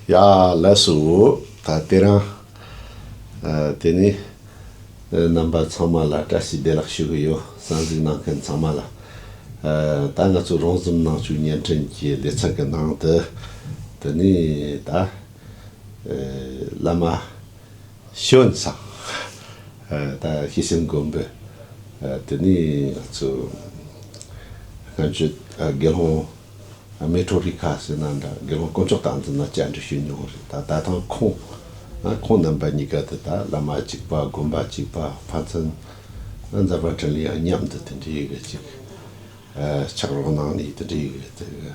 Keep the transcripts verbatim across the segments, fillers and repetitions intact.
ཡ་ལགས་སོ། ད་དེ་རིང་ཨ་དེ་ནི་ཨ་རྣམ་པ་ཚང་མ་ལ་བཀྲ་ཤིས་བདེ་ལེགས་ཞུ་གི་ཡོད། གསན་གཟིགས་གནང་མཁན་ཚང་མ་ལ། ཨ་ད་ང་ཚོ་རོང་ཟོམ་ནང་ཆོས་བརྙན་འཕྲིན་གྱི་སྡེ་ཚན་གྱི་ནང་དུ་དེ་ནི་ད་ཨ་བླ་མ་ཞི་བ་འཚོ། ཨ་ད་ཤེས་བྱའི་མགོན་པོ། ཨ་དེ་ནི་ང་ཚོ་སྔོན་ཆད་ཨ་དགེ་སློང་མེ་ཏྲོ་རི་ཁ་ཟེར་ན་འདྲ། དགེ་སློང་དཀོན་མཆོག་བསྟན་འཛིན་ལ་བཅར་འདྲི་ཞུས་མྱོང་རེད། ད་ད་ཐེངས་ཁོང་ཨ་ཁོང་རྣམ་པ་གཉིས་ཀ་དེ་ད་བླ་མ་གཅིག་པ་དགོན་པ་གཅིག་པ་ཕན་ཚུན་ཨ་མཛད་པ་འཕྲིན་ལས་ཡང་མཉམ་དུ་དེ་འདྲའི་གི་ཅིག་ཨ་ཕྱག་རོགས་གནང་ནས་དེ་འདྲའི་གི་དེ་གི་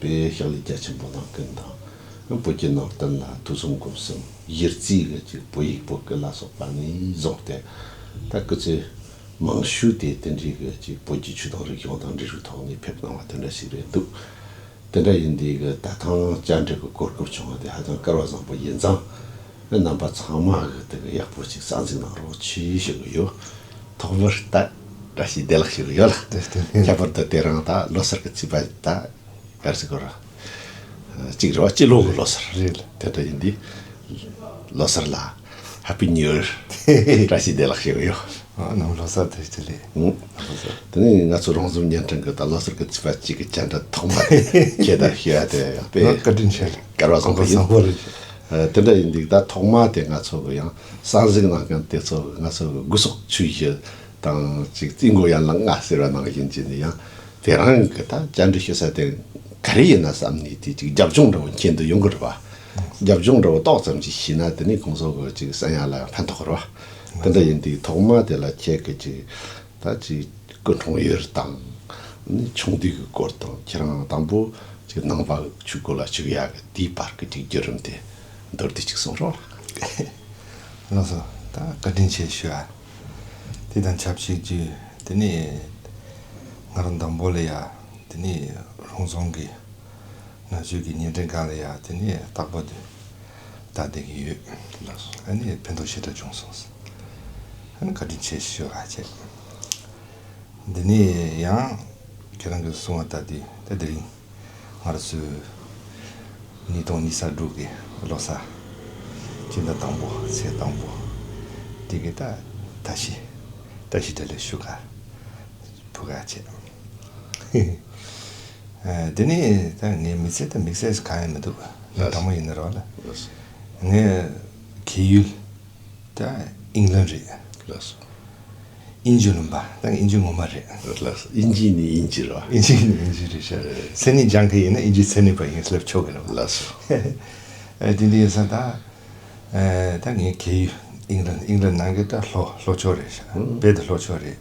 དཔེ་ཕྱག་ལས་རྒྱ་ཆེན་པོ་གནང་མཁན་དང་། བོད་ཀྱི་ནང་བསྟན་ལ་ཐོས་བསམ་སྒོམ་གསུམ་གཞི་རྩའི་གི་ཅིག་བོད་ཡིག་བོད་སྐད་ལ་སོགས་པ་ནས་བཟུང་སྟེ་ད་སྐུ་ཚེ་མང་ཤོས་དེ་དེ་འདྲའི་གི་ཅིག་བོད་ཀྱི་ཆོས་དང་རིག་གཞུང་དང་འབྲེལ་བའི་ཐོག་ནས་ཕེབས་གནང་བ་དེ་འདྲ་ཞིག་རེད་འདུག་དེ་འདྲ་ཡིན་དུས་གི་ད་ཐེངས་བཅར་འདྲི་གི་གོ་སྐབས་བྱུང་བ་དེ་ཧ་ཅང་སྐལ་བ་བཟང་པོ་ཡིན་ཙང་། རྣམ་པ་ཚང་མ་གི་དེ་གི་ཡག་པོ་ཅིག་གསན་གཟིགས་གནང་རོགས་གྱིས་ཞུ་གི་ཡོད། ཐོག་མར་ད་བཀྲ་ཤིས་བདེ་ལེགས་ཞུ་གི་ཡོད་ལ། དེ་དེ་ཁྱད་པར་དུ་དེ་རིང་ད་ལོ་གསར་གི་ཚེས་པ་ད། ག་རེ་ཟེར་དགོས་རེད། གཅིག་རེད་བ། སྤྱི་ལོ་གི་ལོ་གསར་རེད་ལ། དེ་འདྲ་ཡིན་དུས་ལོ་གསར་ལ་Happy New Year། བཀྲ་ཤིས་བདེ་ལེགས་ཞུ་གི་ཡོད། ཨ་ནམ་ལོ་གསར་དེ་ལེགས། ཨང་། ལོ་གསར། དེ་ནས་ང་ཚོ་རོང་ཟོམ་བརྙན་འཕྲིན་གི་ད་ལོ་གསར་གི་ཚེས་པ་གཅིག་གི་བཅར་འདྲི་ཐོག་མ་དེ་ཁྱེད་དང་ཞུ་ཡ་དེ་ཡང་དཔེ་ང་བཀའ་དྲིན་ཆེ། སྐལ་བ་བཟང་པོ་ཡིན། བཟང་པོ་རེད། ཨ་དེ་འདྲ་ཡིན་དུས་ད་ཐོག་མ་དེ་ང་ཚོ་གི་ཡང་གསན་གཟིགས་གནང་མཁན་དེ་ཚོ་ང་ཚོ་གི་སྒོ་ཟོག་ཆུ་བཞི་དང་ཅིག་རྩིས་མགོ་ཡན་ལག་ལྔ་ཟེར་བ་ནང་བཞིན་བྱས་ནས་ཡང་དེ་རང་གི་ད་བཅར་འདྲི་ཞུ་ས་དེ་ག་རེ་ཡིན་ན་བསམ་ནས་དེ་ཅིག་རྒྱབ་ལྗོངས་འདྲ་བོ་མཁྱེན་དུ་ཡོང་གི་རེད་བ། རྒྱབ་ལྗོངས་འདྲ་བོ་ཏོག་ཙམ་ཅིག་ཤེས་ན་དེ་ནས་ཁོང་ཚོ་གི་ཅིག་གསན་ཡ་ལ་ཡང་ཕན་ཐོགས་རེད་བ། དེ་འདྲ་ཡིན་དུས་ཐོག་མ་དེ་ལ་ཁྱེད་ཀྱི་ཅིག་ད་ཅིག་སྐུ་འཁྲུངས་ཡུལ་དང་། ནི་ཆུང་དུས་ཀྱི་སྐོར་དང་། ཁྱེད་རང་དང་པོ་ཅིག་ནང་པ་ཆོས་སྒོ་ལ་ཞུགས་ཡག་གི་དེའི་བར་གྱི་ཅིག་བརྒྱུད་རིམ་དེ་མདོར་བསྡུས་ཅིག་གསུང་རོགས། ལགས་སོ། ད་བཀའ་དྲིན་ཆེ་ཞུ་ཨ། དེ་དང་ཆབས་ཅིག་ཅིག་དེ་ནས་ང་རང་དང་པོ་ལ་ཡ་དེ་ནས་རོང་ཟོམ་གྱི་ནང་ཆོས་ཀྱི་བརྙན་འཕྲིན་སྒང་ལ་ཡ་དེ་ནས་རྟག་པར་དུ་ལྟ་བསྡད་ཀྱི་ཡོད། ལགས་སོ། ཨ་ནི་ཕན་ཐོགས་ཞེ་དྲག་བྱུང་སོང་། ཨ་ནི་བཀའ་དྲིན་ཆེ་ཞུ་ཨ་བྱས། འདི་ནས་ཡང་ཁྱེད་རང་གིས་གསུངས་པ་ལྟར་དུ་ད་དེ་རིང་ང་རང་ཚོའི་ཉིས་སྟོང་ཉི་ཤུ་དྲུག་གི་ལོ་གསར་སྤྱི་ཟླ་དང་པོ་ཚེས་དང་པོ་དེ་གི་ད་ད་ཤི་ད་ཤི་དྲ་ལས་ཞུ་ག་ཕུ་ག་བྱས། ཨ་དེ་ནས་ད་ངའི་མི་ཚེ་ད་དམིགས་བསལ་གང་ཡང་མི་འདུག་ངའི་དང་པོ་ཡིན་ན་རོགས་ལ། ངའི་ཁྱེའུ་ད་ཨིང་ལན་རེད། ལགས་སོ། ཨིན་ཇི་ལུང་པ་ད་ཨིན་ཇི་ངོ་མ་རེད། ལགས་སོ། ཨིན་ཇི་ནི་ཨིན་ཇི་རེད་བ། ཨིན་ཇི་ནི་ཨིན་ཇི་རེད་ཤག་མཚན་ཉིད་སྦྱང་མཁན་ཡིན་ན་ཨིན་ཇི་མཚན་ཉིད་པ་ཡིན་སླེབས་ཆོག་གི་རེད་བ། ལགས་སོ། ཨ་དེ་འདྲ་ཡིན་ཙང་ད་ཨ་ད་ངའི་ཁྱེའུ་ཨིང་ལན་ཨིང་ལན་ནང་གི་ད་ལྷོ་ལྷོ་ཕྱོགས་རེད་ཤག་རྦད་དེ་ལྷོ་ཕྱོགས་རེད།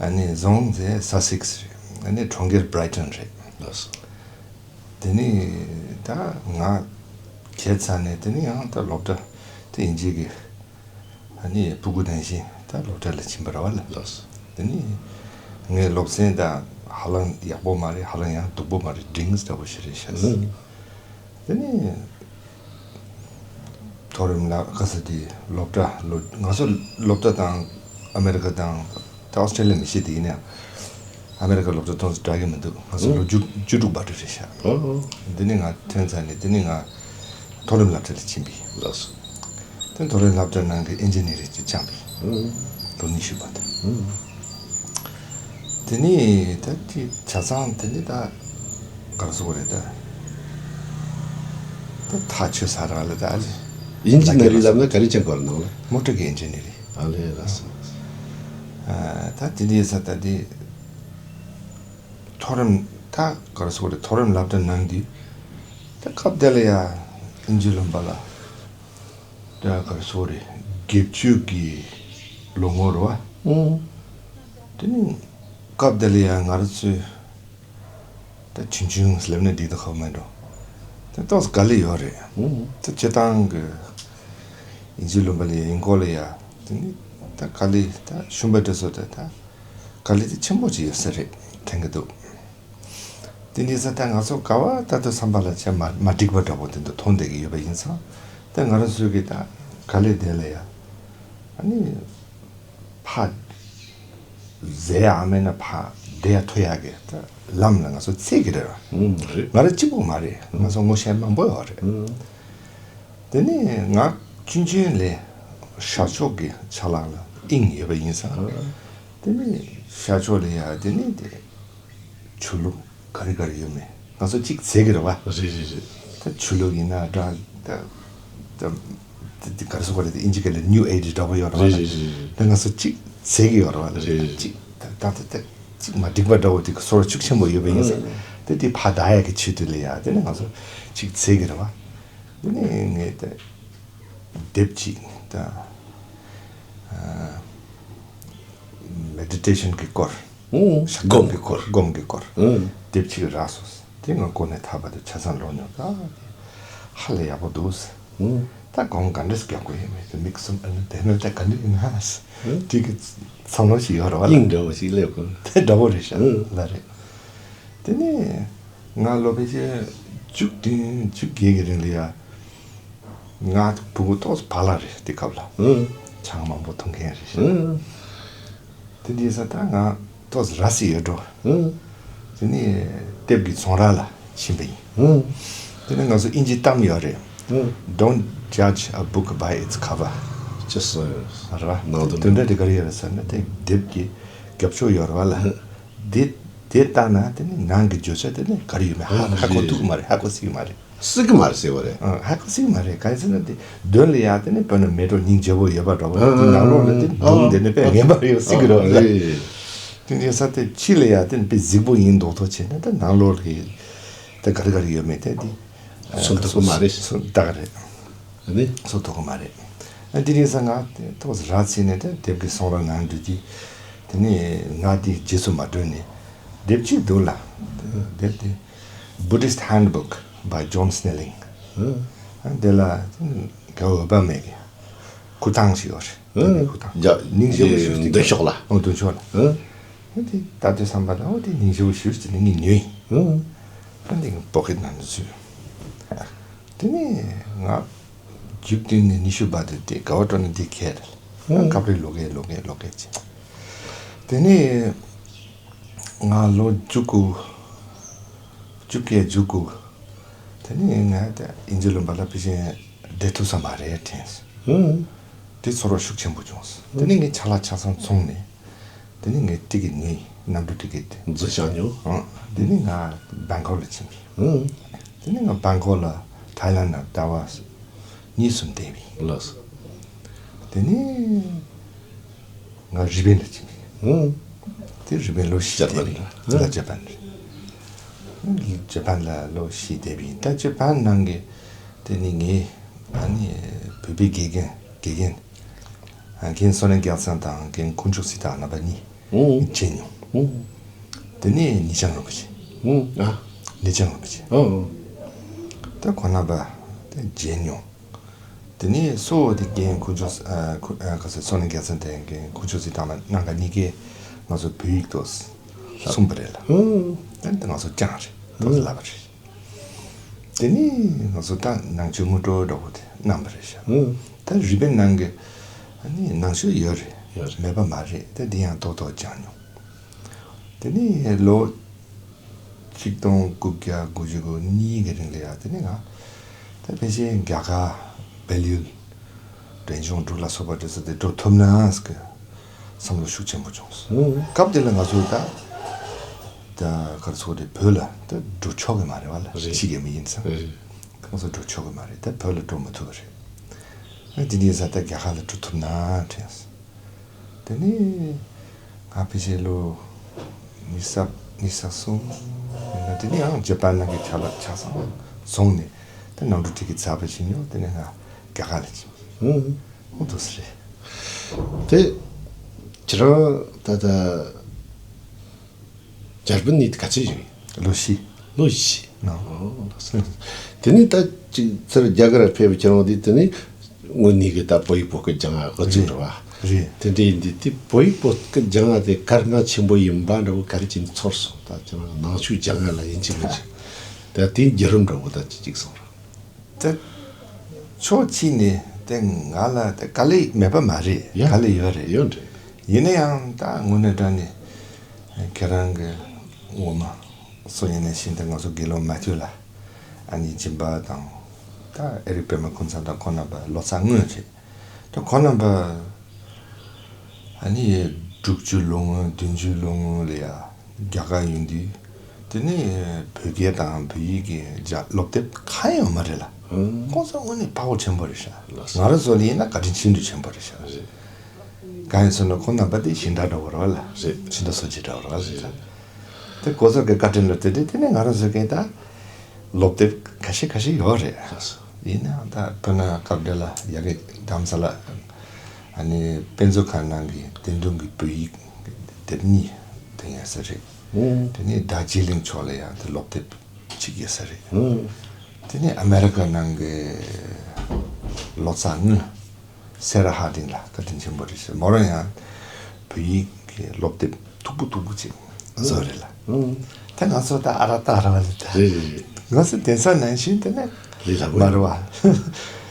ཨ་ནི་རྫོང་དེ་ས་སིག་སི་རེད། ཨ་ནི་གྲོང་ཁྱེར་བྷི་རའི་ཊོན་རེད། ལགས་སོ། དེ་ནས་ད་ང་ཁྱེད་ཚ་ནས་དེ་ནས་ཡང་ད་སློབ་གྲྭ་དེ་ཨིན་ཇི་གི་ཨ་ནི་ཕྲུ་གུ་ནང་བཞིན་ད་སློབ་གྲྭ་ལ་ཕྱིན་པ་རེད་བ་ལ། ལགས་སོ། དེ་ནས་ངའི་སློབ་ཚན་ད་ཧ་ལམ་ཡག་པོ་མ་རེད། ཧ་ལམ་ཡང་སྡུག་པོ་མ་རེད། འབྲིང་ཙམ་པོ་ཞིག་རེད་ཤག་ཨུ། དེ་ནས་མཐོ་རིམ་ལ་ག་ས་དེ་སློབ་གྲྭ་ལོ་ང་ཚོ་སློབ་གྲྭ་དང་ཨ་མེ་རི་ཀ་དང་ད་ཨོ་སི་ཀྲེ་ལི་ཡ་མི་ཤེས་དེ་ཡིན་ན་ཡང་། ཨ་མེ་རི་ཀ་སློབ་གྲྭ་ཏོག་ཙམ་འདྲ་གི་མི་འདུག་ང་ཚོ་ལོ་བཅུ་བཅུ་དྲུག་བར་དུ་རེད་ཤག་འོ། འདི་ནས་ང་ཐོན་ཚར་ནས་འདི་ནས་ང་མཐོ་རིམ་སློབ་གྲྭ་ལ་ཕྱིན་པས། ལགས་སོ། དེ་མཐོ་རིམ་སློབ་གྲྭ་ནང་གི་ཨིན་ཇི་ནི་རིང་ཅིག་སྦྱངས་པས། འོ། ལོ་ཉི་ཤུ་བར་དུ། འོ། དེ་ནས་ད་ཅིག་ཆ་ཚང་དེ་ནས་ད་ག་རེ་ཟེར་དགོས་རེད་ད། ད་ཐག་ཆོད་ས་རག་ལ་ད་ཨ་ལི། ཨིན་ཇི་ནི་རིང་ལབ་ན་ག་རེ་ཅན་གོ་རེད་ནང་ལ། མོ་ཊ་གི་ཨིན་ཇི་ནི་རིང་། ཨ་ལས་ལགས་སོ། ཨ་ད་དེ་འདྲ་ཡིན་ཙང་ད་དེ་མཐོ་རིམ་ད་ག་རེ་ཟེར་དགོས་རེད། མཐོ་རིམ་སློབ་གྲྭ་ནང་དུ་ད་སྐབས་དེ་ལ་ཡ་ཨིན་ཇི་ལུང་པ་ལ་ད་ག་རེ་ཟེར་དགོས་རེད། བརྒྱད་ཅུ་གི་ལོ་ངོ་རེད་བ། ཨང་། དེ་ནི་སྐབས་དེ་ལ་ཡ་ང་རང་ཚོའི་ད་ཆུང་ཆུང་སླེབས་ནས་འགྲིག་ད་ཁག་མེད་འགྲོ། ད་ཏོག་ཙམ་དཀའ་ལས་ཡོད་རེད། ཨང་། ད་སྤྱིར་བཏང་གི་ཨིན་ཇི་ལུང་པ་ལ་ཡིན་སྐོར་ལ་ཡ་དེ་ནི་ད་དཀའ་ལས་ད་ཤུམ་པ་འདྲ་སོ་ད་ད་དཀའ་ལས་དེ་ཆེན་པོ་ཅིག་ཡོད་ས་རེད་དྲན་གི་འདུག་དེ་འདྲ་ས་ད་ང་ཚོ་ག་བ་ད་དུ་བསམ་པ་ལ་ཆ་མ་མ་འགྲིག་པ་འདྲ་པོ་དེ་འདུག་མཐོང་བསྡད་ཀྱི་ཡོད་པ་ཡིན་ཙང་། ད་ང་རང་ཚོའི་གི་ད་དཀའ་ལས་དེ་ལ་ཡ་ཨ་ནི། ཕར་འཛེག་ཡག་མེད་ན་ཕར་བསྡད་ཡག་ཐུབ་ཡག་གི་ད་ལམ་ལ་ང་ཚོ་བཙལ་གི་རེད་བ། ཨང་རེད། ང་རང་གཅིག་པུ་མ་རེད། ང་ཚོ་ངོ་ཤེས་མང་པོ་ཡོད་རེད། ཨང་། དེ་ནས་ང་ཆུང་ཆུང་ལས་ཤར་ཕྱོགས་ཀྱི་ཆ་ལག་ལ་དབྱིངས་ཡོད་པ་ཡིན་ཙང་། དེ་ནས་ཤར་ཕྱོགས་ལ་ཡ་དེ་ནས་དེ་ཆོས་ལུགས་ག་རེ་ག་རེ་ཡོད་མེད་ང་ཚོ་གཅིག་འཛེག་གི་རེད་བ། རེད་རེད་རེད། ད་ཆོས་ལུགས་ཡིན་ན་འདྲ། ད་ད་ད་ག་རེ་ཟེར་དགོས་རེད། དེ་ཨིན་ཇི་སྐད་ལ་ནིའུ་ཨེ་ཇི་འདྲ་པོ་ཡོད་རེད་བ། རེད་རེད་རེད། ད་ང་ཚོ་གཅིག་འཛེག་གི་ཡོད་རེད་བ། རེད་རེད། གཅིག་ད་ད་ད་ད་གཅིག་མ་འགྲིག་པ་འདྲ་པོ་དེ་ཚོར་བ་ཤུགས་ཆེན་པོ་ཡོད་པ་ཡིན་ཙང་། ཨང་། དེ་དེ་ཕར་ད་ཡ་གི་ཆེད་དུ་ལ་ཡ་དེ་ནས་ང་ཚོ་གཅིག་འཛེག་གི་རེད་བ། དེ་ནས་ངས་དེ་དེབ་ཅིག་ད་མེ་ཌི་ཊེ་ཤན་གྱི་སྐོར། ཨང་། ཞག་སྒོམ་གྱི་སྐོར། སྒོམ་གྱི་སྐོར། ཨང་། དེབ་ཅིག་རག་སོང་། དེ་ང་ཁོ་ནས་ཐར་པ་དེ་ཆ་ཚང་ཀློག་མྱོང་། ད་དེ་ཧ་ལས་ཡག་པོ་འདུག། ཨང་། ད་སྒོམ་ག་འདྲས་རྒྱག་དགོས་ཡོད་མེད་དེ་མིག་གསུམ་ཨ་ནི་དེ་ནས་ད་ག་འདྲས་ཡིན་ན། ཨང་། དེ་གི་བསམ་བློ་ཞིག་ཡོད་རེད་བ་ལ། དབྱིངས་འདྲ་བོ་ཞིག་སླེབས་དགོས། དེ་འདྲ་བོ་རེད་ཤག། ཨང་། ལ་རེད། དེ་ནས་ང་ལོ་ཕལ་ཆེར་བཅུ་བདུན་བཅུ་བརྒྱད་ཀྱི་རིང་ལ་ཡ། ང་ཕྲུ་གུ་ཏོག་ཙམ་བག་ལ་རེད་དེ་སྐབས་ལ། ཨང་། ཆང་མང་པོ་འཐུང་མཁན་རེད་ཤག། ཨང་། དེ་འདྲ་ཡིན་ཙང་ད་ང་ཏོག་ཙམ་ར་བཟི་ཡོད་འགྲོ། ཨང་། དེ་ནས་དེབ་ཀྱི་ཚོང་ར་ལ་ཕྱིན་པ་ཡིན། ཨང་། དེ་ནས་ང་ཚོ་དབྱིན་ཇི་གཏམ་ཡོད་རེད། ཨང་། Don't judge a book by its cover། ཅི་ཟེར། རེད་བ། ནང་དོན་དོན་དག་དེ་ག་རེ་ཡོད་རེད་ཟེར་ན་དེ་དེབ་ཀྱི་རྒྱབ་ཕྱོགས་ཡོད་རེད་བ་ལ། ཨང་། དེ་དེ་ལྟ་ན་དེ་ནི་ནང་གི་བརྗོད་བྱ་དེ་ནི་ག་རེ་ཡོད་མེད་ཧ་ཧ་གོ་ཐུབ་ཀྱི་མ་རེད། ཧ་གོ་སྲིད་ཀྱི་མ་རེད། སྲིད་ཀྱི་མ་རེད་ཟེར་བ་རེད། ཨ། ཧ་གོ་སྲིད་ཀྱི་མ་རེད། ག་རེ་ཟེར་ན་དེ་མདུན་ལ་ཡ་དེ་ནི་དཔེར་ན་མེ་ཏོག་སྙིང་རྗེ་པོ་ཡོད་པ་འདྲ་བོ། ཨ། དེ་ནང་ལོགས་ལ་དེ་ཨ། སྒྲུང་དེ་ནི་དཔེ་ངན་པ་ཡོད་སྲིད་ཀྱི་རེད། ཨ། རེད། དེ་འདྲ་ས་དེ་ཕྱི་ལ་ཡ་དེ་ནི་དཔེ་གཟིགས་པོ་ཡིན་མདོག་མདོག་བྱས་ན་དེ་ནང་ལོགས་ཀྱི་དེ་ག་རེ་ག་རེ་ཡོད་མེད་དེ་དེ་མཚོན་ཐུབ་ཀྱི་མ་རེད། མཚོན་ད་ག་རེད། ཨ་ནི། སོ་ཐོག་གི་མ་རེད། ཨ། དེ་རིང་སང་ང་ཏོག་ཙམ་ར་བཟི་ནས་ཏེ་དེབ་ཀྱི་སོང་ར་ངང་འགྲོ་གི། དེ་ནས་ང་དེ་རྗེས་སུ་མ་འགྲོ་ནས་དེབ་ཅིག་འདུག་ལ། དེབ་དེ་Buddhist Handbook by John Snelling། ཨ། དེ་ལ་རྒྱལ་བ་ཨོ་བྷ་མའི་གི་སྐུ་ཐང་ཞིག་ཡོད་རེད། ཨ། དེ་ནས་སྐུ་ཐང་། ཡ། སྙིང་རྗེ་པོ་ཞིག་མདུན་ཕྱོགས་ལ། ཨོ་མདུན་ཕྱོགས་ལ། ཨ། དེ་ད་དུས་བསམ་པ་ལ་ཨོ་དེ་སྙིང་རྗེ་པོ་ཞིག་དེ་ནས་ངས་ཉོས་ཡིན། ཨ། ཨ་འདི་པོ་ཀེ་ཊི་ནང་དུ་ཚུད། དེ་ནས་ང་བཅུ་བདུན་ནས་ཉི་ཤུ་བར་དུ་དེ་དགའ་བ་སྤྲོ་ན་འདི་ཁྱེར། ཨང་། སྐབས་རེ་ལོག་གེ་ལོག་གེ་ལོག་གེ་བྱས། དེ་ནས་ང་ལོ་བཅུ་དགུ། བཅུ་བརྒྱད་བཅུ་དགུ། དེ་ནས་ང་དེ་དབྱིན་ཇི་ལུང་པ་ལ་ཕེབས་ཤིང་བསྡད་ཐུབ་ས་མ་རེད་དྲན་སོང་། ཨང་། དེ་ཚོར་བ་ཤུགས་ཆེན་པོ་བྱུང་སོང་། དེ་ནས་ངས་ཆ་ལག་ཆ་ཚང་བཙོངས་ནས། དེ་ནས་ངས་ཊི་ཀེ་ཊི་ངའི་གནམ་གྲུ་ཊི་ཀེ་ཊི་དེ། འཛིན་བཞག་མྱོང་། ཨང་། དེ་ནས་ང་བེང་ཀོག་ལ་ཕྱིན་པ་ཡིན། ཨང་། དེ་ནས་ང་བེང་ཀོག་ལ་ཐའི་ལན་ལ་ཟླ་བ་གཉིས་གསུམ་བསྡད་པ་ཡིན། ལགས་སོ། དེ་ནས་ང་རི་པིན་ལ་ཕྱིན་པ་ཡིན། ཨང་། དེ་རི་པིན་ལོ་བཞི་བསྡད་པ་ཡིན། ཇ་པན་ལ། ལ་ཇ་པན་རེད། ཇ་པན་ལ་ལོ་བཞི་བསྡད་པ་ཡིན། ད་ཇ་པན་ནང་གི་དེ་ནས་ངའི་ཨ་ནི་བོད་པའི་དགེ་རྒན་དགེ་རྒན། རྒན་བསོད་ནམས་རྒྱལ་མཚན་དང་རྒན་དཀོན་མཆོག་སྲི་ཐར་རྣམ་པ་གཉིས་ཨང་། མཇལ་མྱོང་། ཨང་། དེ་ནས་ཉི་ལྕམ་རིན་པོ་ཆེ། ཨང་། ཨ། ཉི་ལྕམ་རིན་པོ་ཆེ། ཨང་། ཨང་། ད་ཁོང་རྣམ་པ་དེ་མཇལ་མྱོང་། དེ་ནས་གཙོ་བོ་དེ་རྒན་དཀོན་མཆོག་ཨ་ཁོ་ཨ་ག་ཟེར་བསོད་ནམས་རྒྱལ་མཚན་དང་རྒན་དཀོན་མཆོག་སྲི་ཐར་རྣམ་པ་གཉིས་ཀས་ང་ཚོ་བོད་ཡིག་ཏོག་ཙམ་གསུངས་པ་རེད་ལ། ཨང་། ད་ང་ཚོ་སྦྱངས་རེད། ཏོག་ཙམ་བསླབས་པ་རེད། དེ་ནས་ང་ཚོ་ད་ནང་ཆོས་དངོས་གྲུབ་འདྲ་པོ་དེ་གནང་བ་རེད་ཤག། ཨང་། ད་རི་པིན་ནང་གི་ཨ་ནི་ནང་ཆོས་ཡོད་རེད། ཡོད་རེད། མེད་པ་མ་རེད། ད་དེ་ཡང་ཏོག་ཏོག་སྦྱངས་མྱོང་། དེ་ནས་ལོ་ཆིག་སྟོང་དགུ་བརྒྱ་དགུ་བཅུ་གོ་གཉིས་ཀྱི་རིང་ལ་ཡ་དེ་ནས་ང་ད་ཕལ་ཆེར་རྒྱ་གར་བལ་ཡུལ་འབྲས་ལྗོངས་འབྲུག་ལ་སོགས་པ་དེ་ཚོ་དེ་འགྲོ་ཐུབ་ན་ཟེར་གི་བསམ་བློ་ཤུགས་ཆེན་པོ་བྱུང་སོང་། ཨང་། སྐབས་དེ་ལ་ང་ཚོ་ད་ད་ག་རེ་ཟེར་དགོས་རེད། བོད་ལ་ད་འགྲོ་ཆོག་གི་མ་རེད་བ་ལ། རེད། ཕྱི་རྒྱལ་མི་ཡིན་ཙང་། རེད། ང་ཚོ་འགྲོ་ཆོག་གི་མ་རེད། ད་བོད་ལ་འགྲོ་མི་ཐུབ་པ་རེད། ཨ་དེ་འདྲ་ཡིན་ཙང་ད་རྒྱ་གར་ལ་འགྲོ་ཐུབ་ན་དྲན་སོང་། དེ་ནས་ང་ཕལ་ཆེར་ལོ་ཉི་ཤུ་ཉི་ཤུ་གསུམ་ཡིན་ན། དེ་ནས་ཡང་ཇ་པན་ནང་གི་ཆ་ལག་ཆ་ཚང་བཙོངས་ནས་ད་གནམ་གྲུ་ཊི་ཀེ་ཊི་ཟ་བ་ཕྱིན་ཡོང་། དེ་ནས་ང་རྒྱ་གར་ལ་ཕྱིན། ཨང་། འོ་འདུག་སེ་རེད། དེ་ཁྱེད་རང་ད་ལྟ་འཇར་པན་ནས་ག་ཚོད་བཞུགས་ཡིན། ལོ་བཞི། ལོ་བཞི། ཨང་། ཨོ་ལགས་སོ། དེ་ནས་ད་ཅིག་ཚུར་རྒྱ་གར་ཕེབས་ཁྱེད་རང་དེ་དེ་ནས་དངོས་གནས་གི་ད་བོད་ཡིག་བོད་སྐད་སྦྱང་ཡ་འོ་ཙམ་རེད་བ། རེད། དེ་འདྲ་ཡིན་དུས་དེ་བོད་ཡིག་བོད་སྐད་སྦྱང་ཡ་དེ་དཀའ་ངལ་ཆེན་པོ་ཡིན་པ་འདྲ་བོ་ག་རེ་བྱས་ནས་ཚོར་སོང་། ད་ཁྱེད་རང་ནང་ཆོས་སྦྱང་ཡ་ལ་ཡིན་གཅིག་མིན་གཅིག་ད་དེའི་བརྒྱུད་རིམ་འདྲ་བོ་ད་ཅིག་ཅིག་གསུང་རོགས། ད་ཕྱོགས་གཅིག་ནས་དེ་ང་ལ་དེ་དཀའ་ལས་མེད་པ་མ་རེད། ཡ། དཀའ་ལས་ཡོད་རེད། ཡོད་རེད། ཡིན་ན་ཡང་ད་དངོས་གནས་དྲང་གནས་ཁྱེད་རང་གི་ངོ་མ་སུ་ཡིན་ནའི་ཤིན་ཏུ་ང་ཚོ་དགེ་སློང་མ་ཐུལ་ལ་ཨ་ནི་སྦྱིན་པ་དང་ ད་ཨེ་རིག་པད་མ་ཀུན་བཟང་དང་ཁོང་རྣམ་པ་ལོ་ཙཱ་དངོས་རེད། ད་ཁོང་རྣམ་པ་ཨ་ནི་དྲུག་ཅུ་ལོ་སྔོན་བདུན་ཅུ་ལོ་སྔོན་ལ་ཡ་རྒྱ་གར་ཡོང་དུས་དེ་ནས་བོད་སྐད་དང་བོད་ཡིག་གི་རྒྱ་སློབ་དེབ་གང་ཡང་ཡོད་མ་རེད་ལ། ཁོང་ཚོ་དངོས་གནས་དཔའ་བོ་ཆེན་པོ་རེད་ཤག་ང་རང་ཚོ་ལ་ཡིན་ན་བཀའ་དྲིན་ཤིན་ཏུ་ཆེན་པོ་རེད་ཤག་གང་ཡིན་ཟེར་ན་ཁོང་རྣམ་པ་དེ་ཞིང་བྲག་འདྲ་བོ་རེད་བ་ལ། རེད། ཕྱི་ཟླ་སོ་གཅིག་འདྲ་བོ་རེད་བ་ལ། རེད། དེ་ཁོ་ཚོ་གི་བཀའ་དྲིན་ལ་བརྟེན་ཏེ་དེ་ནས་ང་རང་ཚོ་གི་ད་སློབ་དེབ་ཁ་ཤས་ཁ་ཤས་ཡོད་རེད། ཡིན་ནའང་ད་དཔེར་ན་སྐབས་དེ་ལ་ཡ་གི་རྡ་རམ་ས་ལ་ཨ་ནི་དཔེ་མཛོད་ཁང་ནང་གི་བསྟན་དོན་གྱི་བོད་ཡིག་དེབ་གཉིས་དེ་ཡང་ས་རེད། དེ་ནས་ད་རྗེ་གླིང་ཕྱོགས་ལ་ཡང་དེ་སློབ་དེབ་གཅིག་ཡོད་ས་རེད། དེ་ནས་ཨ་མེ་རི་ཀ་ནང་གི་ལོ་ཙཱ་དངོས། སེ་ར་ཧར་ཌིང་ལ་བཀའ་དྲིན་ཆེན་པོ་རེད་ཟེར། མོ་རང་ཡང་བོད་ཡིག་གི་སློབ་དེབ་མཐུག་པོ་མཐུག་པོ་ཅིག་བཟོ་རེད་ལ། ཨང་། ད་ང་ཚོ་ད་ཨ་ར་ཏ་ར་བ་ལ་ད། རེད་རེད་རེད། ང་ཚོ་དེང་སང་ནང་བཞིན་དེ་ནས་ལས་སླ་པོ་མ་རེད་བ།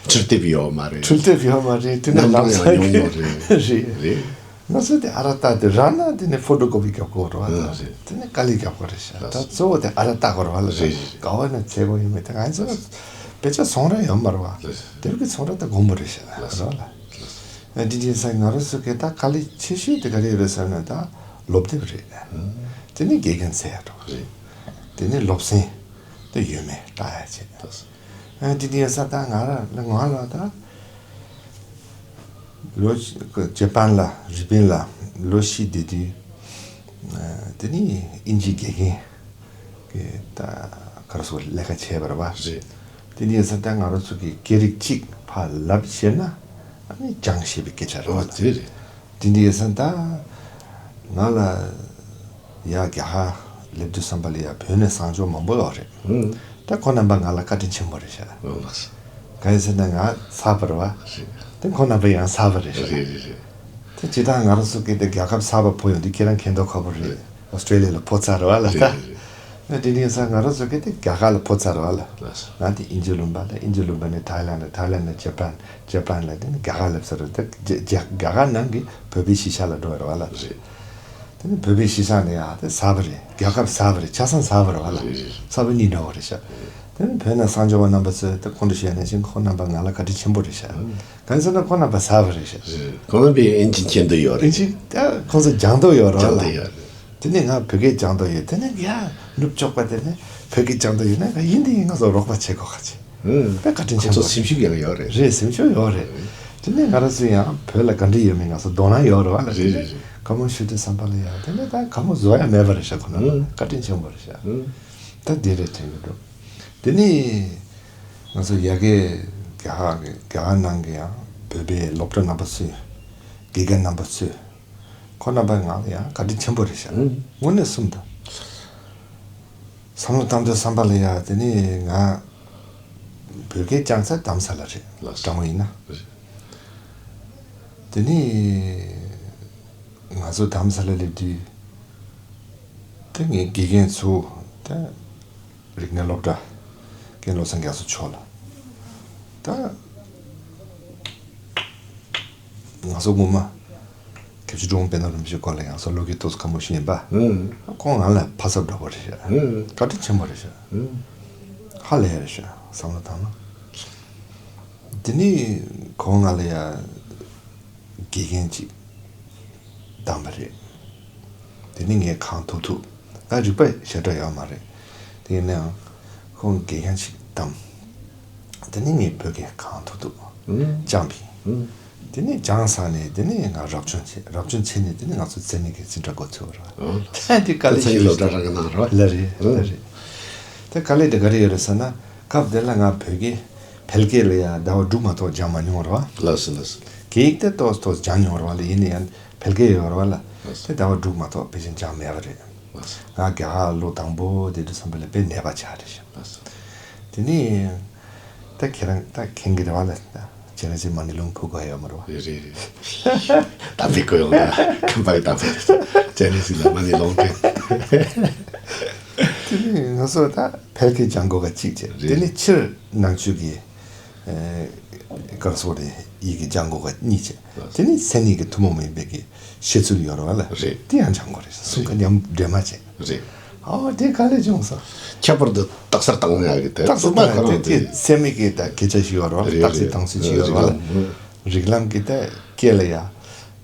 འཕྲུལ་དེབ་ཡོད་མ་རེད། འཕྲུལ་དེབ་ཡོད་མ་རེད། དེ་ནས་རྣམ་གྲངས་ཡང་ཉུང་ཉུང་རེད། རེད། རེད། ང་ཚོ་དེ་ཨ་ར་ཏ་དེ་རག་ན་དེ་ནས་ཕོ་ཊོ་ཀོ་པི་རྒྱབ་དགོས་རེད་བ། ཨང་། རེད། དེ་ནས་དཀའ་ལས་རྒྱབ་དགོས་རེད་ཤག་ད་གཙོ་བོ་དེ་ཨ་ར་ཏ་དགོས་རེད་བ་ལ། རེད་རེད་རེད། ག་བ་ན་ཚེ་གོ་ཡོད་མེད་དེ་ང་ཚོ་དཔེ་ཆ་ཚོང་ར་ཡོད་མ་རེད་བ། རེད། དེབ་ཀྱི་ཚོང་ར་ད་དགོངས་པ་རེད་ཤག་ལགས་སོ། རེད་བ་ལ། ལགས་སོ། ཨ་འདི་འདྲའི་ས་ང་རང་ཚོ་གི་ད་དཀའ་ལས་ཆེ་ཤོས་དེ་ག་རེ་རེད་ཟེར་ན་ད་སློབ་དེབ་རེད། ཨང་། དེ་ནས་དགེ་རྒན་འཚོལ་ཡག་འགྲོ་གི་རེད། རེད། དེ་ནས་སློབ་ཚན་དེ་ཡོད་མེད་ལྟ་ཡག་བྱེད། ལགས་སོ། ཨ་འདི་འདྲའི་ས་ད་ང་རང་ལ་ང་ལ་ད་ལོ་ཇ་པན་ལ་རི་པིན་ལ་ལོ་བཞི་བསྡད་དུས་ཨ་དེ་ནས་ཨིན་ཇིའི་དགེ་རྒན་གྱི་ད་ག་རེ་ཟེར་ལས་ཀ་བྱས་པ་རེད་བ། རེད། དེ་འདྲའི་ས་ད་ང་རང་ཚོ་གི་སྐད་རིགས་གཅིག་ཕར་ལབ་ཤེས་ན་ཨ་ནི་སྦྱང་ཤེས་པའི་སྐད་ཆ་རེད་བ། ཨོ་དེ་རེད། དེ་འདྲའི་ས་ད་ང་ལ་ཡ་རྒྱ་གར་སླེབས་དུས་ཙམ་པ་ལ་ཡ་བོད་ནས་གསང་སྦྱོང་མང་པོ་ཡོད་རེད། ཨང་། ད་ཁོ་རྣམ་པ་ང་ལ་བཀའ་དྲིན་ཆེན་པོ་རེད་ཤག་ཨོ་ལགས་སོ། གང་ཡིན་ཟེར་ན་ང་གསར་པ་རེད་བ། རེད། དེ་ཁོ་རྣམ་པ་ཡང་གསར་པ་རེད་ཤག་རེད་རེད་རེད། དེ་ཇི་ལྟར་ང་རང་ཚོ་གི་དེ་རྒྱལ་ཁབ་གསར་པ་བོད་ཡོང་དུས་ཁྱེད་རང་མཁྱེན་མདོག་ཁ་པོ་རེད། རེད། ཨོ་སི་ཀྲེ་ལི་ཡ་ལ་ཕོ་ཚ་རེད་བ་ལ་ད། རེད་རེད་རེད། ཨ་དེ་འདྲའི་ས་ང་རང་ཚོ་གི་དེ་རྒྱ་གར་ལ་ཕོ་ཚ་རེད་བ་ལ། ལགས་སོ། ང་དེ་ཨིན་ཇི་ལུང་པ་ལ་ཨིན་ཇི་ལུང་པ་ནས་ཐའི་ལན་ལ་ཐའི་ལན་ནས་ཇ་པན་ཇ་པན་ལ་དེ་ནས་རྒྱ་གར་སླེབས་ས་རེད། ད་རྒྱ་རྒྱ་རྒྱ་གར་ནང་གི་བོད་པའི་གཞིས་ཆགས་ལ་འགྲོ་བ་རེད་བ་ལ། རེད། དེ་ནི་བོད་པའི་གཞིས་ཆགས་ནས་ཡང་དེ་གསར་པ་རེད། རྒྱལ་ཁབ་གསར་པ་རེད། ཆ་ཚང་གསར་པ་རེད་བ་ལ། རེད་རེད། གསར་པ་གཉིས་འདྲ་བོ་རེད་ཤག་དེ་ནི་བོད་ནང་གསང་སྦྱོང་བ་རྣམ་པ་ཚོས་དེ་ཁོང་ཚོ་ཞུ་ཡ་ནང་བཞིན་ཁོང་རྣམ་པ་ང་ལ་བཀའ་དྲིན་ཆེན་པོ་རེད་ཤག་གང་ཟེར་ན་ཁོང་རྣམ་པ་གསར་པ་རེད་ཤག་རེད། ཁོང་རྣམ་པས་ཨིན་ཇི་མཁྱེན་འདོད་ཡོད་རེད། ཨིན་ཇི་ད་ཁོང་ཚོ་སྦྱང་འདོད་ཡོད་རེད་བ་ལ། སྦྱང་འདོད་ཡོད་རེད། དེ་ནས་ང་བོད་སྐད་སྦྱང་འདོད་ཡོད། དེ་ནས་ཡ་ནུབ་ཕྱོགས་པ་དེ་ནས་བོད་སྐད་སྦྱང་འདོད་ཡོད་ན་ཡིན་དེ་ཡིན་ང་ཚོ་རོགས་པ་བྱེད་དགོས་ག་ཅི། ཨང་། དཔེ་བཀའ་དྲིན་ཆེན་པོ་ཁོ་ཚོ་སེམས་ཤུགས་ཡང་ཡོད་རེད། རེད། སེམས་ཤུགས་ཡོད་རེད། དེ་ནས་ང་རང་ཚོ་ཡང་བོད་ལ་ག་འདྲ་ཡོད་མེད་ང་ཚོ་དོ་སྣང་ཡོད་རེད་བ་ལ། རེད་རེད་རེད། བཀའ་མོལ་ཞུ་དུས་ཙམ་པ་ལ་ཡང་དེ་ནས་ད་བཀའ་མོལ་བཟོ་ཡ་མེད་པ་རེད་ཤག་ཁོ་ན་ཨང་། བཀའ་དྲིན་ཆེན་པོ་རེད་ཤག་ཨང་། ད་འདི་རེད་དྲན་གྱི་འདུག་དེ་ནས་ང་ཚོ་ཡ་གི་རྒྱ་གར་གི་རྒྱ་གར་ནང་གི་ཡང་བོད་པའི་སློབ་གྲྭ་རྣམ་པ་ཚོས་དགེ་རྒན་རྣམ་པ་ཚོས་ཁོ་རྣམ་པ་ང་ལ་ཡང་བཀའ་དྲིན་ཆེན་པོ་རེད་ཤག་ཨང་། དངོས་གནས་གསུངས་དང་། བསམ་བློ་བཏང་དུས་ཙམ་པ་ལ་ཡ་དེ་ནི་ང་བོད་སྐད་སྦྱང་ས་རྡ་རམ་ས་ལ་རེད། ལགས་སོ། དྲང་པོ་ཡིན་ན། རེད། དེ་ནི་ང་ཚོ་རྡ་རམ་ས་ལ་སླེབས་དུས་དེ་ངའི་དགེ་རྒན་ཚོ་དེ་རིག་གནས་སློབ་གྲྭ་ཀུན་བློ་བཟང་རྒྱ་མཚོ་མཆོག་ལ་ད། ང་ཚོ་སྔོན་མ་སྐྱབས་རྗེ་འབྲི་གུང་དཔལ་ལྡན་རིན་པོ་ཆེའི་སྐོར་ལ་ཡང་ཚོ་བློ་འགྱོད་ཏོག་ཙམ་ཁ་མོ་ཞིག་ཡིན་པ། ཨང་། ཁོང་ང་ལ་ཕ་ཚབ་འདྲ་པོ་རེད་ཤག་ཨང་། བཀའ་དྲིན་ཆེན་པོ་རེད་ཤག་ཨང་། ཧ་ལས་ཡ་རེད་ཤག་བསམ་བློ་བཏང་ན། དེ་ནི་ཁོང་ང་ལ་ཡ་དགེ་རྒན་ཅིག་བདམས་པ་རེད། དེ་ནི་ངས་གང་ཐུབ་ཐུབ། ང་རིག་པ་ཞེ་དྲག་ཡོད་མ་རེད། དེ་ཡིན་ནའང་ཁོང་དགེ་རྒན་ཅིག་བདམས། དེ་ནས་ངས་བོད་སྐད་གང་ཐུབ་ཐུབ་ཨང་། སྦྱངས་པ་ཡིན། ཨང་། དེ་ནས་སྦྱངས་ཚར་ནས་དེ་ནས་ང་རབ་བྱུང་བྱས། རབ་བྱུང་བྱས་ནས་དེ་ནས་ང་ཚོ་མཚན་ཉིད་ཀྱི་འཛིན་གྲྭ་འགོ་ཚུགས་པ་རེད། ཨང་། ད་དེ་དཀའ་ལས་ཤིག་རེད། སློབ་གྲྭ་རང་གི་ནང་རེད་བ། ལགས་རེད། ཨང་། ལགས་རེད། དེ་དཀའ་ལས་དེ་ག་རེ་ཡོད་རེད་ཟེར་ན། སྐབས་དེ་ལ་ང་བོད་སྐད་ཕལ་སྐད་ལ་ཡ་ཟླ་བ་དྲུག་མ་གཏོགས་སྦྱངས་མ་མྱོང་བ་རེད་བ། ལགས་སོ་ལགས་སོ། སྐད་ཡིག་དེ་ཏོག་ཙམ་ཏོག་ཙམ་སྦྱངས་མྱོང་བ་རེད་བ་ལ། ཡིན་ན་ཡང་ཕལ་སྐད་ཡོད་རེད་བ་ལ། ལགས་སོ། དེ་ཟླ་བ་དྲུག་མ་གཏོགས་ཕལ་ཆེར་སྦྱངས་མེད་པ་རེད། ལགས་སོ། ང་རྒྱ་གར་ལོ་དང་པོ་བསྡད་དུས་ཙམ་པ་ལ་དཔེ་ནད་པ་ཆགས་རེད་ཤག་ལགས་སོ། དེ་ནས་ད་ཁྱེད་རང་ད་མཁྱེན་གྱི་རེད་བ་ལ། ད་ཅེ་ནེ་སི་མ་ནི་ལོང་ཕུ་ག་ཡོད་མ་རེད་བ། རེད་རེད་རེད། ད་མི་གོ་ཡོང་ད་ཁམས་པ་ཡི་ད་ཅེ་ནེ་སི་ལ་མ་ནི་ལོང་ཕུ། དེ་ནས་ང་ཚོ་ད་ཕལ་སྐད་སྦྱང་དགོས་ག་གཅིག་བྱས། རེད། དེ་ནས་ཕྱིར་ནང་ཆོས་ཀྱི་ཨེ་ག་རེ་ཟེར་དགོས་རེད། ཡི་གེ་སྦྱང་དགོས་ག་གཉིས་བྱས། ལགས། དེ་ནས་མཚན་ཉིད་ཀྱི་ཐུན་མོང་མ་ཡིན་པའི་གི་བཤད་ཚུལ་ཡོད་རེད་བ་ལ། རེད། དེ་ཡང་སྦྱང་དགོས་རེད། གསུམ་ཀ་མཉམ་འདྲེས་མ་བྱས། རེད། ཨོ་དེ་ག་ལས་བྱུང་སོང་། ཁྱད་པར་དུ་རྟགས་གསལ་བཏང་ཡག་གི་དེ་རྟགས་གསལ་རྩོད་པ་ཁོ་རང་དེ་དེ་སེམས་མི་གི་ད་སྐད་ཆ་ཞིག་ཡོད་རེད་བ། རེད་རྟགས་གསལ་རེད་བཏང་སྲིད་ཅིག་ཡོད་རེད་བ། རིགས་ལམ་གི་ད་སྐད་ལ་ཡ།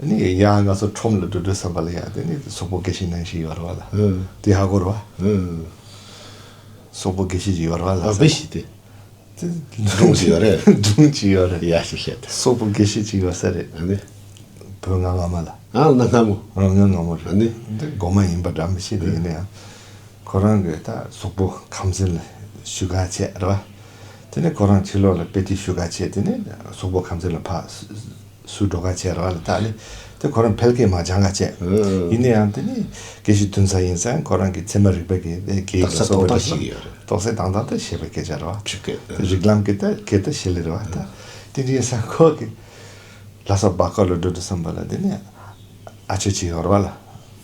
ནི་ཡ་ང་ཚོ་ཁྲོམ་ལ་འགྲོ་འགྲོ་བསམ་པ་ལ་ཡ་དེ་ནི་སོག་པོ་དགེ་བཤེས་ནང་བཞིན་ཡོད་རེད་བ་ལ། དེ་ཧ་གོ་རེད་བ། སོག་པོ་དགེ་བཤེས་ཅིག་ཡོད་རེད་བ་ལ། ཨ་བེ་ཤི་དེ། དེ་སྒྲུང་ཅིག་ཡོད་རེད། སྒྲུང་ཅིག་ཡོད་རེད། ཡ་ཞིག་བཤད་དེ། སོག་པོ་དགེ་བཤེས་ཅིག་ཡོད་ས་རེད། ཨ་ནི། བོད་ང་ང་མ་ལ། ཨ་ན་ང་མོ། ང་ང་ང་མོ་རེད། ཨ་ནི། འདི་དགོང་མ་ཡིན་པ་འདྲ་མི་ཤེས་དེ་ཡིན་ན་ཡང་། ཁོ་རང་གི་ད་སོག་པོ་ཁམས་ཚན་ལ་ཞུ་ག་བྱས་རེད་བ། དེ་ནས་ཁོ་རང་ཕྱི་ལོགས་ལ་དཔེ་ཁྲིད་ཞུ་ག་བྱས། དེ་ནས་སོག་པོ་ཁམས་ཚན་ལ་ཕར་སུ་འགྲོ་ག་བྱས་རེད་བ་ལ། ད་ནི་དེ་ཁོ་རང་ཕལ་སྐད་མ་སྦྱང་ག་བྱས། ཡིན་ན་ཡང་དེ་ནི་དགེ་བཤེས་འདུན་ས་ཡིན་ཙང་ཁོ་རང་གི་ཚད་མ་རིག་པ་གི་དེ་དགེ་ཡིག་ལ་སོགས་པ་ཞིག་ཡོད་རེད། རྟོག་སད་དང་དང་དེ་ཞེས་པའི་སྐད་ཆ་རེད་བ། ཆུ་སྐད། དེ་རིགས་ལམ་གི་ད་སྐད་ད་ཞེས་ལེ་རེད་བ། ད་དེ་འདྲའི་ས་ཁོ་གི་ལྷ་ས་བར་སྐོར་ལ་འགྲོ་དུས་ཙམ་པ་ལ་དེ་ནས་ཨ་ཅོ་ཅིག་ཡོད་རེད་བ་ལ།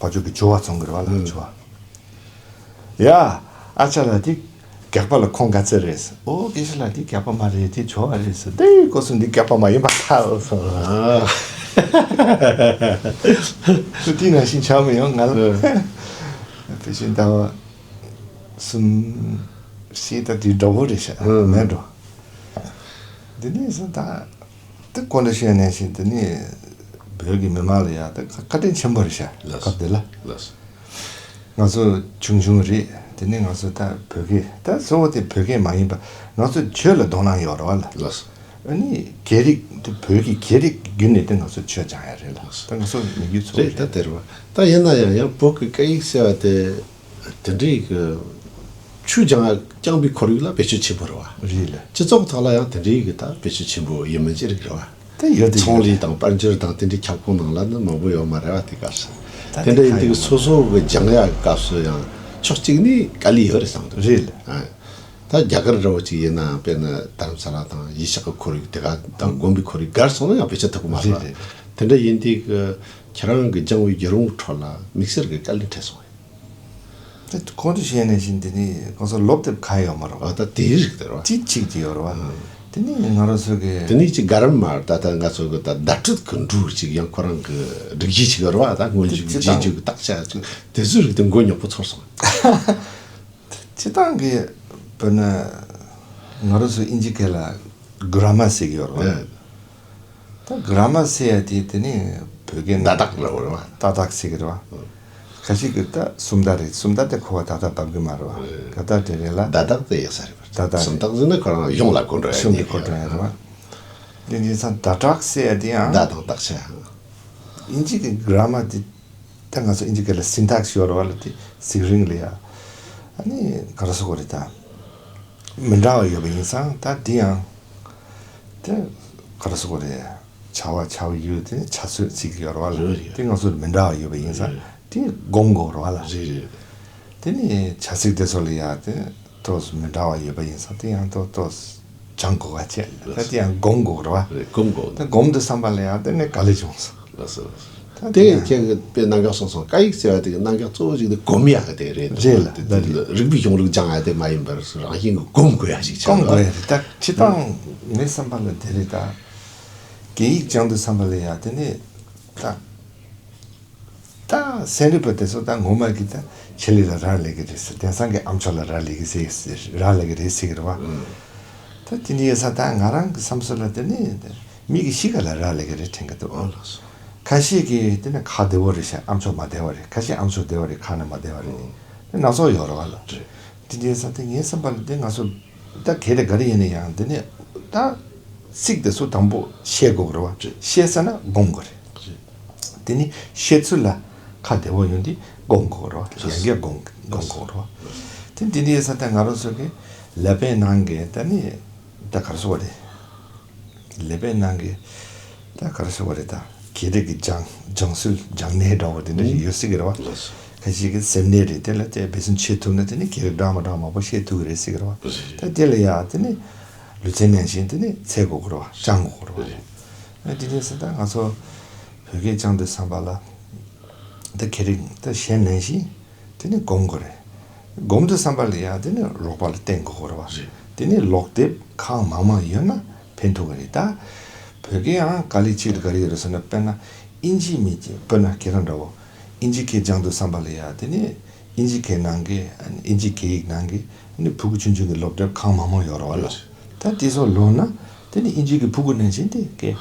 བ་ཅོ་གི་ཇོ་བ་ཚོང་གི་རེད་བ་ལ། ཇོ་བ། ཡ། ཨ་ཅག་ལགས་དེ་སྒེག་པ་ལ་ཁོང་ག་ཚད་རེད། ཨོ་དགེ་བཤེས་ལགས་དེ་སྒེག་པ་མ་རེད། དེ་ཇོ་བ་རེད་ཟེར། དེ་ཀོ་སུ་འདི་སྒེག་པ་མ་ཡིན་པ་ཐལ་སོང་། ཁོ་དེ་ནང་བཞིན་ཆགས་མི་ཡོང་ང་ལ། ཕལ་ཆེར་ཟླ་བ་གསུམ་བཞི་ད་དེ་འདྲ་བོ་རེད་ཤག་མེད་འགྲོ། འདི་ནས་ཟེར་ད། དེ་ཀོ་ལེ་ཤི་ནས་བཞིན་དེ་ནི་བོད་ཀྱི་མི་མང་ལ་ཡང་དེ་བཀའ་དྲིན་ཆེན་པོ་རེད་ཤག་ལགས། སྐབས་དེ་ལ། ལགས། ང་ཚོ་ཆུང་ཆུང་རེད། དེ་ནི་ང་ཚོ་ད་བོད་སྐད་ད་གཙོ་བོ་དེ་བོད་སྐད་མ་ཡིན་པ་ང་ཚོ་ཆོས་ལ་དོ་སྣང་ཡོད་རེད་བ་ལ། ལགས། ཨ་ནི་སྐད་རིགས་དེ་བོད་ཀྱི་སྐད་རིགས་བརྒྱུད་ནས་དེ་ང་ཚོ་ཆོས་སྦྱང་ཡ་རེད་ལ། ལགས། ད་ང་ཚོ་མི་རྒྱུད་ཚོ་རེད། ད་དེ་རེད་བ། ད་ཡིན་ན་ཡང་ཡང་བོད་ཀྱི་སྐད་ཡིག་ཟེར་བ་དེ། དེ་འདྲའི་གི་ཆོས་སྦྱང་སྦྱངས་པའི་ཁོར་ཡུག་ལ་བེད་སྤྱོད་ཆེན་པོ་རེད་བ། རེད་ལ། སྤྱི་ཚོགས་ཐོག་ལ་ཡང་དེ་འདྲའི་གི་ད་བེད་སྤྱོད་ཆེན་པོ་ཡིན་མིན་ཅི་རིགས་རེད་བ། ད་ཡོད་དེ་ཚོང་ལས་དང་དཔལ་འབྱོར་དང་དེ་འདྲའི་ཁྱབ་ཁོངས་ནང་ལ་ནི་མང་པོ་ཡོད་མ་རེད་བ། དེ་སྐབས་སུ་ད་དེ་འདྲ་ཡིན་དུས་སོ་སོ་གི་སྦྱང་ཡག་གི་སྐབས་སུ་ཡང་ཕྱོགས་གཅིག་ནས་དཀའ་ལས་ཡོད་རེད་བསམ་འདུག་རེད་ལ། ཨ། ད་རྒྱ་གར་འདྲ་བོ་ཅིག་ཡིན་ན་དཔེར་ན་རྡ་རམ་ས་ལ་དང་གཞིས་ཆགས་ཀྱི་ཁོར་ཡུག་དེ་ག་དང་དགོན་པའི་ཁོར་ཡུག་སྒར་སོང་ན་ཡང་བེད་སྤྱོད་ཐུབ་ཀྱི་མ་རེད་བ། རེད་རེད། དེ་འདྲ་ཡིན་དུས་ཀྱི་ཁྱེད་རང་གི་སྦྱང་བའི་བརྒྱུད་རིམ་ཁྲོད་ལ་དམིགས་བསལ་གྱི་དཀའ་ལས་འཕྲད་སོང་ངས། ད་ཁོང་ཚོས་བཤད་ནང་བཞིན་དེ་ནི་ཁོང་ཚོ་སློབ་དེབ་གང་ཡོད་མ་རེད་བ། ཨ་ད་དེའི་རིགས་དེ་རེད་བ། གཅིག་གཅིག་ཅིག་ཡོད་རེད་བ། དེ་ནི་ང་རང་ཚོ་གི་དེ་ནི་ཅིག་ག་རམ་མ་ད་ལྟ་ང་ཚོ་གི་ད་བརྡ་སྤྲོད་ཀྱི་འབྲུ་ཅིག་ཡང་ཁོ་རང་གི་སྒྲིག་གཞི་ཅིག་ཡོད་རེད་བ། ད་སྔོན་དེ་འཇུག་ཅི་རྗེས་དང་འཇུག་གི་དག་ཆ་ཅིག་དེ་ཚོའི་རིགས་དེ་མགོ་ཉོག་པོ་ཚོར་སོང་། སྤྱིར་བཏང་གི་དཔེར་ན་ང་རང་ཚོ་ཨིན་ཇི་སྐད་ལ་གྷ་ར་མར་ཟེར་གྱི་ཡོད་རེད་བ། ཨེ། ད་གྷ་ར་མར་ཟེར་ཡ་དེ་དེ་ནི་བོད་སྐད་ནང་བརྡ་དག་ལ་རེད་བ། བརྡ་དག་ཟེར་གྱི་རེད་བ། ཨེ། ཁ་ཤས་ཀྱིས་ད་སུམ་རྟགས་རེད། སུམ་རྟགས་དེ་ཁོ་བ་ད་ལྟ་འབབ་གི་མ་རེད་བ། ཨེ། ག་ད་དེ་རེད་ལ། བརྡ་དག་དེ་ཡག་ས་རེད་བ། བརྡ་དག་སུམ་རྟགས་ཟེར་ན་ཁོ་རང་གཞུང་ལ་གོ་འགྲོ་ཡ་གཞུང་ལ་གོ་འགྲོ་ཡ་རེད་བ། དེ་འདྲ་ས་བརྡ་དག་ཟེར་ཡ་དེ་ཡང་བརྡ་དང་དག་ཆ་ཡང་། ཨིན་ཇི་གི་གྷ་ར་མར་དེ། ད་ང་ཚོ་ཨིན་ཇི་སྐད་ལ་སིན་ཊེག་སི་ཡོད་རེད་བ་ལ། དེ་ཚིག་རིང་ལ་ཡ། ཨ་ནི་ག་རེ་ཟེར་དགོས་རེད་ད། མི་འདྲ་བ་ཡོད་པ་ཡིན་ཙང་ད་དེ་ཡང་། དེ་ག་རེ་ཟེར་དགོས་རེད། བྱ་བ་བྱ་བའི་ཡུལ་དེ་ནི་བྱ་ཚུལ་ཚིག་ཡོད་རེད་བ་ལ། རེད་རེད། དེ་ང་ཚོ་མི་འདྲ་བ་ཡོད་པ་ཡིན་ཙང་རེད། དེ་སྒོམ་དགོས་རེད་བ་ལ། རེད་རེད། དེ་ནི་བྱ་ཚིག་དེ་ཚོ་ལ་ཡ་དེ་ཏོག་ཙམ་མི་འདྲ་བ་ཡོད་པ་ཡིན་ཙང་དེ་ཡང་ཏོག་ཏོག་སྦྱང་དགོས་པ་བྱས། ད་དེ་ཡང་སྒོམ་དགོས་རེད་བ། རེད། སྒོམ་དགོས། ད་སྒོམ་དུས་ཙམ་པ་ལ་ཡང་དེ་ནི་དཀའ་ལས་བྱུང་སོང་། ལགས་སོ། ད་དེ་དེ་ཡང་ཁྱེད་ཀྱི་དཔེ་རྣམ་གཞག་གསུངས་སོང་། སྐད་ཡིག་ཟེར་བ་དེ་གི་རྣམ་གཞག་གཙོ་བོ་ཞིག་དེ་སྒོམ་ཡག་གི་དེ་རེད་འདུག་ལ། དེ་དེ་ལ་རིག་པའི་གཞུང་ལུགས་སྦྱང་ཡ་དེ་མ་ཡིན་པར་རང་བཞིན་གྱི་སྒོམ་དགོས་ཡ་ཞིག་ཆགས་སྒོམ་དགོས་ཡ་རེད། ད་སྤྱིར་བཏང་ངའི་བསམ་པ་ལ་དེ་རེད། ད་སྐད་ཡིག་སྦྱང་དུས་ཙམ་པ་ལ་ཡ་དེ་ནི་ད་ད་སེམས་རིག་པ་དེ་ཚོ་ད་ངོ་མ་གི་ད་ཆེད་ལས་ལ་རག་ལས་ཀྱི་རེད་ཟེར། དེང་སང་གི་ཨ་མཆོག་ལ་རག་ལས་ཀྱི་ཟེར། རག་ལས་ཀྱི་རེད་ཟེར་གི་རེད་བ། ད་དེ་འདྲ་ཡོད་ས་ད་ང་རང་གི་བསམ་ཚུལ་ལ་དེ་ནི་མི་གི་གཤིས་ཀ་ལ་རག་ལས་ཀྱི་རེད་དྲན་གི་འདུག་ཨོ་ལགས་སོ། ཁ་ཤས་ཀྱིས་དེ་ནི་ཁ་བདེ་བོ་རེད་ཤག་ཨ་མཆོག་མ་བདེ་བ་རེད། ཁ་ཤས་ཨ་མཆོག་བདེ་བ་རེད། ཁ་ནི་མ་བདེ་བ་རེད། ཨོ། དེ་སྣ་ཚོགས་ཡོད་རེད་བ་ལ། རེད། དེ་འདྲ་ཡོད་ས་དེ་ངའི་བསམ་པ་ལ་དེ་ང་ཚོ་ད་གལ་ཏེ་ག་རེ་ཡིན་ན་ཡང་དེ་ནི་ད་ཚིག་དེ་ཚོ་དང་པོ་ཤེས་དགོས་གི་རེད་བ། རེད། ཤེས་ས་ན་སྒོམ་དགོས་རེད། རེད། དེ་ནི་ཤེས་ཚུལ་ལ་ཁ་བདེ་བོ་ཡོང་དུས་སྒོམ་དགོས་རེད་བ། ལགས། ཡང་བསྐྱར་སྒོམ་སྒོམ་དགོས་རེད་བ། དེ་འདི་འདྲ་ཡོད་ས་ད་ང་རང་ཚོ་གི་ལབ་པའི་ནང་གི་ད་ནི་ད་ག་རེ་ཟེར་དགོས་རེད། ལབ་པའི་ནང་གི་ད་ག་རེ་ཟེར་དགོས་རེད། ད་སྐད་རིགས་ཀྱི་སྦྱང་སྦྱང་སྲོལ་སྦྱང་གནས་འདྲ་བོ་དེ་འདྲ་ཞིག་ཡོད་སྲིད་ཀྱི་རེད་བ། ལགས་སོ། ཁ་ཤས་ཀྱི་སེམས་ནད་རེད། དེ་ལ་དེ་འབད་བརྩོན་བྱེད་ཐུབ་ན་དེ་ནི་སྐད་རིགས་འདྲ་མ་འདྲ་མང་པོ་ཤེས་ཐུབ་ཀྱི་རེད་ཟེར་གྱི་རེད་བ། ད་དེ་ལ་ཡ་དེ་ནི་ལུས་རྩལ་ནང་བཞིན་དེ་ནི་འཚོལ་དགོས་ཀྱི་རེད་བ། སྦྱང་དགོས་ཀྱི་རེད་བ། ཨ་དེ་འདྲ་ཟེར་ད་ང་ཚོ་བོད་སྐད་སྦྱང་དུས་ཙམ་པ་ལ་ད་སྐད་རིགས་ད་གཞན་ནང་བཞིན་དེ་ནི་སྒོམ་དགོས་རེད། སྒོམ་དུས་ཙམ་པ་ལ་ཡ་དེ་ནི་རོགས་པ་ལ་བརྟེན་དགོས་ཀྱི་རེད་བ། རེད། དེ་ནི་ཀློག་དེབ་གང་མང་མང་ཡོད་ན་ཕན་ཐོགས་ཀྱི་རེད། ད་བོད་སྐད་ཡང་དཀའ་ལས་གཅིག་ཏུ་ག་རེ་ཡོད་རེད་ཟེར་ན། དཔེར་ན་ཨིན་ཇི་མི་གཅིག་དཔེར་ན་ཁྱེད་རང་འདྲ་བོ་ཨིན་ཇི་སྐད་སྦྱང་དུས་ཙམ་པ་ལ་ཡ་དེ་ནི་ ཨིན་ཇི་སྐད་ནང་གི་ཨ་ནི་ཨིན་ཇི་སྐད་ཡིག་ནང་གི་ཨ་ནི་ཕྲུ་གུ་ཆུང་ཆུང་གི་སློབ་དེབ་གང་མང་མང་ཡོད་རེད་བ་ལ། ད་དེ་ཚོ་ཀློག་ན་དེ་ནི་ཨིན་ཇི་གི་ཕྲུ་གུ་ནང་བཞིན་དེ་སྐད་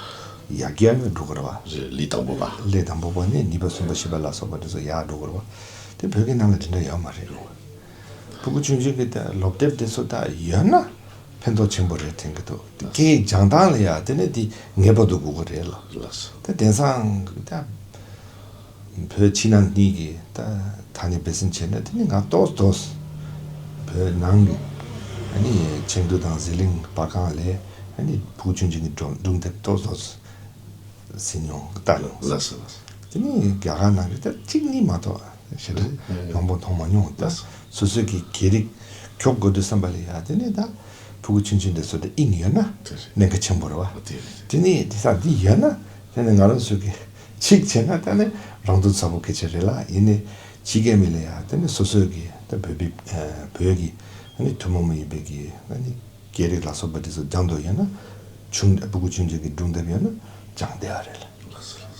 ཡར་རྒྱས་ཡོད་འགྲོ་གི་རེད་བ། རེད། ལེའུ་དང་པོ་པ། ལེའུ་དང་པོ་པ་ནས་གཉིས་པ་གསུམ་པ་བཞི་པ་ལ་སོགས་པ་དེ་ཚོ་ཡར་འགྲོ་གི་རེད་བ། དེ་བོད་སྐད་ནང་ལ་དེ་འདྲ་ཡོད་མ་རེད། ཕྲུ་གུ་ཆུང་ཆུང་གི་ད་སློབ་དེབ་དེ་ཚོ་ད་ཡོད་ན་ཕན་ཐོགས་ཆེན་པོ་རེད་དྲན་གི་འདུག་དེ་སྐད་ཡིག་སྦྱང་སྟངས་ལ་ཡ་དེ་ནི་དེ་ངེས་པར་དུ་དགོས་ཀྱི་རེད་ལ། ལགས་སོ། ད་དེང་སང་ད་བོད་ཕྱི་ནང་གཉིས་ཀྱི་ད་ཐ་སྙད་འབད་བརྩོན་བྱས་ན་དེ་ནི་ང་ཏོག་ཙམ་ཏོག་ཙམ་བོད་ནང་གི་ཨ་ནི་ཆེད་དུ་དང་ཟི་ལིང་པར་ཁང་ལས་ཨ་ནི་ཕྲུ་གུ་ཆུང་ཆུང་གི་སྒྲུང་སྒྲུང་དེབ་ཏོག་ཙམ་ཏོག་ཙམ་གཟིགས་མྱོང་ལྟ་མྱོང་། ལགས་སོ་ལགས་སོ། དེ་ནི་རྒྱ་གར་ནང་གི་ད་གཅིག་གཉིས་མ་གཏོགས་ཞེ་དྲག་ཨེ་མང་པོ་མཐོང་མ་མྱོང་། ད་ལགས་སོ། སོ་སོའི་གི་སྐད་རིགས་འཁྱོག་དགོས་དུས་བསམ་པ་ལ་ཡ་དེ་ནི་ད་ཕྲུ་གུ་ཆུང་ཆུང་དེ་ཚོ་དེ་དབྱིངས་ཡོད་ན་དེ་རེད། གནད་འགག་ཆེན་པོ་རེད་བ། དེ་རེད། དེ་ནི་དེ་ས་འདི་ཡོད་ན་དེ་ནི་ང་རང་ཚོ་གི་གཅིག་བྱས་ན་ད་ནི་རང་དོན་ཚ་པོ་སྐད་ཆ་རེད་ལ། ཡིན་ནི་ཕྱི་རྒྱལ་མི་ལ་ཡ་དེ་ནི་སོ་སོའི་གི་ད་བོད་པའི་ཨ་བོད་ཀྱི་ཨ་ནི་ཐུན་མོང་མ་ཡིན་པའི་གི་ཨ་ནི་སྐད་རིགས་ལ་སོགས་པ་དེ་ཚོ་སྦྱང་འདོད་ཡོད་ན། ཆུང་ཕྲུ་གུ་ཆུང་ཆུང་གི་སྒྲུང་དེབ་ཡོད་ན་སྦྱང་བདེ་བ་རེད་ལ།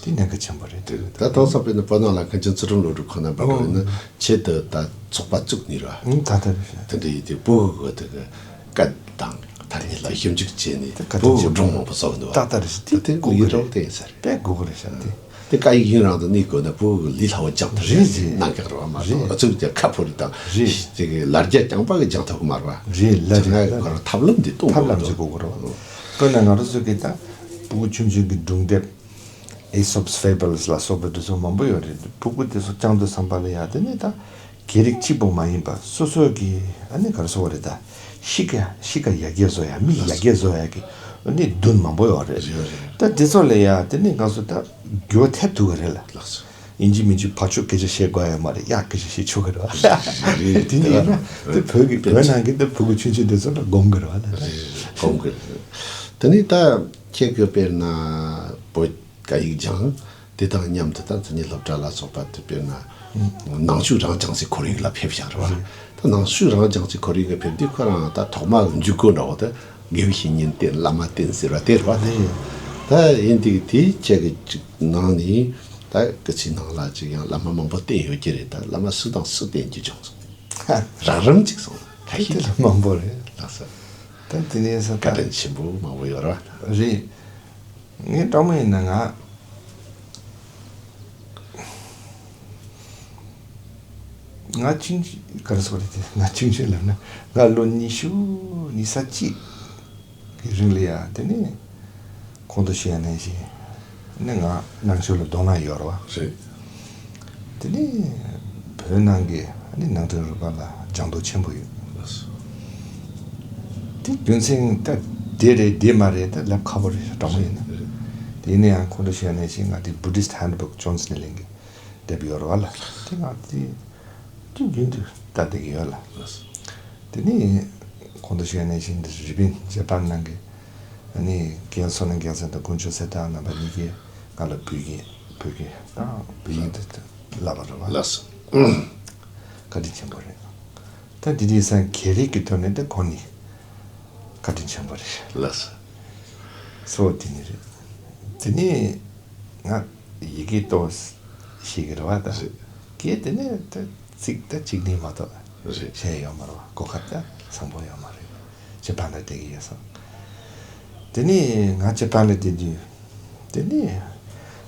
དེ་གནད་འགག་ཆེན་པོ་རེད། དེ་ད་དེང་སང་དཔེར་ན་བོད་ནང་ལ་མཁན་ཆེན་ཚུལ་ཁྲིམས་བློ་གྲོས་ཁོ་ན་འབད་ཨོ་རུང་ཡིན་ན་ཆེད་དུ་ད་ཚོགས་པ་བཙུགས་ནས་ར། ཨང་། ད་ལྟ་རེད་ཤག་དེ་འདྲ་ཡིན་དུས་ཕྲུ་གུ་གི་དེ་གི་སྐད་དང་ཐ་སྙད་ལ་ཞིབ་འཇུག་བྱས་ནས་དེ་ག་ཕྲུ་གུ་དེ་སྒྲུང་མང་པོ་བཟོ་གི་འདུག་བ། ད་ལྟ་རེད་ཤག་དེ་དེ་དེ་དགོས་ཀྱི་ཡིན་རོགས་རེད། དེ་ཡིན་ས་རེད། དཔེ་དགོས་ཀྱི་རེད་ཤག་དེ། དེ་སྐད་ཡིག་ཡུན་རིང་དུ་གནས་དགོས་ན་ཕྲུ་གུ་ལས་སླ་བོ་སྦྱང་ཐུབ་རེད་ཟེར་རེད། གནད་འགག་རེད་བ། མ་རེད། ཨ་ཚུགས་ཀྱང་ཁ་ཕོ་རེད་དང་། རེད། དེ་གི་ལར་རྒྱ་རྐྱང་པ་གི་སྦྱང་ཐུབ་ཀྱི་མ་རེད་བ། རེད་ལ། རེད་ལ། ང་ཐབས་ལམ་འདི་གཏོང་ཐབས་ལམ་དགོས་ཅིག་དགོས་ཀྱི་རེད་བ། དཔེར་ན་ང་རང་ཚོ་གི་ད་ཕྲུ་གུ་ཆུང་ཆུང་གི་སྒྲུང་དེབ་Aesop's Fables ལ་སོགས་པའི་འདི་ཚོ་མང་པོ་ཡོད་རེད། ཕྲུ་གུ་དེ་ཚོ་སྦྱང་དུས་བསམ་པ་ལ་ཡ་དེ་ནི་ད་སྐད་རིགས་གཅིག་པོ་མ་ཡིན་པ་སོ་སོའི་གི་ཨ་ནི་ག་རེ་ཟེར་བ་རེད། ད་གཤིས་ཀ་གཤིས་ཀ་ཡར་རྒྱས་བཟོ་ཡ། མིག་ཡར་རྒྱས་བཟོ་ཡ་གི་ཨ་ནི་མདུན་མང་པོ་ཡོད་རེད། ཡོད་རེད། ད་དེ་ཚོ་ལ་ཡ་དེ་ནི་ང་ཚོ་ད་འགྱུར་བ་ཐེབས་ཐུབ་ཀྱི་རེད་ལ། ལགས་སོ། ཨིན་ཇི་མིན་ཇི་ཕར་ཕྱོགས་སྐད་ཆ་བཤད་དགོས་ཡ་མ་རེད། ཡ་སྐད་ཆ་བཤད་ཆོག་གི་རེད་བ། རེད། དེ་ནི་ཡིན་ན་དེ་བོད་ཀྱི་བོད་ནང་གི་ད་ཕྲུ་གུ་ཆུང་ཆུང་དེ་ཚོ་ལ་སྒོམ་གི་རེད་བ། ད་རེད། སྒོམ་གི་རེད། དེ་ནི་ད་ཁྱེད་ཀྱི་དཔེར་ན་བོད་སྐད་ཡིག་སྦྱང་དེ་དང་མཉམ་དུ་ད་མཚན་ཉིད་སློབ་གྲྭ་ལ་སོགས་པ་དེ་དཔེར་ན་ནང་ཆོས་རང་སྦྱང་སའི་ཁོར་ཡུག་ལ་ཕེབས་བཞག་རེད་བ། ད་ནང་ཆོས་རང་སྦྱང་སའི་ཁོར་ཡུག་ལ་ཕེབས་དུས་ཁོ་རང་ད་ཐོག་མ་འཇུག་སྒོ་འདྲ་བོ་ད་དགེ་བའི་བཤེས་གཉེན་བསྟེན། བླ་མ་བསྟེན་ཟེར་བ་དེ་རེད་བ། ད་ཡིན་དུས་དེ་ཁྱེད་ཀྱི་ཅིག་ནང་ནས་ད་སྐུ་ཚེ་ནང་ལ་ཅིག་ཡང་བླ་མ་མང་པོ་བསྟེན་ཡོད་ཀྱི་རེད། ད་བླ་མ་སུ་དང་སུ་བསྟེན་རྒྱུ་བྱུང་སོང་། རགས་རིམ་ཅིག་སོང་། ཁ་ཤས་དེ་ལ་མང་པོ་རེད། ལགས་སོ། ད་དེ་ནས་ས་བཀའ་དྲིན་ཆེན་པོ་མང་པོ་ཡོད་རེད་བ། རེད། ངས་སྤྲང་མོ་ཡིན་ན་ང་ང་ཆུང་ཆུང་ག་རེ་ཟེར་དགོས་རེད་དེ། ང་ཆུང་ཆུང་ལབ་ན་ང་ལོ་ཉི་ཤུ་ཉི་ཤུ་རྩ་གཅིག་གི་རིང་ལ་ཡ་དེ་ནས་གོང་དུ་ཞུས་ཡ་ནང་བཞིན་ནི་ང་ནང་ཆོས་ལ་དོ་སྣང་ཡོད་རེད་བ། རེད། དེ་ནས་བོད་ནང་གི་ནི་ནང་དོན་རིག་པ་ལ་སྦྱང་འདོད་ཆེན་པོ་ཡོད། དེ་རྒྱུ་མཚན་ད་འདི་རེད་འདི་མ་རེད་ད་ལབ་ཁག་པོ་རེད། སྤྲང་མོ་ཡིན་ན། རེད། དེ་ཡིན་ན་ཡང་གོང་དུ་ཞུས་ཡ་ནང་བཞིན་ང་དེ་Buddhist Handbook Jones Snelling གི་དེབ་ཡོད་རེད་བ་ལ། དེ་ང་དེ་དུས་རྒྱུན་དུ་ལྟ་བསྡད་ཀྱི་ཡོད་ལ། དེ་ནས་གོང་དུ་ཞུས་ནང་བཞིན་དུ་རི་པིན་ཇ་པན་ནང་གི་ཨ་ནི་རྒན་བསོད་ནམས་རྒྱལ་མཚན་དང་དཀོན་མཆོག་གསེར་རྟ་རྣམ་པ་གཉིས་ཀྱིས་ང་ལ་བོད་སྐད་བོད་སྐད་དང་བོད་ཡིག་དེ་བསླབ་པ་རེད་བ། ལགས་སོ། བཀའ་དྲིན་ཆེན་པོ་རེད། ད་འདི་དུས་སང་སྐད་རིགས་ཀྱི་ཐོག་ནས་དེ་ཁོང་ནི་བཀའ་དྲིན་ཆེན་པོ་རེད། ལགས་སོ། གཙོ་བོ་དེ་ནི་རེད། དེ་ནས་ང་ཡི་གེ་ཏོག་ཤེས་ཀྱི་རེད་བ། ད་རེད། སྐད་དེ་ནས་ད་ཚིག་ད་གཅིག་གཉིས་མ་གཏོགས་རེད། བཤད་ཡོད་མ་རེད་བ། གོ་སྐབས་ད་བཟང་པོ་ཡོད་མ་རེད། ཇ་པན་ལ་བསྡད་ཀྱི་ཡོད་སོང་། དེ་ནས་ང་ཇ་པན་ལ་བསྡད་དུས་དེ་ནས་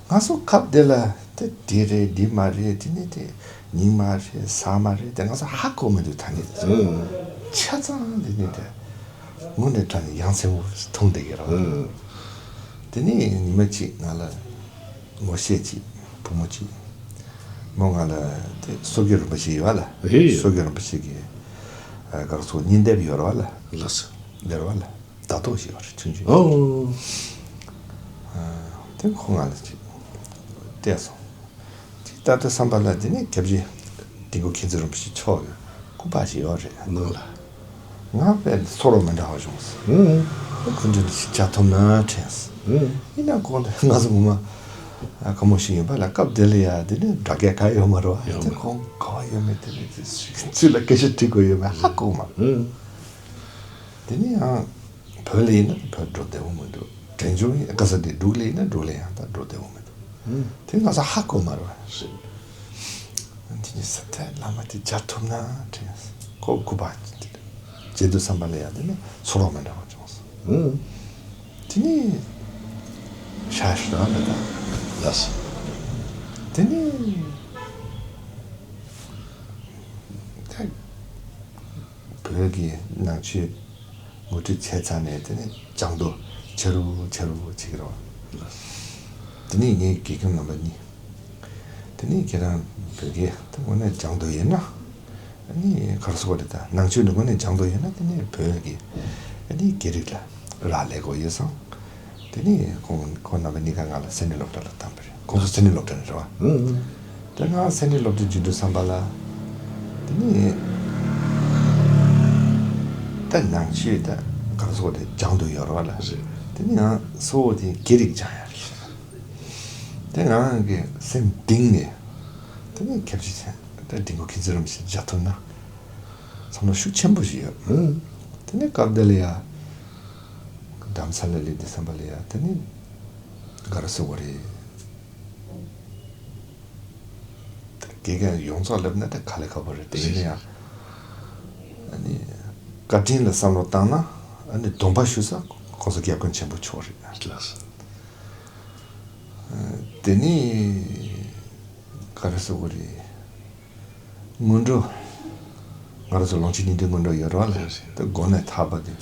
ང་ཚོ་སྐབས་དེ་ལ་དེ་འདི་རེད་འདི་མ་རེད། དེ་ནས་དེ་ཉིན་མ་རེད་གཟའ་མ་རེད་དེ་ང་ཚོ་ཧ་གོ་མི་འདུག་ཐ་སྙད་དེ་ཚོ། ཨང་། ཆ་ཚང་དེ་ནས་དེ་དངོས་གནས་དྲང་ནས་ཡ་མཚན་པོ་མཐོང་བསྡད་ཀྱི་རེད། ཨང་། དེ་ནས་ཉི་མ་གཅིག་ང་ལ་ངོ་ཤེས་ཅིག་བུ་མོ་གཅིག་མོ་ང་ལ་དེ་བསོད་རྒྱལ་རིན་པོ་ཆེ་ཡོད་ལ། ཨེ། བསོད་རྒྱལ་རིན་པོ་ཆེ་གི་ཨ་ག་རེ་ཟེར་སྙིང་དེབ་ཡོད་རེད་བ་ལ། ལགས་སོ། འདིར་བ་ལ་ད་ལྟོ་ཞིག་ཡོད་རེད་ཆུང་ཆུང་། ཨོ། ཨ་དེ་ཁོ་ང་ལ་ཅིག་བལྟས་སོང་། ཅིག་ལྟ་དུས་བསམ་པ་ལ་དེ་ནས་སྐྱབས་རྗེ་དིལ་མགོ་མཁྱེན་བརྩེ་རིན་པོ་ཆེ་མཆོག་གི་སྐུ་པར་ཞིག་ཡོད་རེད། ནང་ལ། ང་དཔེ་ཚོར་བ་མི་འདྲ་བ་བྱུང་སོང་། ཨང་། ཁོ་འདྲ་ཞིག་བྱ་ཐུབ་ན་དྲན་སོང་། ཨང་། ཡིན་ན་ཁོང་དེ་ང་ཚོ་ངོ་མ་ཨ་དགའ་མོ་ཞིག་ཡིན་པ་ལ། སྐབས་དེ་ལ་ཡ་དེ་ནས་སྒྲ་སྐད་ག་ཡོད་མ་རེད་བ། ཡོད་མ་རེད། དེ་ཁོང་ག་བ་ཡོད་མེད་དེ་ནས་དེ་ཚུར་ལ་སྐད་ཆ་དྲི་དགོས་ཡོད་མེད་ཧ་གོ་མ། ཨང་། དེ་ནས་ཡང་བོད་ལ་ཡིན་ན་བོད་འགྲོ་བདེ་བོ་མི་འདུག་དྲན་བྱུང་ཡིན་ག་ས་དེ་འབྲུག་ལ་ཡིན་ན་འབྲུག་ལ་ཡང་ད་འགྲོ་བདེ་བོ་མི་འདུག་ཨང་། དེ་ང་ཚོ་ཧ་གོ་མ་རེད་བ། རེད། དེ་ནི་ས་མཐའི་བླ་མ་དེ་མཇལ་ཐུབ་ན་དྲན། ཁོ་སྐུ་པར་བརྗེད་དུས་ཙམ་པ་ལ་ཡང་དེ་ནི་ཚོར་བ་མི་འདྲ་བ་བྱུང་སོང་། ཨང་། དེ་ནི་ཤ་ཤ་རང་ལ་དང་། ལགས་སོ། དེ་ནི་ད་བོད་ཀྱི་ནང་ཆོས་ངོ་སྤྲོད་བྱས་ཚར་ནས་དེ་ནི་སྦྱང་དོ་ཆེ་རུ་ཆེ་རུ་བྱེད་ཀྱི་རེད་བ། དེ་ནི་ངའི་དགེ་རྒན་རྣམ་པ་གཉིས། དེ་ནས་ཁྱེད་རང་བོད་སྐད་དེ་དངོས་གནས་སྦྱང་འདོད་ཡོད་ན། ཨ་ནི་ག་རེ་ཟེར་དགོས་རེད། ད་ནང་ཆོས་འདི་དངོས་གནས་སྦྱང་འདོད་ཡོད་ན་དེ་ནས་བོད་ཀྱི་ཨ་ནི་སྐད་རིགས་ལ་རག་ལས་དགོས་ཡོད་བསམ། དེ་ནས་ཁོང་ཁོང་རྣམ་པ་གཉིས་ཀ་ང་ལ་སེ་འབྲས་སློབ་གྲྭ་ལ་བཏང་པ་རེད། ཁོང་ཚོ་སེ་འབྲས་སློབ་གྲྭ་ནས་རེད་བ། ཨང་། དེ་ང་སེ་འབྲས་སློབ་གྲྭ་འཇུག་དུས་ཙམ་པ་ལ། དེ་ནས་ད་ནང་ཆོས་ད་ག་རེ་ཟེར་དགོས་རེད། སྦྱང་འདོད་ཡོད་རེད་བ་ལ། རེད། དེ་ནས་ང་གཙོ་བོ་དེ་སྐད་རིགས་སྦྱང་ཡ་རེད། དེ་ང་རང་གི་སེམས་གཏིང་ནས་དེ་ནས་ཁྱབ་ཆེ་ཆེ་དེ་འབྲི་གུང་མཁྱེན་བརྩེ་རིན་པོ་ཆེ་མཇལ་ཐུབ་ན་བསམ་བློ་ཤུགས་ཆེན་པོ་ཞིག་ཡོད། ཨང་། དེ་ནས་སྐབས་དེ་ལ་ཡ་རྡ་རམ་ས་ལ་སླེབས་དུས་ཙམ་པ་ལ་ཡ་དེ་ནས་ག་རེ་ཟེར་དགོས་རེད། དགེ་རྒན་ཡོངས་རྫོགས་སླེབས་ན་དེ་དཀའ་ལས་ཁག་པོ་རེད། དེ་ཡིན་ན་ཡང་ཨ་ནི་བཀའ་དྲིན་ལ་བསམ་བློ་བཏང་ན་ཨ་ནི་སྡོམ་པ་ཞུ་ས་ཁོང་ཚོ་རྒྱབ་སྐྱོར་ཆེན་པོ་ཆོག་རེད། ལགས་སོ། དེ་ནི་ག་རེ་ཟེར་དགོས་རེད། སྔོན་འགྲོ་ང་རང་ཚོ་ལོངས་སྤྱོད་གཉིས་ལྡན་སྔོན་འགྲོ་ཡོད་རེད་བ་ལ། དེ་དགོས་ནས་ཐར་པ་དེ་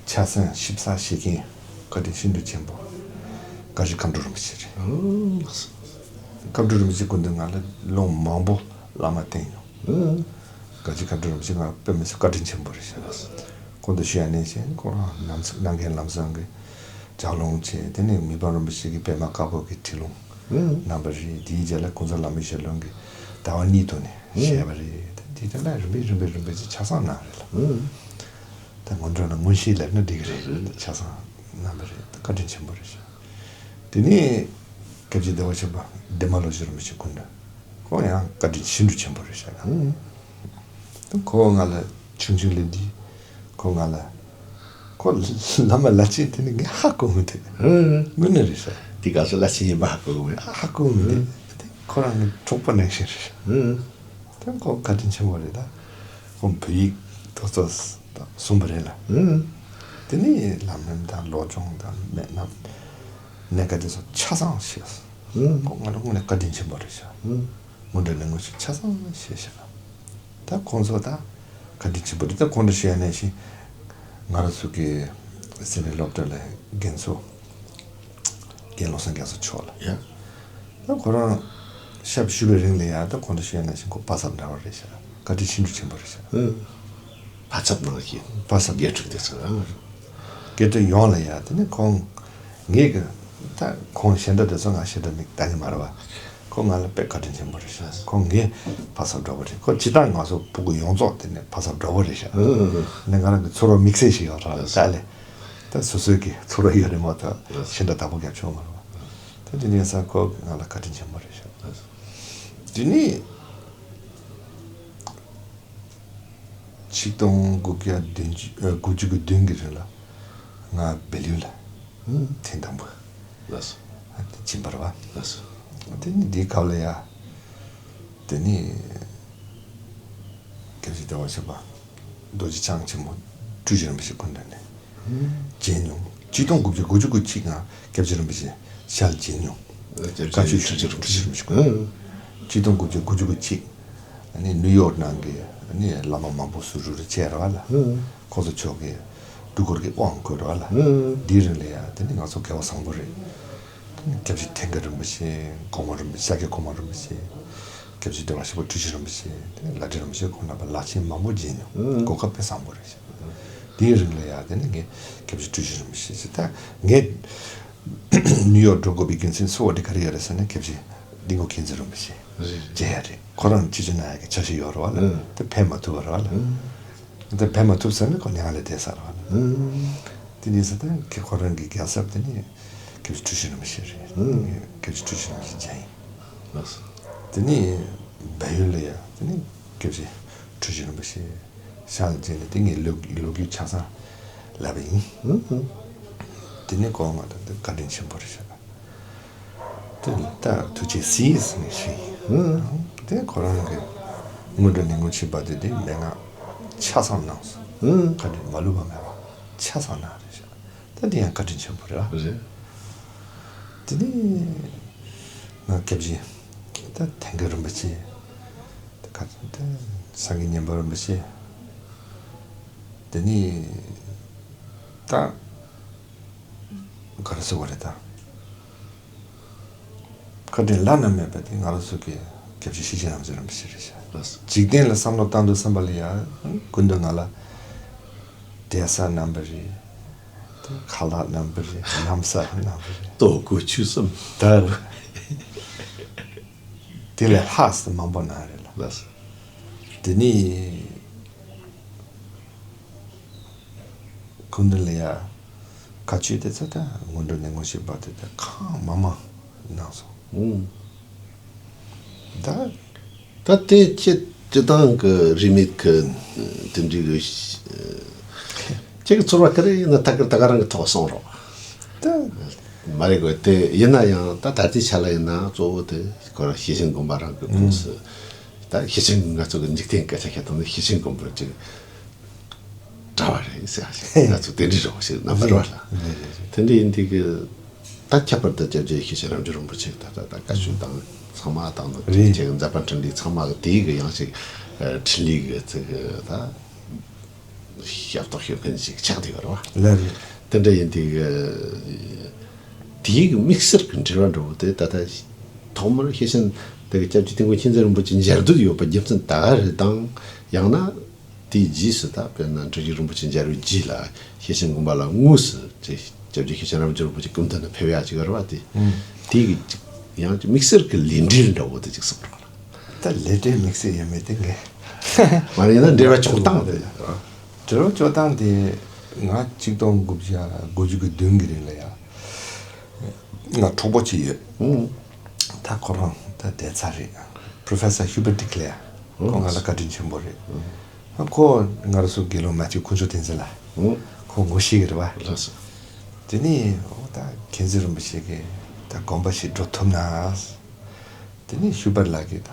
ཆ་ཚང་ཞིབ་ཚགས་ཤེས་མཁན་བཀའ་དྲིན་ཤིན་ཏུ་ཆེན་པོ་དགའ་བཞི་མཁའ་འགྲོ་རིན་པོ་ཆེ་རེད། ཨང་། མཁའ་འགྲོ་རིན་པོ་ཆེ་སྐུ་མདུན་ང་ལ་ལོ་མང་པོ་བླ་མ་བསྟེན་མྱོང་། ཨང་། དགའ་བཞི་མཁའ་འགྲོ་རིན་པོ་ཆེ་ང་དཔེ་མི་སྲིད་བཀའ་དྲིན་ཆེན་པོ་རེད་ཤག། ཁོང་དུ་ཞུ་ཡ་ནས་བཞིན་ཁོ་རང་ནམ་ནམ་མཁའི་ལམ་བཟང་གི་ལྗགས་ལུང་བྱས། དེ་ནས་མི་ཕམ་རིན་པོ་ཆེ་གི་པད་མ་དཀར་པོ་གི་ཁྲིད་ལུང་ཨང་། གནང་བ་རེད། དེའི་རྗེས་ལ་ཀུན་བཟང་བླ་མའི་ཞལ་ལུང་གི་ཟླ་བ་གཉིས་ཐོག་ནས་ཨང་། བཤད་པ་རེད། དེ་དེ་ལ་རིམ་པས་རིམ་པས་རིམ་པས་ཅིག་ཆ་ཚང་གནང་རེད་ལ། ཨང་། ད་སྔོན་འགྲོ་ལ་མངོན་ཤེས་ལབ་ན་འགྲིག་གི་རེད། ཆ་ཚང་གནང་བ་རེད། བཀའ་དྲིན་ཆེན་པོ་རེད་ཤག། དེ་ནས་སྐྱབས་རྗེ་བདེ་བ་ཆེན་པོ་འདན་མ་ལོ་ཅིག་རིན་པོ་ཆེ་སྐུ་མདུན། ཁོང་ཡང་བཀའ་དྲིན་ཤིན་ཏུ་ཆེན་པོ་རེད་ཤག། ཨང་། ཁོ་ང་ལ་ཆུང་ཆུང་ལས་འདི་ཁོ་ང་ལ་ཁོ་བླ་མ་བླ་ཆེན་དེ་ནི་ངས་ཧ་གོ་མི་འདུག། ཨང་། དངོས་གནས་རེད་ཤག། དེ་ག་ཚོད་བླ་ཆེན་ཡིན་པ་ཧ་གོ་གི་མེད། ཧ་གོ་མི་འདུག། ཨང་། དེ་ཁོ་རང་གི་གྲོགས་པོ་ནང་བཞིན་རེད་ཤག། ཨང་། དེ་ཁོ་བཀའ་དྲིན་ཆེན་པོ་རེད། ད་ཁོ་བོད་ཡིག་ཏོག་ཙམ་གསུངས་པ་རེད་ལ། ཨང་། དེ་ནི་ལམ་རིམ་དང་བློ་སྦྱོང་དང་མེད་ན་གནད་འགག་དེ་ཚོ་ཆ་ཚང་ཤེས། ཨང་། ཁོ་ང་ལ་དངོས་གནས་བཀའ་དྲིན་ཆེན་པོ་རེད་ཤག། ཨང་། སྔོན་འགྲོ་ནས་དངོས་གཞི་ཆ་ཚང་ཤེས་ཤག། ད་ཁོང་ཚོ་ད་བཀའ་དྲིན་ཆེན་པོ་རེད། ད་གོང་དུ་ཞུས་ནང་བཞིན་ང་རང་ཚོ་གི་སེ་འབྲས་སློབ་གྲྭ་ལ་རྒན་གསོ་རྒན་བློ་བཟང་རྒྱ་མཚོ་མཆོག་ལ་ཡ། ད་ཁོ་རང་ཞབས་ཞུ་བའི་རིང་ལ་ཡ་ད་གོང་དུ་ཞུས་ནང་བཞིན་ཁོ་ཕ་ཚབ་འདྲ་བ་རེད་ཤག། བཀའ་དྲིན་ཤིན་ཏུ་ཆེན་པོ་རེད་ཤག། ཨང་། ཕ་ཚབ་ནང་བཞིན་ཕ་ཚབ་དགེ་ཕྲུག་དེ་ཚོ་ཨང་། སྐད་ཆ་ཡོང་ལ་ཡ། དེ་ནས་ཁོང་ངེད་ཀྱི་ད་ཁོང་གཞན་དག་དེ་ཚོ་ང་གཞན་དག་མིག་ལྟ་གི་མ་རེད་བ། ཁོ་ང་ལ་དཔེ་བཀའ་དྲིན་ཆེན་པོ་རེད་ཤག། ཁོང་ངའི་ཕ་ཚབ་འདྲ་བོ་རེད། ཁོ་སྤྱིར་བཏང་ང་ཚོ་ཕྲུ་གུ་ཡོངས་རྫོགས་དེ་ནས་ཕ་ཚབ་འདྲ་བོ་རེད་ཤག། ཨང་། ནས་ང་རང་གི་ཚོར་བ་དམིགས་བསལ་ཞིག་ཡོད་རེད་ད་ལས། ད་སོ་སོའི་གི་ཚོར་བ་ཡོད་རེད་མ་གཏོགས་གཞན་དག་བདག་པོ་རྒྱབ་ཆོག་མ་རེད་བ། ད་དེ་ནས་ས་ཁོ་ང་ལ་བཀའ་དྲིན་ཆེན་པོ་རེད་ཤག། དེ་ནས། ཆིག་སྟོང་དགུ་བརྒྱ་བདུན་ཅུ་ཨ་དགུ་བཅུ་གོ་བདུན་གྱི་རིང་ལ་ང་སྦས་ལུས་ལ་ཨང་། ཐེངས་དང་པོ། ལགས་སོ། ཨ་དེ་ཕྱིན་པ་རེད་བ། ལགས་སོ། དེ་ནི་འདིའི་སྐབས་ལ་ཡ། དེ་ནི་སྐྱབས་རྗེ་བདེ་བ་ཆེན་པོ་རྡོ་རྗེ་འཆང་ཆེན་མོ་སྤྲུལ་གཞི་རིན་པོ་ཆེ་སྐུ་མདུན་ནས་མཇལ་མྱོང་། ཆིག་སྟོང་དགུ་བརྒྱ་དགུ་བཅུ་གོ་གཅིག་ནང་སྐྱབས་རྗེ་རིན་པོ་ཆེ་ཞལ་མཇལ་མྱོང་། སྐྱབས་རྗེ་སྤྲུལ་གཞི་རིན་པོ་ཆེ་སྐུ་མདུན། ཆིག་སྟོང་དགུ་བརྒྱ་དགུ་བཅུ་གོ་གཅིག། ཨ་ནི་ནིའུ་ཡོག་ནང་གི་ཨ་ནི་བླ་མ་མང་པོ་ཟུར་རུ་རེ་བྱས་རེད་བ་ལ། ཁོ་ཚོ་ཕྱོགས་ཀྱི་སྤྲུལ་སྐུ་གི་དབང་བསྐུར་རེད་བ་ལ། འདིའི་རིང་ལ་ཡ་དེ་ནི་ང་ཚོ་སྐལ་བ་བཟང་པོ་རེད། སྐྱབས་རྗེ་ཐེངས་འགའ་རིན་པོ་ཆེ། གོང་མ་རིན་པོ་ཆེ། ཤཱཀྱ་གོང་མ་རིན་པོ་ཆེ། སྐྱབས་རྗེ་བདེ་བ་ཆེན་པོ་སྤྲུལ་གཞི་རིན་པོ་ཆེ། དེ་ནས་ལྷ་སྒྲོན་རིན་པོ་ཆེ་ཁོང་རྣམ་པ་ལག་ཆེན་མང་པོ་མཇལ་མྱོང་། གོ་སྐབས་དཔེ་བཟང་པོ་རེད་ཤག། དེའི་རིང་ལ་ཡ་དེ་ནས་ངས་སྐྱབས་རྗེ་སྤྲུལ་གཞི་རིན་པོ་ཆེ་ཟེར། ད་ངས་ནིའུ་ཡོག་འགྲོ་དགོས་པའི་རྒྱུ་མཚན་གཙོ་བོ་དེ་ག་རེ་ཡོད་རེད་ཟེར་ན་སྐྱབས་རྗེ་ལྡིང་གོ་མཁྱེན་བརྩེ་རིན་པོ་ཆེ་མཇལ་ཡ་རེད། ཁོ་རང་ཅི་ཅི་གནང་ཡ་གི་འཆར་གཞི་ཡོད་རེད་བ་ལ། དེ་ཕན་མ་ཐུབ་པ་རེད་བ་ལ། དེ་ཕན་མ་ཐུབ་ཟེར་ན་ཁོ་མྱ་ངན་ལས་འདས་ཚར་རེད་བ་ལ། དེ་ནས་ཟེར་ད་ཁོ་རང་གི་རྒྱལ་ཚབ་དེ་ནི་སྐྱབས་རྗེ་སྤྲུལ་གཞི་རིན་པོ་ཆེ་རེད། སྐྱབས་རྗེ་སྤྲུལ་གཞི་རིན་པོ་ཆེ་མཇལ་ཡིན། ལགས་སོ། དེ་ནས་སྦས་ཡུལ་ལ་ཡ་དེ་ནས་སྐྱབས་རྗེ་སྤྲུལ་གཞི་རིན་པོ་ཆེ་ཞལ་མཇལ་ནས་དེ་ངའི་ལོ་ལོ་རྒྱུས་ཆ་ཚང་ལབ་པ་ཡིན། དེ་ནས་ཁོང་ང་ད་བཀའ་དྲིན་ཆེན་པོ་རེད་ཤག། དེ་ནས་ད་ཐུགས་རྗེ་གཟིགས་ཟེར་ནས་ཞུས་ཡིན། དེ་ཁོ་རང་གི་སྔོན་འགྲོ་ནས་སྔོན་ཆད་བར་དུ་དེ་མན་ངག་ཆ་ཚང་གནང་སོང་། ཧུམ། བཀའ་དྲིན་མ་ལུས་པ་མེད་པ་ཆ་ཚང་གནང་རེད་ཤག་ད་དེ་ཡང་བཀའ་དྲིན་ཆེན་པོ་རེད་བ། རེད། དེ་ནས་ང་སྐྱབས་རྗེ་ད་དེང་གི་རིན་པོ་ཆེ། ད་ག་ད་སངས་རྒྱས་མཉན་པ་རིན་པོ་ཆེ། དེ་ནས་ད་ག་རེ་ཟེར་བ་རེད་ད། བཀའ་དྲིན་བླ་ན་མེད་པ་དེ་ང་རང་ཚོ་གི་སྐྱབས་རྗེ་ཤེར་ཕྱིན་རབ་འབྱམས་རིན་པོ་ཆེ་རེད་ཤག་འཇིག་རྟེན་ལ་བསམ་བློ་བཏང་དུས་ཙམ་པ་ལ་ཡང་སྐུ་མདུན་ང་ལ་གདན་ས་གནང་བ་རེད། ཁ་ལག་གནང་བ་རེད། ལམ་སང་གནང་བ་རེད། ལྟོ་གོས་ཆོས་གསུམ། ད་རེད། དེ་ལས་ལྷག་ཙམ་མང་པོ་གནང་རེད་ལ། ལགས་སོ། དེ་ནས་སྐུ་མདུན་ལ་ཡ་བཀའ་ཆོས་དེ་ཚོ་ད་སྔོན་འགྲོ་ནས་སྔོན་ཆད་བར་དུ་ད་གང་མང་མང་གནང་སོང་། ཨུ། ད། ད་ལྟའི་ཁྱེད་སྤྱི་བཏང་གི་རིས་མེད་ཀྱི་དེ་འདྲའི་གི་ཁྱེད་ཀྱི་ཚོར་བ་ག་རེ་ཡིན་ན་ད་ག་ད་ག་རང་གི་ཐོག་གསུང་རོགས། ད། མ་རེད་གོ་དེ་ཡིན་ན་ཡང་ད་ད་ལྟའི་ཆ་ལ་ཡིན་ན་གཙོ་བོ་དེ་ཁོ་རང་ཤེར་ཕྱིན་དགོན་པ་རང་གི་ཁོངས་སུ། ད་ཤེར་ཕྱིན་ང་ཚོ་གི་འཇིག་རྟེན་སྐད་ཆ་བཤད་སྟངས་ནི་ཤེར་ཕྱིན་དགོན་པ་ཅིག་གྲྭ་བ་རེད་ཟེར་ཞིག་ང་ཚོ་དེ་འདྲི་རོགས་ཞིག་རྣམ་པར་བ་ལ། རེད་རེད་རེད། དེ་འདྲི་ཡིན་དུས་ཀྱི་ད་ཁྱད་པར་དུ་སྐྱབས་རྗེ་ཤེར་ཕྱིན་རབ་འབྱམས་རིན་པོ་ཆེ་ད་ད་ད་བཀའ་ཆོས་དང་ཚང་མ་དང་ནི་རེད། ཁྱེད་མཛད་པ་འཕྲིན་ལས་ཚང་མ་གི་དེའི་གི་ཡང་ཞིག་འཕྲིན་ལས་གི་ཚིག་གི་ད་ཞབས་ཏོག་ཞུ་མཁན་ཞིག་ཆགས་བསྡད་ཡོད་རེད་བ། ལགས་རེད། དེ་འདྲ་ཡིན་དུས་ཀྱི་དེའི་གི་དམིགས་བསལ་གི་འབྲེལ་བ་འདྲ་བོ་དེ་ད་ལྟ་ཐོག་མར་ཤེར་ཕྱིན་དེ་གི་སྐྱབས་རྗེ་དིལ་མགོ་མཁྱེན་བརྩེ་རིན་པོ་ཆེ་མཇལ་འདོད་ཡོད་པ་རྒྱུ་མཚན་ད་ག་རེ་དང་ཡང་ན། དེའི་རྗེས་སུ་ད་དཔེར་ན་འབྲུག་རྒྱལ་རིན་པོ་ཆེ་མཇལ་བའི་རྗེས་ལ་ཤེར་ཕྱིན་དགོན་པ་ལ་དངོས་སུ་ཅིག་སྐྱབས་རྗེ་ཤེར་ཕྱིན་རབ་འབྱམས་རིན་པོ་ཆེ་སྐུ་མདུན་དུ་ཕེབས་ཡག་ཅིག་ཡོད་རེད་བ། དེ་ཨུ། དེ་གི་ཅིག་ཡང་ཅིག་དམིགས་བསལ་གྱི་ལས་འབྲེལ་འདྲ་བོ་དེ་ཅིག་གསུངས་རོགས་གནང་། ད་ལས་འབྲེལ་དམིགས་བསལ་ཡོད་མེད་དེ་ངས། མ་ཡིན་ན་འབྲེལ་བ་འཇོག་སྟངས་དེ། འབྲེལ་བ་འཇོག་སྟངས་དེ་ང་ཆིག་སྟོང་དགུ་བརྒྱ་དགུ་བཅུ་གི་བདུན་གི་རིང་ལ་ཡ། ང་གྲོགས་པོ་གཅིག་ཡོད། ཨུ། ད་ཁོ་རང་ད་བསྡད་ཚར་རེད། Professor Hubert de Clare། ཨུ། ཁོ་ང་ལ་བཀའ་དྲིན་ཆེན་པོ་རེད། ཨུ། ཁོ་ང་རང་ཚོ་དགེ་སློང་མ་ཐུའུ་དཀོན་མཆོག་བསྟན་འཛིན་ལགས། ཨུ། ཁོ་ངོ་ཤེས་ཀྱི་རེད་བ། ལགས་སོ། དེ་ནས་འོ་ད་མཁྱེན་བརྩེ་རིན་པོ་ཆེ་གིས་ད་དགོངས་པ་ཞིག་འགྲོ་ཐུབ་ན། དེ་ནས་ཤུ་པར་ལགས་ཀྱིས་ད་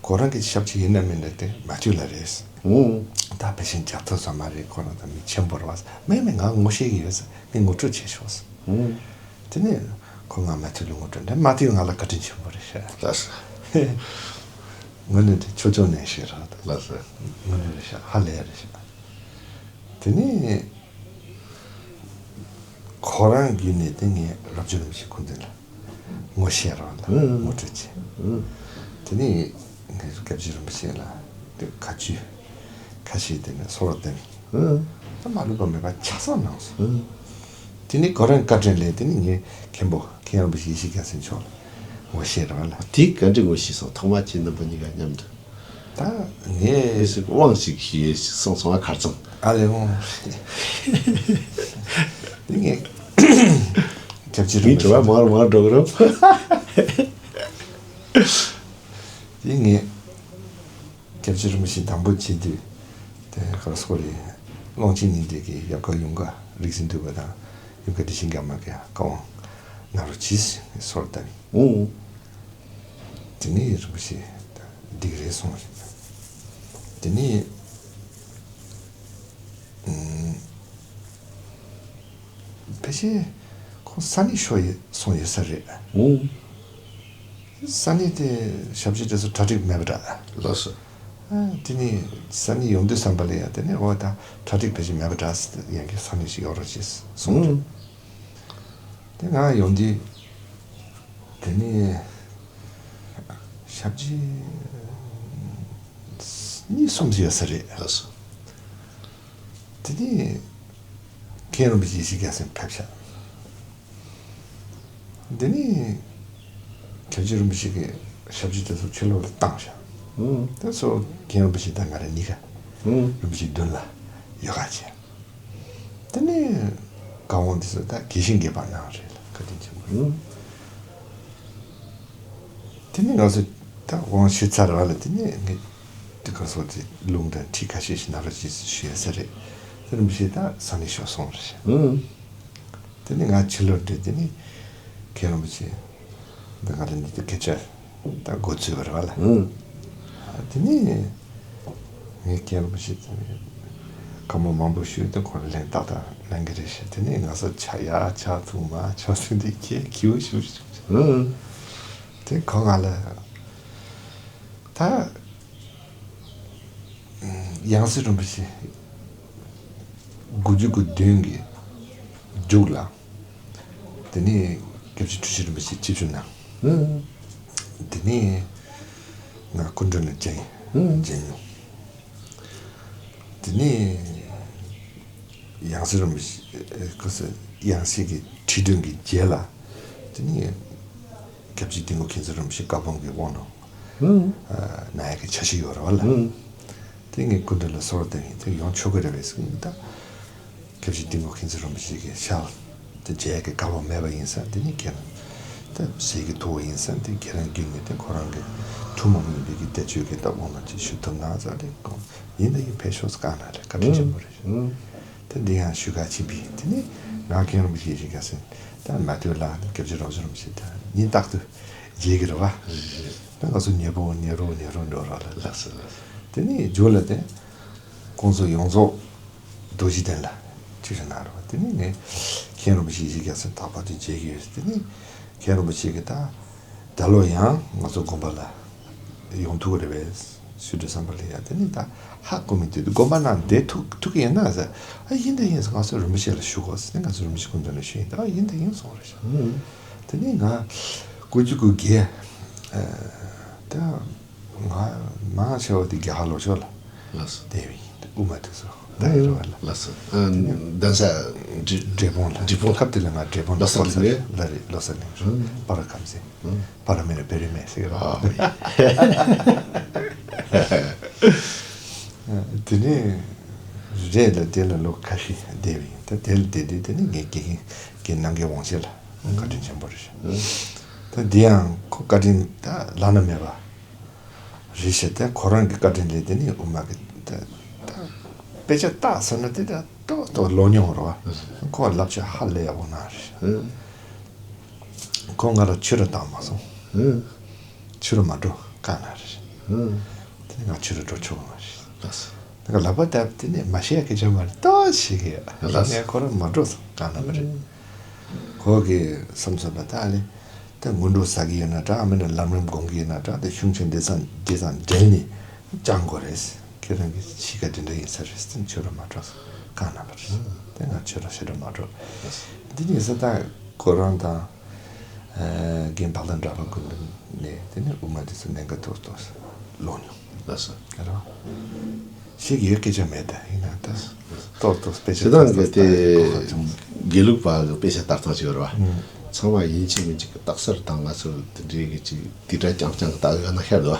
ཁོ་རང་གི་ཞབས་ཕྱི་ཡིན་ན་མིན་ན་དེ་མ་ཐུལ་ལ་རེད། ཨུ། ད་ཕལ་ཆེར་རྒྱབ་ཐོབ་ས་མ་རེད། ཁོ་རང་ད་མི་ཆེན་པོ་རེད་བ། མེད་མེད་ང་ངོ་ཤེས་ཀྱི་ཡོད་ཟེར་ངས་ངོ་སྤྲོད་བྱས་ཤོག་ཟེར། ཨུ། དེ་ནས་ཁོ་ང་མ་ཐུལ་ལ་ངོ་སྤྲོད་འདྲ་མ་ཐུལ་ང་ལ་བཀའ་དྲིན་ཆེན་པོ་རེད་ཤག་ལགས་སོ། ངོ་ནས་དེ་ཆོ་ཆོ་ནས་ཤེས་ར་ད། ལགས་སོ། ངོ་ནས་རེད་ཤག་ཧ་ལས་ཡ་རེད་ཤག་དེ་ནས་ཁོ་རང་བརྒྱུད་ནས་དེ་ངས་རབ་བྱུང་རིན་པོ་ཆེ་སྐུ་མདུན་ལ། ངོ་ཤེས་རང་ལ་ཨུ། ངོ་སྤྲོད་བྱས། ཨུ། དེ་ནས་ངས་སྐྱབས་རྗེ་རིན་པོ་ཆེ་ལ་དེ་བཀའ་ཆོས་ཁ་ཤས་དེ་ནས་གསོལ་བ་བཏབ། ཨུ། ད་མ་ལུས་པ་མེད་པ་ཆ་ཚང་གནང་སོང་། ཨུ། དེ་ནས་ཁོ་རང་བཀའ་དྲིན་ལས་དེ་ནས་ངས་མཁན་པོ་མཁན་རིན་པོ་ཆེ་ཡེ་ཤེས་རྒྱལ་མཚན་མཆོག་ལ་ངོ་ཤེས་རང་ལ། དེ་ག་འདྲ་ངོ་ཤེས་སོང་། ཐོག་མ་ཁྱེད་རྣམ་པ་གཉིས་ཀ་མཉམ་དུ། ད་ངས་དབང་ཞིག་ཞུས་ཞིག་སོང་སོང་བ་གར་ཚང་ཨ་ལེ་འོང་། དེ་ངས་སྐྱབས་རྗེ་རིན་པོ་ཆེ་དྲི་བ་མང་རུ་མང་རུ་འགྲོ་གི་རེད། དེ་ངས་སྐྱབས་རྗེ་རིན་པོ་ཆེ་དང་པོ་བྱེད་དུས་དེ་གར་སོ་རེད། ཀློང་ཆེན་གླིང་འདི་གི་ཡབ་བཀའ་ཡུམ་བཀའ་རིག་འཛིན་འདུས་པ་དང་ཡུམ་བཀའ་བདེ་ཆེན་རྒྱ་མ་གི་བཀའ་དབང་གནང་རོགས་གྱིས་གསོལ་བཏབ། ཨོ། དེ་ནས་རིན་པོ་ཆེ་འདི་ག་རེ་གསུངས་རེད། དེ་ནས་ཕལ་ཆེར་ཁོང་ས་གནས་ཤོར་ཡོད་སོང་ཡོད་ས་རེད། ཨོ། ས་གནས་དེ་ཞབས་ཕྱི་དེ་ཚོ་གྲ་སྒྲིག་མེད་པ་འདྲ། ལགས་སོ། དེ་ནས་ས་གནས་ཡོང་དུས་ཙམ་པ་ལ་ཡང་དེ་ནས་འོ་ད་གྲ་སྒྲིག་ཕལ་ཆེར་མེད་པ་འདྲ་ཡང་གི་ས་གནས་ཤིག་ཡོད་རོགས་ཅེས་གསུངས་རེད། དེ་ང་ཡོང་དུས་དེ་ནས་ཞབས་ཕྱི་གཉིས་གསུམ་ཡོད་ས་རེད། ལགས་སོ། དེ་ནས་མཁན་རིན་པོ་ཆེ་ཡེ་ཤེས་རྒྱལ་མཚན་ཕེབས་ཤག་དེ་ནས་སྐྱབས་རྗེ་རིན་པོ་ཆེ་གིས་ཞབས་ཕྱི་དེ་ཚོ་ཕྱི་ལོགས་ལ་བཏང་ཤག་དེ་ཚོ་མཁན་རིན་པོ་ཆེ་དང་ང་རང་གཉིས་ཀ་རིན་པོ་ཆེ་མདུན་ལ་ཡོད་ག་བྱས། དེ་ནས་བཀའ་དབང་དེ་ཚོ་ད་དགེ་བཤེས་དགེ་བ་གནང་རེད་ལ་བཀའ་དྲིན་ཆེན་པོ་རེད། དེ་ནས་ང་ཚོ་ད་དབང་ཞུས་ཚར་བ་ལ་དེ་ནས་ངས་དེ་ག་སོགས་དེ་ལུང་དང་ཁྲིད་ཁ་ཤས་ཤིག་གནང་རོགས་ཅེས་ཞུ་ཡ་ས་རེད། དེ་རིན་པོ་ཆེ་ད་ས་གནས་ཤོར་སོང་རེད། དེ་ནས་ང་ཕྱི་ལོགས་འགྲོ་དེ་ནས་མཁན་རིན་པོ་ཆེ་འདི་ང་ལ་འདི་དུ་སྐད་ཆ་ད་འགོ་ཚུགས་པ་རེད་བ་ལ། དེ་ནས་ངས་རྒན་རིན་པོ་ཆེ་དེ་བཀའ་མོལ་མང་པོ་ཞུས་ཏེ་ཁོ་ལ་ལན་ཏག་ཏག་གནང་གི་རེད་ཤག་དེ་ནས་ང་ཚོ་ཆ་ཡ་ཆ་ཚང་མ་ཆ་ཚང་དེ་ཁྱེད་ཁྱེའུ་ཞུ་ཞུ་ཞུ། དེ་ཁོ་ང་ལ་ད་ཡང་སྲིད་རིན་པོ་ཆེ་དགུ་བཅུ་གོ་བདུན་གི་མཇུག་ལ། དེ་ནས་སྐྱབས་རྗེ་འཁྲུལ་ཞིག་རིན་པོ་ཆེ་ཆིབས་བསྒྱུར་གནང་། དེ་ནས་ང་སྐུ་མགྲོན་ལ་མཇལ་མཇལ་མྱོང་། དེ་ནས་ཡང་སྲིད་རིན་པོ་ཆེ་ཁོ་ཚོ་ཡང་སྲིད་ཀྱི་ཁྲི་འདོན་གྱི་རྗེས་ལ། དེ་ནས་སྐྱབས་རྗེ་དིལ་མགོ་མཁྱེན་བརྩེ་རིན་པོ་ཆེ་བཀའ་དབང་གི་དབང་ནང་ཨ་གནང་ཡག་གི་འཆར་གཞི་ཡོད་རེད་བ་ལ། དེ་ངས་སྐུ་མགྲོན་ལ་གསོལ་བ་བཏབ་ཡིན། དེ་ཡོང་ཆོག་གི་རེད་པས་ཟེར་གི་ད། སྐྱབས་རྗེ་དིལ་མགོ་མཁྱེན་བརྩེ་རིན་པོ་ཆེ་གི་ཞལ་དེ་མཇལ་ཡག་གི་བཀའ་དབང་མེད་པ་ཡིན་ཙང་། དེ་ནི་ཁྱེད་རང་ད་ཟས་ཀྱི་ཐུག་པ་ཡིན་ཙང་། དེ་ཁྱེད་རང་བརྒྱུད་ནས་དེ་ཁོ་རང་གི་ཐུན་མོང་མ་ཡིན་པའི་གི་བསྟན་བཅོས་ཀྱི་ད་དབང་ལ་ཅིག་ཞུ་ཐུབ་ན་ཙང་། དེ་ཡིན་ད་ཡིན་ཕེབས་ཤོག་བཀའ་གནང་རེད། བཀའ་དྲིན་ཆེན་པོ་རེད། དེ་འདི་ཡང་ཞུ་ག་ཕྱིན་པས། དེ་ནི་ང་རྒན་རིན་པོ་ཆེ་ཞིག་ག་ཟེར། ད་མ་ཐུལ་ལ་སྐྱབས་རྗེ་རིན་པོ་ཆེ་ད་ཉིན་རྟག་ཏུ་མཇལ་གི་རེད་བ། ད་ང་ཚོ་ཉེ་པོ་ཉེ་རུ་ཉེ་རུ་འགྲོ་རོགས་ལ། ལགས་སོ་ལགས་སོ། དེ་ནི་མཇུག་ལ་དེ་ཁོང་ཚོ་ཡོངས་རྫོགས་རྡོ་རྗེ་གདན་ལ་ཆིབས་ཞབས་གནང་རོགས། དེ་ནི་ངས་མཁན་རིན་པོ་ཆེ་ཡི་གེ་ཟེར་དག་པ་དེ་མཇལ་གྱི་ཡོད། དེ་ནི་མཁན་རིན་པོ་ཆེ་གིས་ད་ད་ལོ་ཡང་ང་ཚོ་དགོན་པ་ལ་ཡོང་ཐུབ་ཀྱི་རེད་པས་ཞུ་འདོད་བསམ་པ་ལ། ཡ་དེ་ནི་ད་ཧ་གོ་མི་འདུག་དགོན་པ་ནང་བསྡད་ཐུབ་ཐུབ་ཀྱི་ཡིན་ན་ཟེར། ཨ་ཡིན་ད་ཡིན་ཟེར། ང་ཚོ་རིན་པོ་ཆེ་ལ་ཞུ་དགོས་ཟེར། དེ་ང་ཚོ་རིན་པོ་ཆེ་སྐུ་མདུན་ལ་ཞུས་ཡིན། ད་ཨ་ཡིན་ད་ཡིན་གསུངས་རེད་ཤག་དེ་ནི་ང་དགུ་བཅུ་གོ་བརྒྱད་ད། ང་མང་ཆེ་བ་དེ་རྒྱ་གར་ལྷོ་ཕྱོགས་ལ། ལགས་སོ། བསྡད་པ་ཡིན། དབུ་མ་དེ་ཚོ་ད་ཡིན་རེད་བ་ལ། ལགས་སོ། ཨ་གདན་ས་འབྲས་འབྲས་སྤུངས་ལ། འབྲས་སྤུངས། སྐབས་དེ་ལ་ང་འབྲས་སྤུངས་ལ། བློ་གསལ་གླིང་རེད། ལ་རེད། བློ་གསལ་གླིང་རེད། སྤ་ར་ཁམས་ཟེར། སྤ་ར་མེད་ན་བེ་རི་མེད་ཟེར་གི་རེད། ཨ་དེ་ནས་རེད་ལ། དེ་ལ་ལོ་ཁ་ཤས་བསྡད་པ་ཡིན། ད་དེ་ལ་བསྡད་དུས་དེ་ནས་ངའི་དགེ་རྒན་དགེ་རྒན་རྣམ་རྒྱལ་དབང་ཆེན་ལགས་བཀའ་དྲིན་ཆེན་པོ་རེད། ད་འདི་ཡང་ཁོ་བཀའ་དྲིན་ད་བླ་ན་མེད་པ་རེད་ཤག་ད་ཁོ་རང་གི་བཀའ་དྲིན་ལས་དེ་ནི་དབུ་མ་གི་ད་ད་དཔེ་ཆ་ལྟ་ཟེར་ན་དེ་ད་ཏོག་ཏོག་ལོ་མྱོང་རེད་བ། ཁོ་བསླབ་བྱ་ཧ་ལས་ཡག་པོ་གནང་རེད། ཁོ་ང་ལ་ཆོས་ར་བཏང་མ་སོང་། ཆོས་ར་མ་འགྲོ་བཀའ་གནང་རེད། དེ་ནི་ང་ཆོས་ར་འགྲོ་ཆོག་གི་མ་རེད། ལགས་སོ། ད་ལག་པ་བརྡབས། དེ་ནས་མ་ཤེས་ཡ་སྐད་ཆ་མ་རེད། ཏོག་ཤེས་ཀྱི་ཡོད། ལགས་སོ། ངས་ཁོ་རང་མ་འགྲོ་སོང་བཀའ་གནང་བ་རེད། ཁོ་གིས་བསམ་སོང་ལ། ད་ཨ་ལེ་ད་སྔོན་འགྲོ་ཟ་གི་ཡོད་ན་འདྲ། ཨ་མིན་ན་ལམ་རིམ་སྒོམ་གི་ཡོད་ན་འདྲ། ད་གཞུང་ཆེན་འདི་ཚང་འདི་ཚང་འབྲེལ་ནས་སྦྱང་དགོས་རེད། ཁྱེད་རང་གི་གཤིས་ཀ་འདི་འདྲ་ཡིན་ས་རེད་ཟེར། ཆོས་ར་མ་འགྲོ་སོང་བཀའ་གནང་བ་རེད། ད་ང་ཆོས་ར་ཞེ་དྲག་མ་འགྲོ། འདི་ནས་ས་ད་ཁོ་རང་དང་། རྒན་བག་ལ་འདྲ་བ་ཀུན་ཏུ་ནས་དེ་ནས་དབུ་མ་དེ་ཚོ་གནད་འགག་ཏོག་ཏོག་ཀློག་མྱོང་། ལགས་སོ། རེད་བ། ཤེས་ཀྱི་ཡོད་སྐད་ཆ་མེད། ད་ཡིན་ན་ད་ཏོག་ཏོག་དཔེ་ཆ་སྤྱིར་བཏང་གི་ཏོག་ཏོག་དེ་ལྟ་གོ་ཁ་བྱུང་། དགེ་ལུགས་པ་གི་དཔེ་ཆ་ལྟ་སྟངས་ཅིག་ཡོད་རེད་བ། ཚང་མ་ཡིན་གཅིག་མིན་གཅིག་གི་རྟགས་གསལ་དང་ང་ཚོ་དེ་འདྲའི་གི་ཅིག་དེ་འདྲ་རྐྱང་རྐྱང་གི་ལྟ་གི་ཡོད་ན་ཤར་འདུག་བ།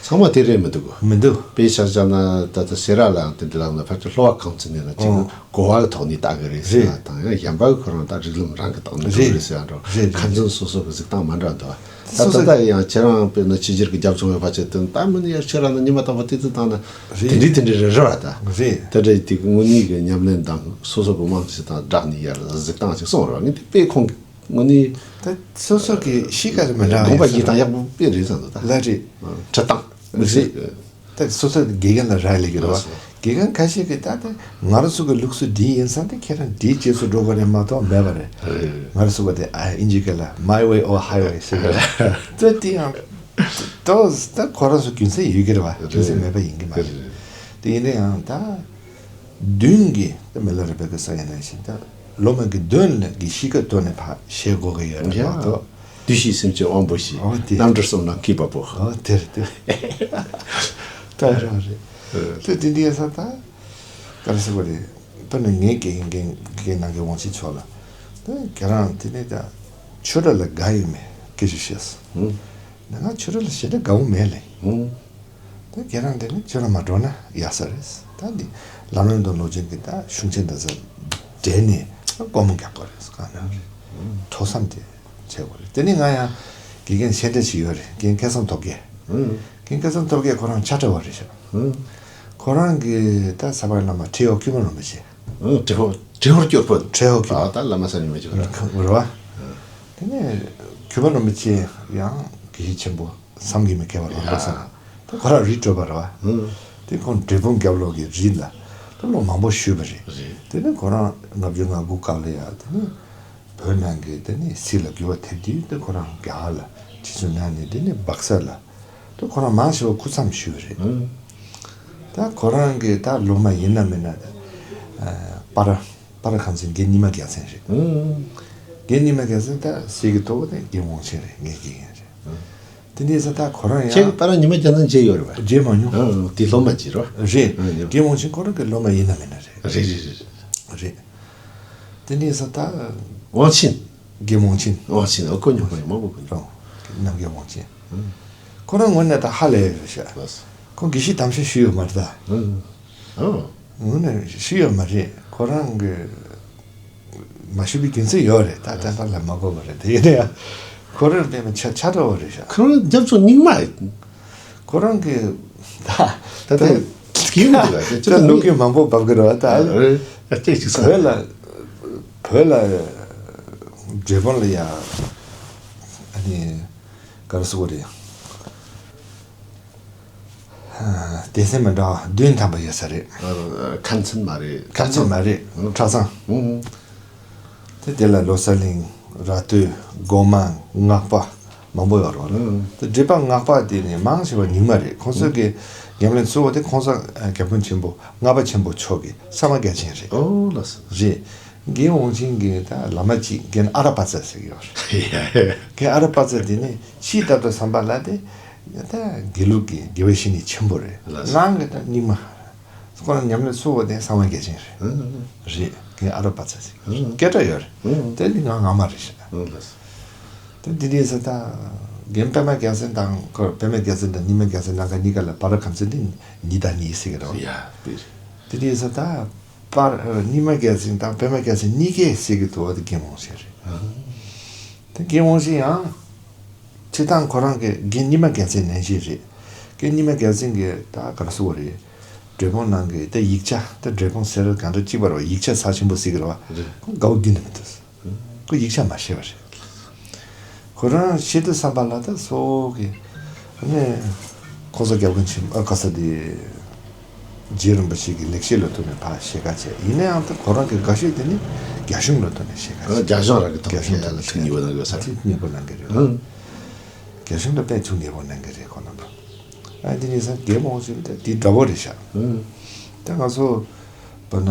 ཚང་མ་དེ་རེད་མི་འདུག་གོ། མི་འདུག་དཔེ་ཆ་བཞག་ན་ད་ལྟ་སེ་ར་ལའང་དེ་འདྲ་ལབ་ན། ཕལ་ཆེར་ལྷོ་བ་གངས་ཅན་ནས་ན་ཅིག་གོ་བ་གི་ཐོག་ནས་ལྟ་གི་རེད་ཟེར་བ་དང་། ཡང་གཞན་པ་གི་ཁོ་རང་ད་རིགས་ལམ་རང་གི་ཐོག་ནས་འགྲོ་གི་རེད་ཟེར་བ་འདྲ། རེད་རེད། ཁ་འཛིན་སོ་སོ་གི་གཟིགས་སྟངས་མ་འདྲ་འདུག་ད་སོ་ད་སོ་ད་ཡང་ཁྱེད་རང་དཔེར་ན་ཕྱི་རྒྱལ་གི་རྒྱབ་ལྗོངས་ཡོད་པ་བྱས་དུས། ད་མི་ནི་ཡར་ཁྱེད་རང་ནི་ཉི་མ་རྟག་པར་བལྟས་ཚུལ་བཏང་ན་རེད། དེ་འདྲའི་དེ་འདྲའི་རེད་རེད་བ། ད་རེད། དེ་འདྲའི་དེ་དངོས་གནས་གི་ཉམས་ལེན་དང་སོ་སོ་གི་རྨང་གཞི་དང་སྦྲགས་ནས་ཡར་གཟིགས་སྟངས་ཤིག་སོང་རེད་བ། ངས་དེ་དཔེ་ཁོང་གི་དངོས་གནས། ད་སོ་སོ་གི་གཤིས་ཀ་རེ་མི་འདྲ་བ་དགོངས་པ་ཡིན་ས་རེད། ཡིད་དང་ཡག་པོ་དཔེ་རེད་བསམ་འདུག་ད། ལ་རེད། ཁྲིད་སྟངས། རེད། ད་སོ་སོ་དགེ་རྒན་ལ་རག་ལས་ཀྱི་རེད་བ། ལགས་སོ། དགེ་རྒན་ཁ་ཤས་ཀྱིས་ད་ལྟ་ང་རང་ཚོ་གི་ལུགས་སྲོལ་འདི་ཡིན་ཙང་དེ་ཁྱེད་རང་འདིའི་རྗེས་སུ་འགྲོ་དགོས་རེད་མ་གཏོགས་མེད་པ་རེད། རེད། ང་རང་ཚོ་གི་དེ་ཨ་ཨིན་ཇི་སྐད་ལ་my way or highway ཟེར་གི་རེད། ད་དེ་ཡང་ཏོག་ཙམ་ད་ཁོ་རང་ཚོ་རྒྱུ་མཚན་ཡོད་ཀྱི་རེད་བ། རྒྱུ་མཚན་མེད་པ་ཡིན་གྱི་མ་རེད། རེད། དེ་ཡིན་ན་ཡང་ད། མདུན་གྱི་ད་མི་ལ་རས་པའི་གི་ས་ཡིན་ན་བཞིན། ད་སློབ་མ་གི་མདུན་ལ་གི་གཤིས་ཀ་ཐོག་ནས་ཕར་བཤད་དགོས་ཀྱི་ཡོད་རེད་མ་གཏོགས། བདུད་བཞི་སེམས་ཅན་དབང་པོ་བཞི། ཨོ་དེ། རྣམ་གྲོལ་གསུམ་ལ་མཁས་པ་པོ། ཨོ་དེ་རེད་དེ། ད་རང་རེད། ད་དེ་འདྲའི་ས་ད་ག་རེ་ཟེར་བ་རེད། ད་ནི་ངའི་དགེ་རྒན་དགེ་རྒན་ནང་གི་དབང་ཆེན་མཆོག་ལ། ད་ཁྱེད་རང་དེ་ནས་ད་ཆོས་ར་ལ་དགའ་ཡོད་མེད་སྐད་ཆ་བཤད་སོང་། ད་ང་ཆོས་ར་ལ་ཞེ་དྲག་དགའ་བོ་མེད་ལེ། ད་ཁྱེད་རང་དེ་ནི་ཆོས་ར་མ་འགྲོ་ན་ཡག་ས་རེད། ད་འདི་ལམ་རིམ་དང་ལོ་རྒྱུས་ཀྱི་ད་གཞུང་ཆེན་དེ་ཚོ་འབྲེལ་ནས་སྒོར་མོ་རྒྱག་དགོས་རེད། གང་ན་རེད། ཐོས་བསམ་དེ་བྱེད་དགོས་རེད། དེ་ནི་ང་ཡང་དགེ་རྒན་ཤེས་འདྲ་ཞིག་ཡོད་རེད། རྒན་སྐལ་བཟང་སྟོབས་རྒྱལ། རྒན་སྐལ་བཟང་སྟོབས་རྒྱལ་ཁོ་རང་ཆ་བྲལ་བ་རེད་ཤག་ཁོ་རང་གི་ད་ས་པ་བླ་མ་ཁྲི་ཡོག་ཁྱུ་མ་རིན་པོ་ཆེ། ཁྲི་ཧོར་ཁྲི་ཧོར་སྐྱོར་པོ། ཁྲི་ཧོར་སྐྱོར་པོ། ད་བླ་མ་ས་ཉི་མ་ཅིག་རེད་བ། དེ་ནས་ཁྱུ་མ་རིན་པོ་ཆེ་ཡང་དགེ་བཤེས་ཆེན་པོ། བསམ་གྱིས་མི་ཁྱབ་པ་རོལ་པ་ས་ན། ད་ ཁོ་རང་རི་བྲོས་པ་རེད་བ། ཨང་། དེ་ཁོང་འབྲས་སྤུངས་རྒྱབ་ལོགས་ཀྱི་རི་ལ་ད་ལོ་མང་པོ་བཞུགས་པ་རེད། རེད། དེ་ནས་ཁོ་རང་ལྔ་བཅུ་ང་དགུ་སྐབས་ལ་ཡ་དེ་ནས་བོད་ནང་གི་དེ་ནས་སྲིད་ལ་འགྱུར་བ་ཐེབས་དུས་དེ་ཁོ་རང་རྒྱ་གར་ལ་ཕྱིར་ཚུར་གནང་ནས་དེ་ནས་སྦག་ས་ལ་དེ་ཁོ་རང་མང་ཆེ་བ་སྐུ་མཚམས་བཞུགས་པ་རེད། ཨང་། ད་ཁོ་རང་གི་ད་སློབ་མ་ཡིན་ན་མིན་ན་ད་པར་པར་ཁང་ཚན་རྒན་ཉི་མ་རྒྱལ་མཚན་རེད། ཨང་། རྒན་ཉི་མ་རྒྱལ་མཚན་ད་སྲས་ཀྱི་ཐོག་དེ་རྒན་དབང་ཆེན་རེད། ངའི་དགེ་རྒན་རེད། ཨང་། དེ་འདྲའི་ས་ད་ཁོ་རང་ཡང་ཁྱེད་ཀྱི་པར་ཉི་མ་རྒྱལ་མཚན་མཇལ་ཡོད་རེད་པ། མཇལ་མ་མྱོང་། ཨང་། དེ་སློབ་མ་གཅིག་རེད་པ། རེད། ཨང་། རྒན་དབང་ཆེན་ཁོ་རང་གི་སློབ་མ་ཡིན་ན་མིན་ན་རེད། རེད་རེད་རེད། རེད། དེ་འདྲའི་ས་ད་དབང་ཆེན། རྒན་དབང་ཆེན། དབང་ཆེན། ཨོ་ཁོ་མྱོང་པ་ཡིན་མང་པོ་གོ་མྱོང་། རང་རྣམ་རྒྱལ་དབང་ཆེན། ཨང་། ཁོ་རང་ངོས་ནས་ད་ཧ་ལས་ཡོད་ཤག་ལགས་སོ། ཁོང་དགེ་བཤེས་དམ་བཤད་ཞུས་ཡོད་མ་རེད་ད། ཨང་། ཨོ། ངོས་ནས་ཞུས་ཡོད་མ་རེད། ཁོ་རང་གི་མ་ཞུས་པའི་རྒྱུ་མཚན་ཡོད་རེད། ད་ད་ལྟ་ལ་མ་གོ་བ་རེད། དེ་ཡིན་ན་ཡང་ཁོ་རང་དཔེ་མི་ཆ་ཆ་འདྲ་བོ་རེད་ཤག་ཁོ་རང་རྒྱབ་ཕྱོགས་རྙིང་མ་རེད། ཁོ་རང་གི་ད་ད་ད་ད་གིན་འདུག་ད་ད་ལོ་རྒྱུས་མང་པོ་འབབ་གི་རེད་བ། ད་ཨ་ཅེ་ཅིག་བོད་ལ་བོད་ལ་འབྲས་སྤུངས་ལ་ཡ་ཨ་ནི་ག་རེ་ཟེར་དགོས་རེད། སྡེ་ཚན་མི་འདྲ་བ་བདུན་ཐམ་པ་ཡོད་ས་རེད། ཁ་མཚན་མ་རེད། ཁ་མཚན་མ་རེད། ཨང་། གྲྭ་ཚང་། ཨང་། དེ་དེ་ལ་ལོ་གསར་གླིང་། ར་སྟོད། སྒོ་མང་། སྔགས་པ། མང་པོ་ཡོད་རེད། ཨང་། དེ་འབྲས་སྤུངས་སྔགས་པ་དེ་ནི་མང་ཆེ་བ་རྙིང་མ་རེད། ཁོང་ཚོ་གི་ཉམས་ལེན་གཙོ་བོ་དེ་ཁོང་ཚོ་རྒྱལ་དཔོན་ཆེན་པོ་སྔགས་པ་ཆེན་པོ་མཆོག་གི་ས་མ་རྒྱལ་ཆེན་རེད། ཨོ་ལགས་སོ། རེད། རྒན་དབང་ཆེན་གྱི་ད་བླ་མ་གཅིག་རྒན་ཨ་ར་པ་ཙ་ཟེར་གྱི་ཡོད་རེད། རྒན་ཨ་ར་པ་ཙ་དེ་ནི་ཕྱིའི་ལྟ་བུ་བསམ་པ་ལ་དེ་ད་དགེ་ལུགས་ཀྱི་དགེ་བའི་བཤེས་གཉེན་ཆེན་པོ་རེད། ལགས་སོ། ནང་གི་ད་རྙིང་མ། ཁོ་རང་ཉམས་ལེན་གཙོ་བོ་དེ་ས་མ་རྒྱལ་ཆེན་རེད། ཨང་། རེད། རྒན་ཨ་ར་པ་ཙ་ཟེར་གྱི་ཡོད་རེད། ཨང་། སྐད་གྲགས་ཡོད་རེད། ཨང་། དེ་ནི་ང་སྔ་མ་རེད་ཤག་ཨང་། ལགས་སོ། དེ་འདི་འདྲའི་ས་ད་རྒན་པད་མ་རྒྱལ་མཚན་དང་ཁོ་པད་མ་རྒྱལ་མཚན་དང་ཉི་མ་རྒྱལ་མཚན་ནང་ག་གཉིས་ཀ་ལ་པར་ཁ་མཚན་དེ་ཉི་ཟླ་གཉིས་ཟེར་གྱི་རེད། ཡ་དཔེ་རེད། དེ་འདྲའི་ས་ད་པར་ཉི་མ་རྒྱལ་མཚན་དང་པད་མ་རྒྱལ་མཚན་གཉིས་ཀའི་ཟེར་གྱི་འདུག་བ། དེ་རྒན་དབང་ཆེན་རེད། ཨང་། དེ་རྒན་དབང་ཆེན་ཡང་སྤྱིར་བཏང་ཁོ་རང་གི་རྒན་ཉི་མ་རྒྱལ་མཚན་ནང་བཞིན་རེད། རྒན་ཉི་མ་རྒྱལ་མཚན་གྱི་ད་ག་རེ་ཟེར་དགོས་རེད། འབྲས་སྤུངས་ནང་གི་ད་ཡིག་ཆ་ད་འབྲས་སྤུངས་ཟེར་གང་འདྲ་གཅིག་པ་རེད་བ། ཡིག་ཆ་ཚགས་ཆེན་པོ་ཟེར་གྱི་རེད་བ། རེད། ཁོ་དགའ་བོ་རྒྱུན་ནས་མི་འདུག་ཁོ་ཡིག་ཆ་མ་ཤེས་པ་རེད། ཁོ་རང་ཤེས་དུས་བསམ་པ་ལ་ད་སོ་གི་ནས་ཁོང་ཚོ་རྒྱལ་པོ་ཆེན་ཨ་ག་ས་དེ་རྗེ་རིན་པོ་ཆེ་གི་ལེགས་བཤད་ལ་ཐུག་ནས་ཕར་ཤེས་ཁ་བྱས། ཡིན་ན་ཡང་ད་ཁོ་རང་གི་དགའ་ཤོས་དེ་ནི་རྒྱ་གཞུང་ལ་ཐུག་ནས་ཤེས་ཁ་བྱས། རྒྱ་གཞུང་རང་གི་ཐུག་རྒྱ་གཞུང་ལ་ཐུག་ནས་ཡོད་ན་ཡོད་ས་རེད། ཐུགས་མཉེས་པོ་གནང་གི་རེད། ཨང་། རྒྱ་གཞུང་ལ་དཔེ་ཐུགས་མཉེས་པོ་གནང་གི་རེད་ཁོ་རྣམ་པ། ཨ་འདི་ནི་ས་རྒན་མོ་ཞིག་ད་དེ་འདྲ་བོ་རེད་ཤག་ཨང་། ད་ང་ཚོ་བ་ན།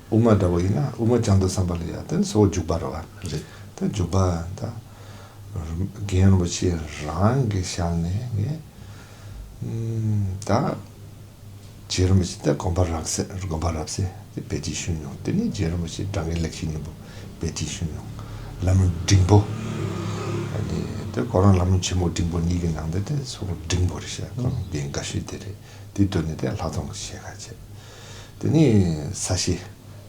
དབུ་མ་འདྲ་བོ་ཡིན་ན་དབུ་མ་སྦྱང་དུས་བསམ་པ་ལ་ཡ་དེ་ནི་གཙོ་བོ་འཇུག་པ་རེད་བ། རེད། ད་འཇུག་པ་ད་རྒན་རིན་པོ་ཆེ་རང་གི་ཞལ་ནས་ངས་ད་རྗེ་རིན་པོ་ཆེ་ད་དགོངས་པ་རབ་གསལ་དགོངས་པ་རབ་གསལ་དེ་དཔེ་ཁྲིད་ཞུས་མྱོང་། དེ་ནས་རྗེ་རིན་པོ་ཆེ་དྲང་ངེས་ལེགས་བཤད་སྙིང་པོ་དཔེ་ཁྲིད་ཞུས་མྱོང་། ལམ་རིམ་འབྲིང་པོ། ཨ་ནི་དེ་ཁོ་རང་ལམ་རིམ་ཆེན་མོ་འབྲིང་པོ་གཉིས་ཀྱི་ནང་དེ་དེ་གཙོ་བོ་འབྲིང་པོ་རེད་ཤག་ཁོ་རང་དེ་དགའ་ཤོས་དེ་རེད། དེ་དོན་ནི་དེ་ལྷག་མཐོང་གི་ཤེས་ཁ་བྱས། དེ་ནས་ས་བཤད་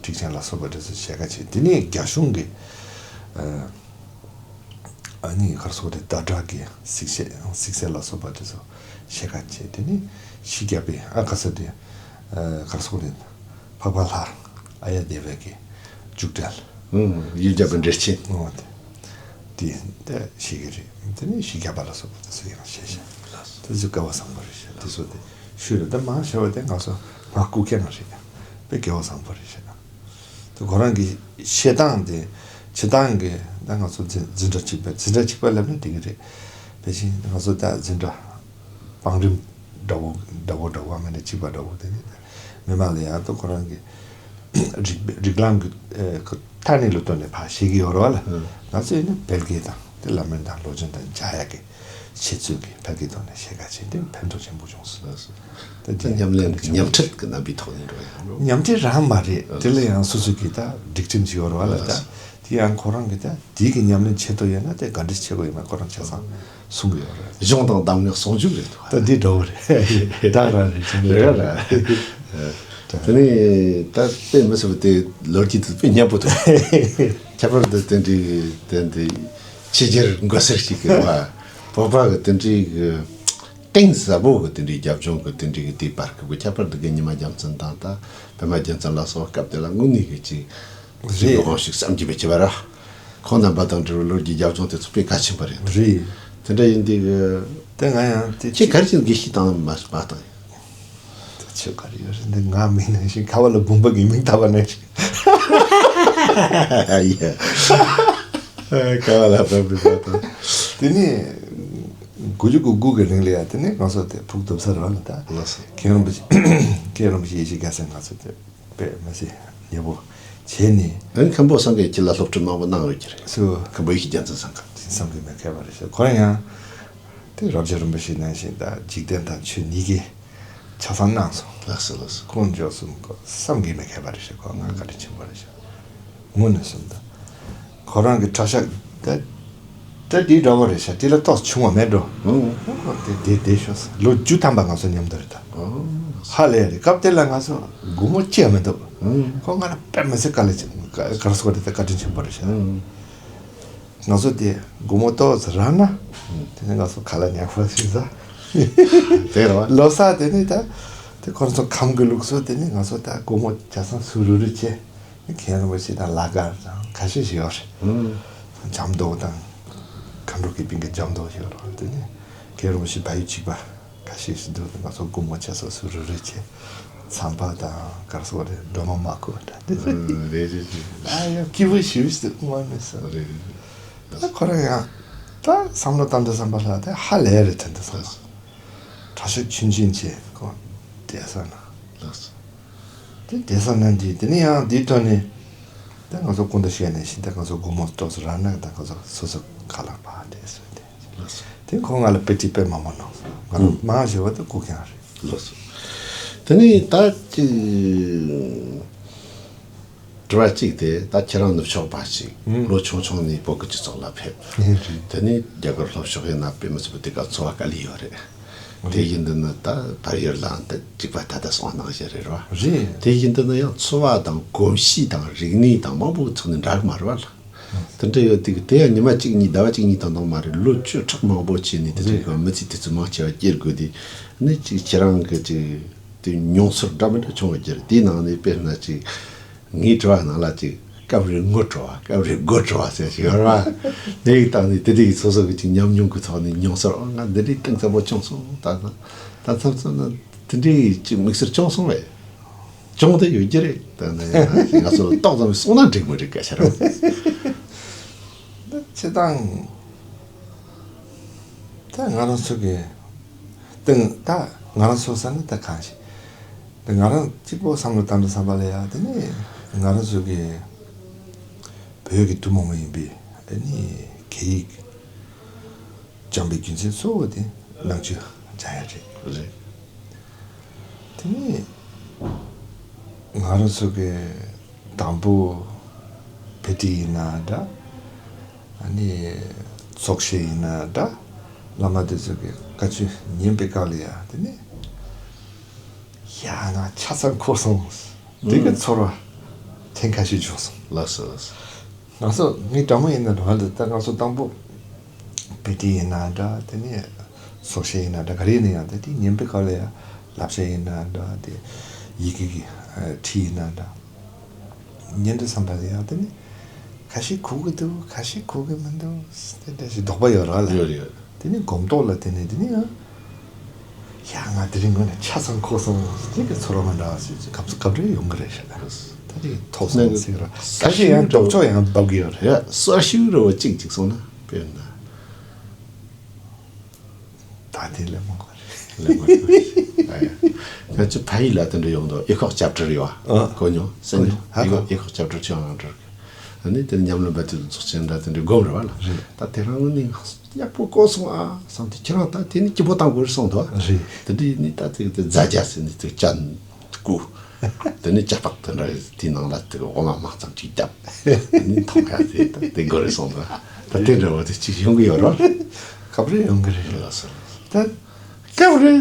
ཊིཀ་ཆེན་ལ་སོགས་པ་དེ་ཚོ་ཤེས་ཁ་བྱས། དེ་ནས་རྒྱ་གཞུང་གི་ཨ་ནི་ག་རེ་ཟེར་དགོས་རེད། བརྡ་དྲག་གི་ཚིགས་བཅད་ཚིགས་བཅད་ལ་སོགས་པ་དེ་ཚོ་ཤེས་ཁ་བྱས། དེ་ནས་ཕྱི་རྒྱལ་པའི་ཨ་ག་ས་དེ་ཨ་ག་རེ་ཟེར་དགོས་རེད། འཕགས་པ་ལྷ་ཨཱརྱ་དེ་བ་གི་མཇུག་འབྲས། ཨུམ། ཡུལ་རྒྱལ་པོའི་འགྲེལ་ཆེན། ཨོ་དེ། དེ་འདི་ཤེས་ཀྱི་རེད། དེ་ནས་ཕྱི་རྒྱལ་པ་ལ་སོགས་པ་དེ་ཚོ་ཡང་ཤེས་ཤག་དེ་ཚོ་སྐལ་བ་བཟང་པོ་རེད་ཤག་དེ་ཚོ་དེ་ཤོད་རེད། ད་མང་ཆེ་བ་དེ་ང་ཚོ་ང་སྐུ་མཁྱེན་རེད། དཔེ་སྐལ་བ་བཟང་པོ་རེད་ཤག་དེ་ཁོ་རང་གི་བཤད་སྟངས་དེ་བྱེད་སྟངས་ཀྱི་ད་ང་ཚོ་འཛིན་འཛིན་གྲྭ་གཅིག་པ་འཛིན་གྲྭ་གཅིག་པ་ལབ་ན་འགྲིག་གི་རེད། དེ་བཞིན་ང་ཚོ་ད་འཛིན་གྲྭ་བང་རིམ་འདྲ་བོ་འདྲ་བོ་འདྲ་བོ་མིན་ན་གཅིག་པ་འདྲ་བོ་དེ་ནི་མི་མང་ལ་ཡང་ད་ཁོ་རང་གི་རིགས་རིགས་ལམ་གྱི་ཨེ་ཁོ་ཐ་སྙད་ལ་ལྟོས་ནས་ཕར་བཤད་ཀྱི་ཡོད་རེད་བ་ལ། ཨང་། ང་ཚོས་ནི་བལ་སྐད་དང་དེ་བླ་སྨན་དང་ལོ་རྒྱུས་དང་སྦྱང་ཡག་གི་ཆེད་ཚུལ་གྱིས་བལ་སྐད་ཐོག་ནས་བཤད་ག་བྱས་ཏེ་ཕན་ཐོགས་ཆེན་པོ་བྱུང་སོང་། ལགས་སོ། ད་དེ་ཉམས་ལེན་གྱི་ཉམས་ཁྲིད་ཀྱི་རྣམ་པའི་ཐོག་ནས་འགྲོ་ཡ་ཡིན་ནོ། ཉམས་ཁྲིད་རང་མ་རེད། ཨ་དེ་ལ་ཡང་སོ་སོ་གི་ད་སྒྲིག་ཁྲིམས་ཅིག་ཡོད་རེད་བ་ལ། ད་ལགས་སོ། དེ་ཡང་ཁོ་རང་གི་ད་དེའི་གི་ཉམས་ལེན་བྱེད་ཐུབ་ཡོད་ན་དེ་ག་འདྲ་བྱེད་དགོས་ཡོད་མེད་ཁོ་རང་ཆ་ཚང་གསུང་གི་ཡོད་རེད། གཞུང་དང་གདམས་ངག་ཟུང་འཇུག་རེད་འདུག་ད། འདི་འདྲ་བོ་རེད། ད་རང་རེད་ཅེས་རེད་རེད་ར། དེ་ནས་ད་དཔེ་མི་སྲིད་པ་དེ་ལོ་རྒྱུས་དེ་དཔེ་སྙན་པོ་འདུག་ཁྱད་པར་དུ་དེ་འདྲའི་དེ་འདྲའི་ཕྱི་རྒྱལ་མགོ་སེར་ཞིག་གི་བ་བོད་པ་གི་དེ་འདྲའི་གི་གཏིང་ཟབ་པོ་གི་དེ་འདྲའི་རྒྱབ་ལྗོངས་གི་དེ་འདྲའི་གི་དེའི་བར་གི་ཁྱད་པར་དུ་གི་ཉི་མ་རྒྱལ་མཚན་དང་ད་པད་མ་རྒྱལ་མཚན་ལ་སོགས་སྐབས་དེ་ལ་དངོས་གནས་གི་ཅིག་རེད། དབང་ཞིག་བསམ་གྱི་བས་ཀྱི་བ་ར། ཁོང་རྣམ་པ་དང་འབྲེལ་བའི་ལོ་རྒྱུས་རྒྱབ་ལྗོངས་དེ་ཚོ་དཔེ་གལ་ཆེན་པོ་རེད། རེད། དེ་འདྲ་ཡིན་དུས་གི་ དེ་ང་ཡང་དེ་ཁྱེད་ག་རེ་བྱས་ནས་དགེ་བཤེས་བཏང་མ་མ་བཏང་། དེ་ཆོས་ག་རེ་ཡོད་རེད། འདི་ང་མིན་ནང་བཞིན་ཁ་བ་ལ་བུམ་པ་གི་མིང་བཏགས་པ་ནང་བཞིན། ཡ། ཁ་བ་ལ་བུམ་པ་བཏགས། དེ་ནས་དགུ་བཅུ་གོ་དགུ་གི་རིང་ལ་ཡ། དེ་ནས་ང་ཚོ་དེ་ཕྲུ་གུ་སྡོམ་ས་རང་ལ་ད། ལགས་སོ། མཁན་རིན་པོ་ཆེ། མཁན་རིན་པོ་ཆེ་ཡེ་ཤེས་རྒྱལ་མཚན་ང་ཚོ་དེ། དཔེ་མི་སྲིད་ཉེ་པོ་བྱས་ནས། ཨ་ནི་མཁན་པོ་སངས་རྒྱས་ཁྱེད་ལ་སློབ་ཁྲིད་མང་པོ་གནང་ཡོད་ཀྱི་རེད། སུ། མཁན་པོ་ཡེ་ཤེས་རྒྱལ་མཚན་སངས་རྒྱས། དེ་བསམ་གྱིས་མི་ཁྱབ་པ་རེད་ཤག་ཁོ་རང་ཡང་དེ་རབ་འབྱམས་རིན་པོ་ཆེ་ནང་བཞིན་ད་འཇིག་རྟེན་དང་ཆོས་གཉིས་ཀའི་ཆ་ཚང་གནང་སོང་། ལགས་སོ་ལགས་སོ། ཁོང་མགྱོགས་སོང་། ཁོ་བསམ་གྱིས་མི་ཁྱབ་པ་རེད་ཤག་ཁོ་ང་བཀའ་དྲིན་ཆེན་པོ་རེད་ཤག་དངོས་གནས་སོང་ད། ཁོ་རང་གི་གྲྭ་ཤག་ད། ད་དེའི་འདྲ་བོ་རེད་ཤག་དེ་ལ་ཏོག་ཙམ་བྱུང་བ་མེད་འགྲོ། ཨང་། ཨོ་དེ་དེ་དེ་ཤོག་ལོ་བཅུ་ཐམ་པ་ང་ཚོ་མཉམ་དུ་རེད་ད། ཨང་། ཧ་ལས་རེད། སྐབས་དེ་ལ་ང་ཚོ་སྒོར་མོ་གཅིག་ཡང་མི་འདུག་ཨང་། ཁོ་ང་ལ་དཔེ་མི་སྲིད་དཀའ་ལས་ཆེ་ག་རེ་ཟེར་དགོས་རེད་ད། བཀའ་དྲིན་ཆེན་པོ་རེད་ཤག་ཨང་། ང་ཚོ་དེ་སྒོར་མོ་ཏོག་ཙམ་རག་ན། དེ་ནས་ང་ཚོ་ཁ་ལག་ཉལ་ཁོག་ཟིན་ས། དེ་རེད་བ། ལོ་གསར་དེ་ནས་ད། དེ་ཁོ་ཚོ་ཁམས་ཀྱི་ལུགས་སྲོལ་དེ་ནས་ང་ཚོ་ད་སྒོར་མོ་ཆ་ཚང་ཟུར་རུབ་རུབ་བྱས། མཁན་རིན་པོ་ཆེ་དང་ལྷག་དཀར་དང་ཁ་ཤས་ཤིག་ཡོད་རེད། ཨང་། ལྗང་མདོག་དང་། མཁའ་འགྲོ་གི་སྤུན་གྱི་ལྗང་མདོག་ཡོད་རེད། དེ་ནས་མཁན་རིན་པོ་ཆེ་བལ་ཡུལ་གཅིག་པ་ཁ་ཤས་ཤིག་འདུག་ང་ཚོ་སྒོར་མོ་ཆ་ཚང་ཟུར་རུབ་རུབ་བྱས། ཚངས་པ་དང་ག་རེ་ཟེར་དགོས་རེད། སྒྲོལ་མ་མ་སྐུ་དང་དེ་ཚོ། ཨང་། རེད་རེད་རེད། ཨ་ཡ་སྐྱིད་པོ་ཞེ་པོ་ཞིག་དངོས་གནས་སོ། རེད་རེད་རེད། ད་ཁོ་རང་ཡང་ད་བསམ་བློ་བཏང་དུས་བསམ་པ་ལ་ད་ཧ་ལས་རེད། དྲན་དུས་བསམ་པ། གྲྭ་ཤག་ཆུང་ཆུང་བྱས་ཁོ་བསྡད་ས་ན། ལགས་སོ། དེ་བསྡད་ས་ན་འདི་དེ་ནས་ཡང་འདིའི་ཐོག་ནས་ད་ང་ཚོ་སྐུ་མདའ་བཤད་ནས་ཤི་ད་ང་ཚོ་སྒོར་མོ་ཏོག་ཙམ་རག་ན་ད་ང་ཚོ་སོ་སོ་ཁ་ལག་པ་དེ་སོ་དེ། ལགས་སོ། དེ་ཁོ་ང་ལ་དཔེ་ཁྲིད་དཔེ་མང་པོ་གནང་སོང་། ང་རང་མང་ཆེ་བ་དེ་སྐུ་མཁན་རེད། ལགས་སོ། དེ་ནས་ད་ཅིག་དྲི་བ་གཅིག་དེ་ད་ཁྱེད་རང་ནུབ་ཕྱོགས་པ་ཞིག་ཨང་། ལོ་ཆུང་ཆུང་ནས་བོད་ཀྱི་སྤྱི་ཚོགས་ལ་ཕེབས། ཨང་རེད། དེ་ནས་རྒྱ་གར་ལྷོ་ཕྱོགས་ཡིན་ན་དཔེ་མི་སྲིད་པ་དེ་ག་འཚོ་བ་དཀའ་ལས་ཡོད་རེད། ཨང་། དེ་བཞིན་དུ་ནི་ད་བལ་ཡུལ་ལའང་ད་གཅིག་པ་ད་ལྟ་སོང་གནང་བཞིན་རེད་རོ། རེད། དེ་བཞིན་དུ་ནི་ཡང་འཚོ་བ་དང་གོམས་གཤིས་དང་རིག་གནས་དང་མང་པོ་གི་ཐོག་ནས་འདྲ་གི་མ་རེད་བ་ལ། དེ་འདྲ་ཡོད་དུས་དེ་ཡང་ཉི་མ་གཅིག་གཉིས་ཟླ་བ་གཅིག་གཉིས་དང་དང་མ་རེད། ལོ་བཅུ་ཕྲག་མང་པོ་བྱས་ནས་དེ་འདྲ་གི་མི་ཚེ་དུས་ཚོད་མང་ཆེ་བ་སྐྱེལ་དགོས་དུས་ནི་གཅིག་ཁྱེད་རང་གི་གཅིག་དེ་མྱོང་ཚོར་འདྲ་མི་འདྲ་བྱུང་བ་རྒྱུ་རེད། དེའི་ནང་ནས་དཔེར་ན་གཅིག་ངའི་དྲི་བ་ནང་ལ་ཅིག་སྐབས་རེ་ངུ་བྲོ་བ། སྐབས་རེ་དགོད་བྲོ་བ་ཟེར་ཞིག་ཡོད་རེད་བ། དེ་ཡི་སྟེང་ནས་དེ་དེ་ཡི་སོ་སོ་གི་ཅིག་ཉམས་མྱོང་གི་ཐོག་ནས་མྱོང་ཚོར། ཨ། ང་འདི་འདྲའི་གཏིང་ཟབ་པོ་བྱུང་སོང་། ད་ད་མཚམས་མཚམས་ན་དེ་འདྲའི་ཅིག་དམིགས་བསལ་བྱུང་སོང་བས། བྱུང་དེ་ཡོད་ཀྱི་རེད། ད་ནི་ང་ཚོ་ལ་ཏོག་ཙམ་གསུངས་ན་འགྲིག་མི་འགྲིག་སྐད་ཆ་རེད། ད་སྤྱིར་བཏང་ད་ང་རང་ཚོ་གི་སྟེང་ད་ང་རང་ཚོ་ས་ནི་ད་གང་ཞིག་ད་ང་རང་གཅིག་པོ་བསམ་བློ་བཏང་དུས་བསམ་པ་ལ་ཡ། དེ་ནི་ང་རང་ཚོ་གི་བོད་ཀྱི་ཐུན་མོང་མ་ཡིན་པའི་ཨ་ནི་སྐད་ཡིག་སྦྱངས་པའི་རྒྱུ་མཚན་གཙོ་བོ་དེ་ནང་ཆོས་སྦྱང་ཡ་རེད། རེད། དེ་ནི་ང་རང་ཚོ་གི་དང་པོ་བྷེ་ཏི་ཡིན་ན་འདྲ། ཨ་ནི་ཚོགས་ཞིག་ཡིན་ན་འདྲ། བླ་མ་དེ་ཚོ་གི་བཀའ་ཆོས་ཉན་པའི་སྐབས་ལ་ཡ། དེ་ནི་ཡ་ང་ཆ་ཚང་གོ་སོང་། དེ་གི་ཚོར་བ་ཐེངས་ཁ་ཤས་བྱུང་སོང་། ལགས་སོ་ལགས་སོ། ང་ཚོ་ངའི་དྲང་མོ་ཡིན་ན་འགྲོ་བ་འདི་ད་ང་ཚོ་དང་པོ་བྷེ་ཏི་ཡིན་ན་འདྲ། དེ་ནས་ཚོགས་ཞིག་ཡིན་ན་འདྲ། ག་རེ་ཡིན་ན་ཡང་དེ་དེ་ཉན་པའི་སྐབས་ལ་ཡ་བསླབ་བྱ་ཡིན་ན་འདྲ། དེ་ཡི་གེ་གི་ཁྲིད་ཡིན་ན་འདྲ། ཉན་དུས་བསམ་པ་ལ་ཡང་དེ་ནི་ཁ་ཤས་གོ་གི་འདུག་ཁ་ཤས་གོ་གི་མི་འདུག་དེ་འདྲ་ཞིག་དོགས་པ་ཡོད་རེད་བ་ལ། ཡོད་རེད་ཡོད་རེད། དེ་ནི་སྒོམ་ཐོག་ལ་དེ་ནི་དེ་ནི་ཡང་། ཡ་ང་དེ་རིང་ངོ་ནས་ཆ་ཚང་གོ་སོང་ཟེར་གྱི་ཚོར་བ་མི་འདྲ་བ་ཞིག་སྐབས་སུ་སྐབས་རེ་ཡོང་གི་རེད་ཤག་ད་དེ་ཐོབ་སོང་ཟེར་གྱི་རེད། ཁ་ཤས་ཡང་ལྡོག་ཕྱོགས་ཡང་འབབ་ཀྱི་ཡོད་རེད། ཡ་གསར་ཞིག་རེ་བ་གཅིག་གཅིག་སོང་ན་དཔེར་ན། ད་དེ་ལས་མང་བ་རེད། ལས་མང་བ་རེད། ཨ་ཡ། ང་ཚོ་ཕ་ཡུལ་ལ་དེ་འདྲ་ཡོང་དུས་ཨེ་ཁོག་སྐྱབས་བྲལ་ཡོད་བ། ཨ། གོ་མྱོང་། སེམས་ཨེ་ཁོག་ཨེ་ཁོག་སྐྱབས་བྲལ་ཆོས་དབྱིངས་རང་གྲོལ་གི། ཨ་ནི་དེ་ཉམས་ལེན་པ་དེ་ཚོ་ཚོགས་ཆེན་འདྲ་དེ་འདྲའི་སྒོམ་རེད་བ་ལ། རེད། ད་དེ་རང་ནི་ཡག་པོ་གོ་སོང་ཨ་བསམ་དུས་ཁྱེད་རང་ད་དེ་ནི་སྐྱིད་པོ་བཏང་དགོས་རེད་གསུངས་འདུག་རེད། དེ་འདྲའི་ནི་ད་དེ་དེ་རྫ་རྒྱ་ཟེར་ནི་དེ་ཅན་སྐུ། དེ་ནི་ལྕགས་ཐག་དེ་འདྲ་དེའི་ནང་ལ་དེ་འོ་མ་མང་ཙམ་ཅིག་བརྒྱབ། དེ་ནི་མཐོང་ཡ་དེ་ད་དེ་དགོས་རེད་གསུངས་འདུག་ད་དེ་འདྲ་བ་དེ་ཅིག་ཡོང་གི་ཡོད་རེད། སྐབས་རེ་ཡོང་གི་རེད། ལགས་སོ། ད་སྐབས་རེ།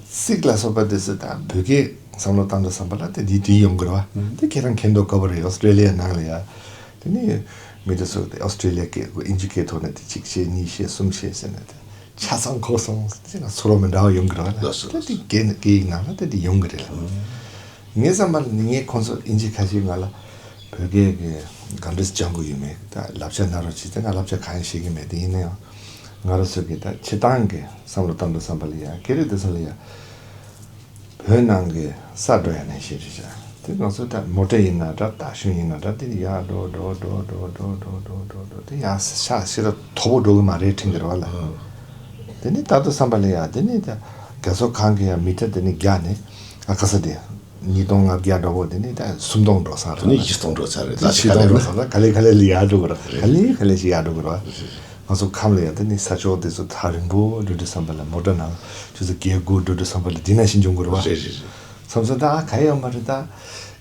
ཚིག་ལ་སོགས་པ་དེ་ཚོ་དང་བོད་སྐད་བསམ་བློ་བཏང་དུས་བསམ་པ་ལ་དེ་འདི་འདི་ཡོང་གི་རེད་བ། དེ་ཁྱེད་རང་མཁྱེན་རྟོགས་དཀའ་པོ་རེད། ཨོ་སི་ཀྲེ་ལི་ཡ་ནང་ལ་ཡ། དེ་ནི་མི་དེ་ཚོ་དེ་ཨོ་སི་ཀྲེ་ལི་ཡ་སྐད་དབྱིན་ཇི་སྐད་ཐོག་ནས་དེ་གཅིག་བཤད་གཉིས་བཤད་གསུམ་བཤད་ཟེར་ནས་དེ་ཆ་ཚང་གོ་སོང་ཟེར་ན་ཚོར་བ་མི་འདྲ་བ་ཡོང་གི་རེད་བ། ལགས་སོ། དེ་དེ་སྐད་ནི་སྐད་ཡིག་ནང་ལ་དེ་དེ་ཡོང་གི་རེད་ལ། ངའི་བསམ་པ་ལ་ནི་ངས་ཁོང་ཚོ་དབྱིན་ཇི་ཁ་ཤས་ང་ལ་བོད་སྐད་ཀྱི་ག་འདྲས་སྦྱང་དགོས་ཡོད་མེད། ད་བསླབ་བྱ་གནང་རོགས་བྱེད་ཟེར། ང་བསླབ་བྱ་གང་ཡང་ཤེས་ཀྱི་མེད། དེ་ཡིན་ན་ཡང་། ང་རང་ཚོ་གི་ད་སྤྱིར་བཏང་གི་བསམ་བློ་བཏང་དུས་ཙམ་པ་ལ་ཡ་སྐད་རིགས་དེ་ཚོ་ལ་ཡ་བོད་ནང་གི་ས་འགྲོ་ཡ་ནང་བཞིན་རེད་ཤག་དེ་ང་ཚོ་ད་མོ་ཊ་ཡིན་ན་འདྲ། རྟ་ཞོན་ཡིན་ན་འདྲ། དེ་ནི་ཡར་འགྲོ་འགྲོ་འགྲོ་འགྲོ་འགྲོ་འགྲོ་འགྲོ་འགྲོ་འགྲོ་འགྲོ་དེ་ཡར་ཤག་ཤི་ར་མཐོ་པོ་འགྲོ་གི་མ་རེད་དྲན་གི་རེད་བ་ལ། དེ་ནི་ད་དུང་བསམ་པ་ལ་ཡ་དེ་ནི་ད་རྒྱ་མཚོ་གངས་ཀྱི་ཡ་མི་ཊར་དེ་ནི་བརྒྱ་ནི་ཨ་ཁ་ས་དེ་ཉིས་སྟོང་ལྔ་བརྒྱ་འགྲོ་བོ་དེ་ནི་ད་སུམ་སྟོང་འགྲོ་ས་རེད། དེ་ནི་བཞི་སྟོང་འགྲོ་ས་རེད། ད་བཞི་སྟོང་འགྲོ་ས་ད་ག་ལེ་ག་ལེ་ལ་ཡར་འགྲོ་གི་རེད། ག་ལེ་ག་ལེ་ཞིག་ཡར་འགྲོ་གི་རེད་བ། ང་ཚོ་ཁམས་ལ་ཡ་དེ་ནི་ས་ཕྱོགས་དེ་ཚོ་ཐག་རིང་པོ་འགྲོ་དུས་ཙམ་པ་ལ་མོ་ཊ་ནང་ཆུ་ཚོད་བརྒྱད་དགུ་འགྲོ་དུས་ཙམ་པ་ལ་འདི་ནང་བཞིན་འབྱུང་གི་རེད་བ། རེད་རེད་རེད། བསམ་སོང་ད་ཨ་ག་ཡོད་མ་རེད། ད་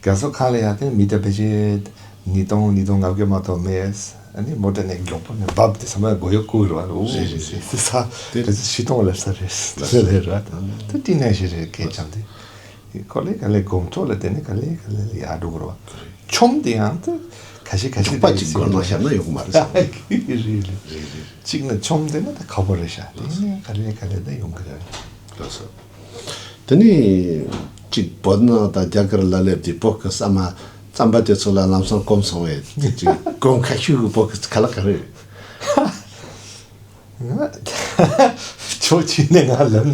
རྒྱ་མཚོ་གངས་ལ་ཡ་དེ་མི་ཊར་ཕལ་ཆེར་ཉིས་སྟོང་ཉིས་སྟོང་ལྔ་བརྒྱ་མ་གཏོགས་མེད། ཨ་ནི་མོ་ཊ་ནས་མགྱོགས་པོ་ནས་བབས་དེ་ཚང་མ་སྒོ་ཡོ་བསྐུར་བ། འོ་རེད་རེད་རེད། ས་དེ་ཚོ་བཞི་སྟོང་སླེབས་ས་རེད། ས་རེད་ར། ད་དེ་ནང་བཞིན་རེད། སྐད་ཆ་དེ་ག་ལེ་ག་ལེ་དགོང་ཚོགས་ལ་དེ་ནས་ག་ལེ་ག་ལེ་ལ་ཡར་འགྲོ་གི་རེད་བ། ཆོམ་དེ་ཡང་དེ་ག་ཤེད་ག་ཤེད་ལྕོགས་པ་གཅིག་སྒོར་མོ་བཤད་ན་ཡོང་གི་མ་རེད་བསམ། རེད་རེད་རེད། གཅིག་ནས་ཆོམ་དེ་ན་ད་ཁག་པོ་རེད་ཤག་དེ་ནས་ག་ལེ་ག་ལེ་ད་ཡོང་གི་རེད། ལགས་སོ། དེ་ནས་གཅིག་བོད་ནང་དང་རྒྱ་གར་ལ་སླེབས་དུས་བོད་ཀྱི་བསམ་བློ་རྩམ་པ་དེ་ཚོ་ལ་ལམ་སང་གོམས་སོང་བས་གཅིག་གོམས་ཁ་ཤུགས་ཀྱི་བོད་ཀྱི་ཁ་ལག་ག་རེ་རེད། ཕྱོགས་གཅིག་ནས་ང་ལབ་ན་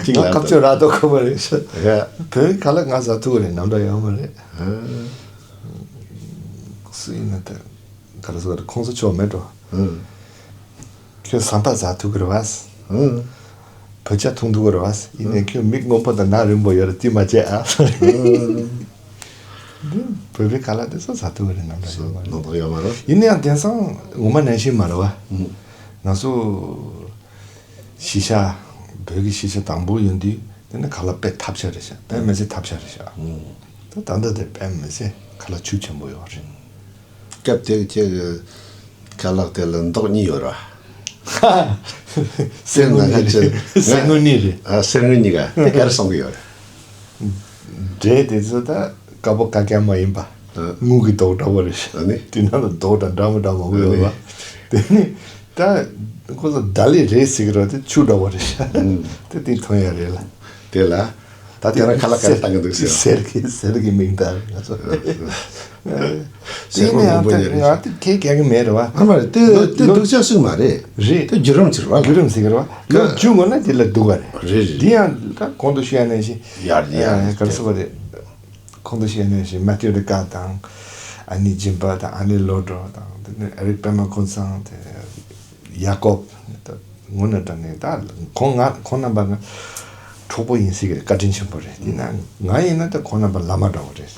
གཅིག་ལ་ང་ཁ་ཕྱོགས་ར་ཏོ་ཁོ་མ་རེད་ཤག་ཡ། བོད་ཁ་ལག་ང་ཟ་ཐུབ་རེད། ནམ་འདྲ་ཡོང་མ་རེད། ཨ། སུ་ཡིན་ན་ད་ག་རེ་ཟེར་བ་རེད། ཁོང་ཚོ་ཕྱོགས་མེད་འགྲོ། ཨ། ཁྱོད་ཟམ་པ་ཟ་ཐུབ་ཀྱི་རེད་བ། ཨ། བོད་ཇ་འཐུང་ཐུབ་ཀྱི་རེད་བ། ཡིན་ནའི་ཁྱོད་མིག་སྔོན་པོ་དང་ནག་རིང་པོ་ཡོད་རེད། དེ་མ་བྱེད་ཨ། ཨ། འདི་བོད་པའི་ཁ་ལག་དེ་ཚོ་ཟ་ཐུབ་ཀྱི་རེད། ནམ་འདྲ་ཡོད་མ་རེད། ནམ་འདྲ་ཡོད་མ་རེད། ཡིན་ནའང་དེང་སང་ངོ་མ་ནང་བཞིན་མ་རེད་བ། ཨ། ང་ཚོ་གཞིས་ཆགས་བོད་ཀྱི་གཞིས་ཆགས་དང་པོ་ཡོང་དུས་དེ་ནི་ཁ་ལག་དཔེ་ཐབས་ཆག་རེད་ཤག་དཔེ་མི་སྲིད་ཐབས་ཆག་རེད་ཤག་ཨ། ད་ད་ལྟ་དེ་དཔེ་མི་སྲིད་ཁ་ལག་ཤུགས་ཆེན་པོ་ཡོད་རེད། སྐབས་དེར་ཁྱེད་ཀྱི་ཁ་ལག་དེ་ལ་མདོག་གཉིས་ཡོད་ར། གསེར་དངུལ་གཉིས་རེད། གསེར་དངུལ་གཉིས་རེད། ཨ། གསེར་དངུལ་གཉིས་ཀ་དེ་ག་རེ་གསུང་གི་ཡོད་རེད། འབྲས་དེ་ཚོ་ད་དཀར་པོ་དཀར་རྐྱང་མ་ཡིན་པ། ཨ། དངུལ་གྱི་མདོག་འདྲ་པོ་རེད་ཤག་ཨ་ནི། དེ་ནང་ལ་མདོག་དང་འདྲ་མི་འདྲ་མང་པོ་ཡོད་རེད་བ། ཨ་ནི། དེ་ནི་ད་ཁོ་ཚོ་ད་ལི་རེད་ཟེར་གི་རེད་བ། དེ་ཆུ་འདྲ་པོ་རེད་ཤག་ཨ། དེ་དེ་ཐོན་ཡ་རེད་ལ། དེ་ལ། ད་དེ་རང་ཁ་ལག་ག་རེ་བཏང་གི་འདུག་ཟེར། གསེར་གྱི་གསེར་གྱི་མིང་བཏགས་ང་ཚོ། གསེར་སྒོར་མང་པོ་ཡིན་ང་རེད། དེ་ཁས་གལ་གི་མེད་རེད་བ། ཨ་མ་རེད། དེ་ལོ་དེ་ལོ་སྡུག་ཅག་ཞིག་མ་རེད། རེད། དེ་བརྒྱུད་རིམ་ཅིག་རེད་བ། བརྒྱུད་རིམ་ཟེར་གི་རེད་བ། ལོ་རྒྱུས་ངོ་ན་དེ་ལ་སྡུག་ག་རེད། རེད་རེད། འདི་ཡང་ད་གོང་དུ་ཞུ་ཡ་ནང་བཞིན། ཡར་ཡར་ཡ་ག་རེ་ཟེར་བ་རེད། གོང་དུ་ཞུ་ཡ་ནང་བཞིན་མ་ཐེའུ་རི་ཀ་དང་། ཨ་ནེ་སྦྱིན་པ་དང་། ཨ་ནེ་བློ་གྲོས་དང་། དེ་ནས་ཨེ་རིག་པད་མ་ཀུན་བཟང་། དེ་ཡ་ཀོབ། ད་དངོས་གནས་དྲང་གནས་ད་ཁོང་ང་ཁོང་རྣམ་པ་ང་གྲོགས་པོ་ཡིན་ཟེར་གི་རེད། བཀའ་དྲིན་ཆེན་པོ་རེད། དེ་ན་ང་ཡིན་ན་ད་ཁོང་རྣམ་པ་བླ་མ་འདྲ་བོ་རེད།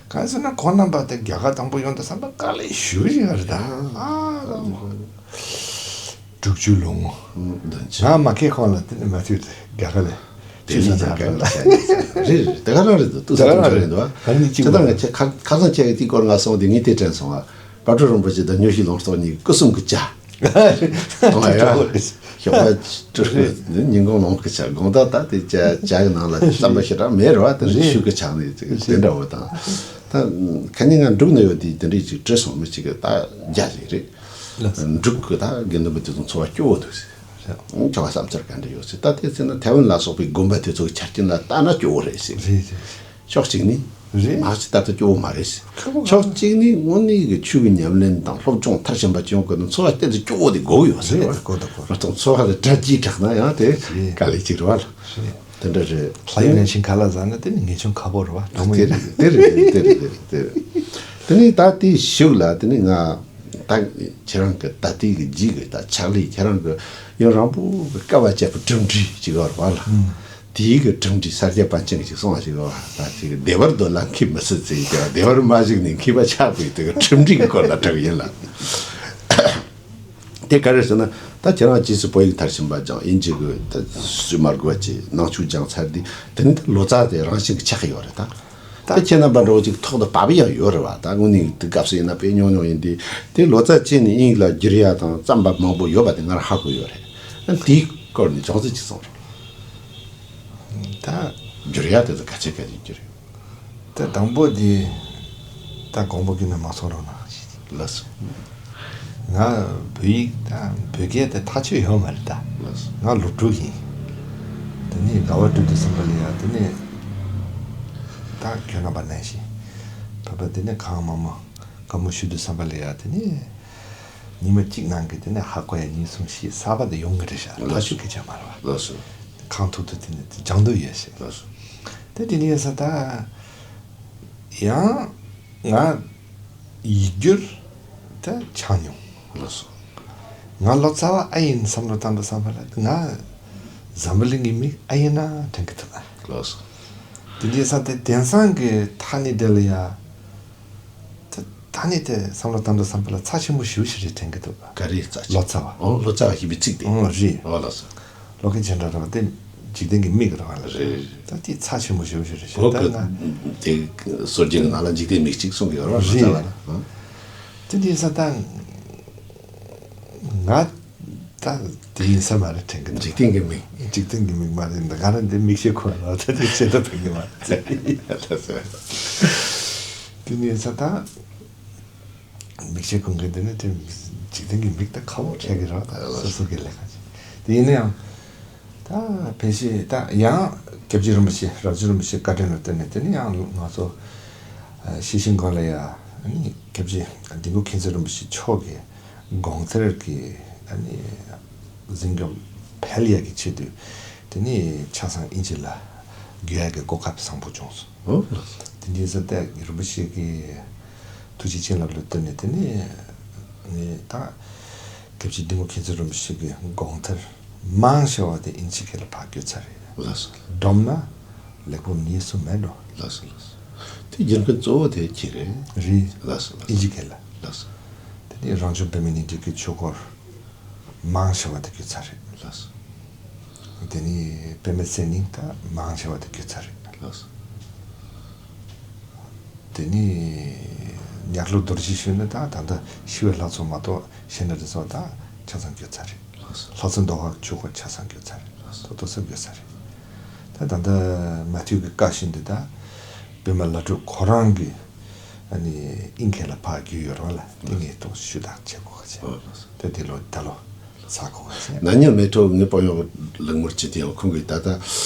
གང་ཟེར་ན་ཁོང་རྣམ་པ་དེ་རྒྱ་གར་དང་པོ་ཡོང་དུས་ཙམ་པ་དཀའ་ལས་ཞེ་པོ་ཅིག་ཡོད་རེད་ད། ཨ་ལ་མ། དྲུག་ཅུ་ལོ་ངོ་། ང་མ་ཁེ་ཁོང་ལ་དེ་ནས་མ་ཐུག་དེ་རྒྱ་གར་ལ་དེ་ནི་ཅི་ཟ་ད་ག་ལ་རེད་རེད། དེ་ག་རང་རེད་འདུག་ཏུ་ས་དང་ཆོས་རེད་འདུག་ཨ་ནི་ཅི་ད་ང་ཁྱེད་ཁ་ཁ་སང་ཁྱེད་ཀྱི་དེའི་སྐོར་ང་སོང་དེ་ངས་དེ་དྲན་སོང་ཨ། དཔལ་སྤྲུལ་རིན་པོ་ཆེ་དང་སྨྱོ་ཤུལ་ལུང་རྟོགས་གཉིས་ཀྱི་སྐུ་གསུམ་གྱི་ཇ། ཨོ་ཡ། ཞོགས་པ་སྤྲུལ་སྐུ་ཉིན་གུང་ལུང་གི་ཇ། དགོང་དག་ད་དེ་ཇ་ཇ་གི་ནང་ལ་རྩམ་པ་ཞེ་དྲག་མེད་རེད་བ། དེ་རེད། ཤུགས་ཀྱི་ཆག་ནས་དེ་འདྲ་བོ་དང་། ད་ཁ་ཉིན་ང་འབྲུག་ནས་ཡོད་དེ་དེ་འདྲས་ཅིག་བྲིས་སོང་། མི་གཅིག་གི་ད་རྒྱ་ཞིག་རེད། ལགས་སོ། འབྲུག་གི་ད་དགེ་འདུན་པ་དེ་ཚོ་འཚོ་བ་སྐྱོ་བོ་འདུག་ཟེར། རེད། ཁྱོད་བསམ་འཆར་ག་འདྲ་ཡོད་ཟེར། ད་དེ་ཚེ་ན་ཐའེ་ཝན་ལ་སོགས་པའི་དགོན་པ་དེ་ཚོ་གི་ཆ་རྐྱེན་ལ་ལྟ་ན་སྐྱོ་བོ་རེད་ཟེར། རེད་རེད། ཕྱོགས་གཅིག་ནས། རེད། མ་གཞི་ད་ལྟ་སྐྱོ་བོ་མ་རེད་ཟེར། ཁ་པོ་ཕྱོགས་གཅིག་ནས་དངོས་གནས་ཀྱི་ཆོས་ཀྱི་ཉམས་ལེན་དང་སློབ་སྦྱོང་མཐར་ཕྱིན་པ་བྱུང་དགོས་ན་འཚོ་བ་གཏན་དུ་སྐྱོ་བོ་དེ་དགོས་ཡོད་ཟེར་རེད། བ། དགོས་དང་དགོས། མ་གཏོགས་འཚོ་བ་ལ་དྲ་རྒྱའི་དྲག་ན་ཡང་དེ་རེད། དཀའ་ལས་གཅིག་རེད་བ་ལ། རེད། དེ་འདྲ་རེད། ལྷ་ཡུལ་ནང་བཞིན་ཁ་ལག་ཟ་ན་དེ་ནི་ངེས་ཅུང་ཁག་པོ་རེད་བ། གྲོགས་མོ་དེ་ཡིན་རེད་དེ་རེད་དེ་རེད་དེ་རེད། དེ་ནི་ད་དེའི་གཞུག་ལ་དེ་ནི་ང་ད་ཁྱེད་རང་གི་ད་ལྟའི་གི་རྗེས་ཀྱི་ད་ཕྱག་ལས་ཁྱེད་རང་གི་ཡུན་རིང་པོ་གི་དཀའ་བ་སྤྱད་པའི་གྲུབ་འབྲས་ཅིག་ཡོད་རེད་བ་ལ། ཨང་། དེའི་གི་གྲུབ་འབྲས་ས་སྐྱ་པཎ་ཆེན་གྱིས་ཅིག་གསུངས་པ་ཞིག་ཡོད་བ། ད་ཅིག་བདེ་བར་འདོད་ལ་མཁས་མི་སྲིད་ཟེར་གྱི། བདེ་བར་མ་བཞུགས་ནས་མཁས་པ་ཆགས་པའི་དེ་གི་གྲུབ་འབྲས་ཀྱི་སྐོར་ལ་དྲི་བ་ཡིན་ལ། དེ་ག་རེ་ཟེར་ན། ད་ཁྱེད་རང་རྗེས་སུ་བོད་ཡིག་མཐར་ཕྱིན་པ་སྦྱངས། དབྱིན་ཇི་གི་ད་སུས་མ་དགོས་པ་ཅིག་ནང་ཆོས་སྦྱངས་ཚར་དུས། དེ་ནི་ད་ལོ་ཙཱ་དེ་རང་བཞིན་གྱིས་ཆགས་ཀྱི་ཡོད་རེད་ད། ད་ཁྱེད་རྣམ་པ་འདྲ་བོ་ཅིག་ཐོག་ཏུ་བབས་ཡང་ཡོད་རེད་བ། ད་དངོས་གནས་དུས་སྐབས་སུ་ཡིན་ན་དཔེ་ཉུང་ཉུང་ཡིན་དུས། དེ་ལོ་ཙཱ་བྱས་ནས་དབྱིན་ཡིག་ལ་བསྒྱུར་ཡ་དང་རྩོམ་པ་མང་པོ་ཡོད་པ་དེ་ང་རང་ཧ་གོ་ཡོད་རེད། ཨ་དེའི་སྐོར་ནས་ཅུང་ཟད་ཅིག་གསུང་རོགས། ད་བསྒྱུར་ཡ་དེ་ཚོ་ག་ཚོད་ག་ཚོད་བསྒྱུར་ཡོད། ད་དང་པོ་དེ་ད་དགོངས་པ་ཀུན་ནས་མ་ཚོམས་རོགས་གནང་། ལགས་སོ། ང་བོད་ཡིག་དང་བོད་སྐད་དེ་ཐག་ཆོད་ཡོད་མ་རེད་ད། ལགས་སོ། ང་སློབ་ཕྲུག་ཡིན། དེ་ནས་དགའ་བ་སྤྲོ་བསྡུ་གསུམ་པ་ལ་ཡ། དེ་ནས་ད་ཁྱོད་རྣམ་པ་ནང་བཞིན་བོད་པ་དེ་ནས་གང་མང་མང་བཀའ་མོལ་ཞུ་དུས་ཙམ་པ་ལ་ཡ། དེ་ནས་ ཉི་མ་གཅིག་ནང་གི་དེ་ནས་ཧ་གོ་ཡ་གཉིས་གསུམ་བཞི་གསར་པ་དེ་ཡོང་གི་རེད་ཤག་ཕ་ཤུལ་སྐད་ཆ་མ་རེད་བ། ལགས་སོ། གང་ཐུབ་ཐུབ་དེ་ནས་སྦྱང་འདོད་ཡོད་ཤག་ལགས་སོ། དེ་དེ་ནས་ཡོད་ས་ད། ཡང་ང་ཡིག་སྒྱུར་ད་སྦྱངས་མྱོང་། ལགས་སོ། ང་ལོ་ཙཱ་བ་ཨེ་ཡིན་བསམ་བློ་བཏང་དུས་ཙམ་པ་ལ་ང་འཛམ་བུ་གླིང་གི་མིག་ཨེ་ཡིན་ན་དྲན་གི་འདུག་ལགས་སོ། དེ་འདྲའི་ས་དེ་དེང་སང་གི་ཐ་སྙད་དེ་ལ་ཡ། ད་ད་ནི་དེ་བསམ་བློ་བཏང་དུས་ཙམ་པ་ལ་རྩ་ཆེན་པོ་ཞེ་པོ་ཞིག་རེད་དྲན་གི་འདུག་ག་རེ་རྩ་ཆེན། ལོ་ཙཱ་བ། ཨོ་ལོ་ཙཱ་བ་ཞེས་པའི་ཚིག་དེ། ཨོ་རེད། ཨོ་ལགས་སོ། ལོ་ཀེ་ཇེན་དྲ་ར་བ་དེ་འཇིག་རྟེན་གྱི་མིག་ར་བ་ལ་རེད། ད་དེ་རྩ་ཆེན་པོ་ཞེ་པོ་ཞིག་རེད་ཤག་ཨོ་ད་ང་། དེ་སྲོལ་རྒྱུན་གྱི་ནང་ལ་འཇིག་རྟེན་མིག་གཅིག་གསུང་གི་ཡོད་རེད་ལོ་ཙཱ་བ་ལ། རེད། དེ་འདྲའི་ས་ད་ང་ད་དེ་ཡིན་ས་མ་རེད་དྲན་གི་འདུག་འཇིག་རྟེན་གྱི་མིག་འཇིག་རྟེན་གྱི་མིག་མ་རེད། འདི་ག་རེ་འདི་མིག་ཤེལ་ཁུར་ལ་ད་དེ་ཤེས་ཐབས་ཕན་གི་མ་རེད། དེ་ནས་ས་ད། མིག་ཤེལ་གོན་མཁན་དེ་ནི་དེ་འཇིག་རྟེན་གྱི་མིག་དང་ཁ་བོ་ཆགས་ཀྱི་རེད། ད་སོ་སོ་གི་ལས་ཀ་བྱེད། དེ་ཡིན་ན་ཡང་། ད་ཕལ་ཆེར་ད་ཡང་སྐྱབས་རྗེ་རིན་པོ་ཆེ་རབ་བྱུང་རིན་པོ་ཆེའི་བཀའ་དྲིན་ལ་བརྟེན་ནས་དེ་ནི་ཡང་ང་ཚོ་ཤེས་བཞིན་གོང་ལ་ཡ་ནི་སྐྱབས་རྗེ་ལྡིང་གུ་མཁྱེན་བརྩེ་རིན་པོ་ཆེ་མཆོག་གི་དགོངས་གཏེར་གྱི་ནི་གཟིམ་སྐྱོང་འཕེལ་ཡག་གི་ཆེད་དུ་དེ་ནི་ཆ་ཚང་དབྱིན་ཇི་ལ་བསྒྱུར་ཡག་གི་གོ་སྐབས་བཟང་པོ་བྱུང་སོང་། ཨོ། དེ་འདྲའི་ས་ད་རིན་པོ་ཆེ་གི་ཐུགས་རྗེ་བྱིན་རླབས་ལ་བརྟེན་ནས་དེ་ནས་ངས་ད་སྐྱབས་རྗེ་ལྡིང་གུ་མཁྱེན་བརྩེ་རིན་པོ་ཆེ་གི་དགོངས་གཏེར་མང་ཆེ་བ་དེ་དབྱིན་ཇི་སྐད་ལ་ཕར་བསྒྱུར་ཚར་རེད། ལགས་སོ། སྒྲོམ་ན་ལེགས་པོ་ཉིས་གསུམ་མེད་འགྲོ། ལགས་སོ་ལགས་སོ། དེ་བསྒྱུར་མཁན་གཙོ་བོ་དེ་ཁྱེད་རེད། རེད། ལགས་སོ་ལགས་སོ། དབྱིན་ཇི་སྐད་ལ། ལགས་སོ། དེ་ནས་རང་བྱུང་པདྨའི་སྙིང་ཐིག་གི་ཆོས་སྐོར། མང་ཆེ་བ་དེ་བསྒྱུར་ཚར་རེད། ལགས་སོ། དེ་ནི་པདྨའི་གསལ་སྙིང་ད་མང་ཆེ་བ་དེ་བསྒྱུར་ཚར་རེད། ལགས་སོ། དེ་ནི་ཉག་གླུ་རྡོ་རྗེ་ཤུལ་ནི་ད་ད་ལྟ་ཞི་བའི་ལྷ་ཚོགས་མ་གཏོགས་གཞན་འདྲ་དེ་ཚོ་ད་ཆ་ཚང་བསྒྱུར་ཚར་རེད། ལགས་སོ། ལྷ་མཚན་ཟློས་གར་ཆོས་སྐོར་ཆ་ཚང་བསྒྱུར་ཚར་རེད། ལགས་སོ། ད་དེ་ཚོ་བསྒྱུར་ཚར་རེད། ད་ད་ལྟ་མ་ཐུའི་གི་བཀའ་བཞིན་དུ་ད་པདྨ་ལ་སྒྲུབ་ཁོ་རང་གི་ཨ་ནི་དབྱིན་སྐད་ལ་ཕར་བསྒྱུར་ཡོད་རེད་བ་ལ། དེ་ངས་ཏོག་ཞུ་དག་བྱེད་དགོས་ཀ་བྱས། ཨོ་ལགས་སོ། ད་དེ་ལོ་ད་ལོ་ཚར་དགོས་ཀ་བྱས། ན་ནིང་མེ་ཏོག་ངའི་དཔོན་གཡོག་ལགས་མོར་བྱེད་དེ་ཡང་ཁོང་གིས་ད་ལྟ་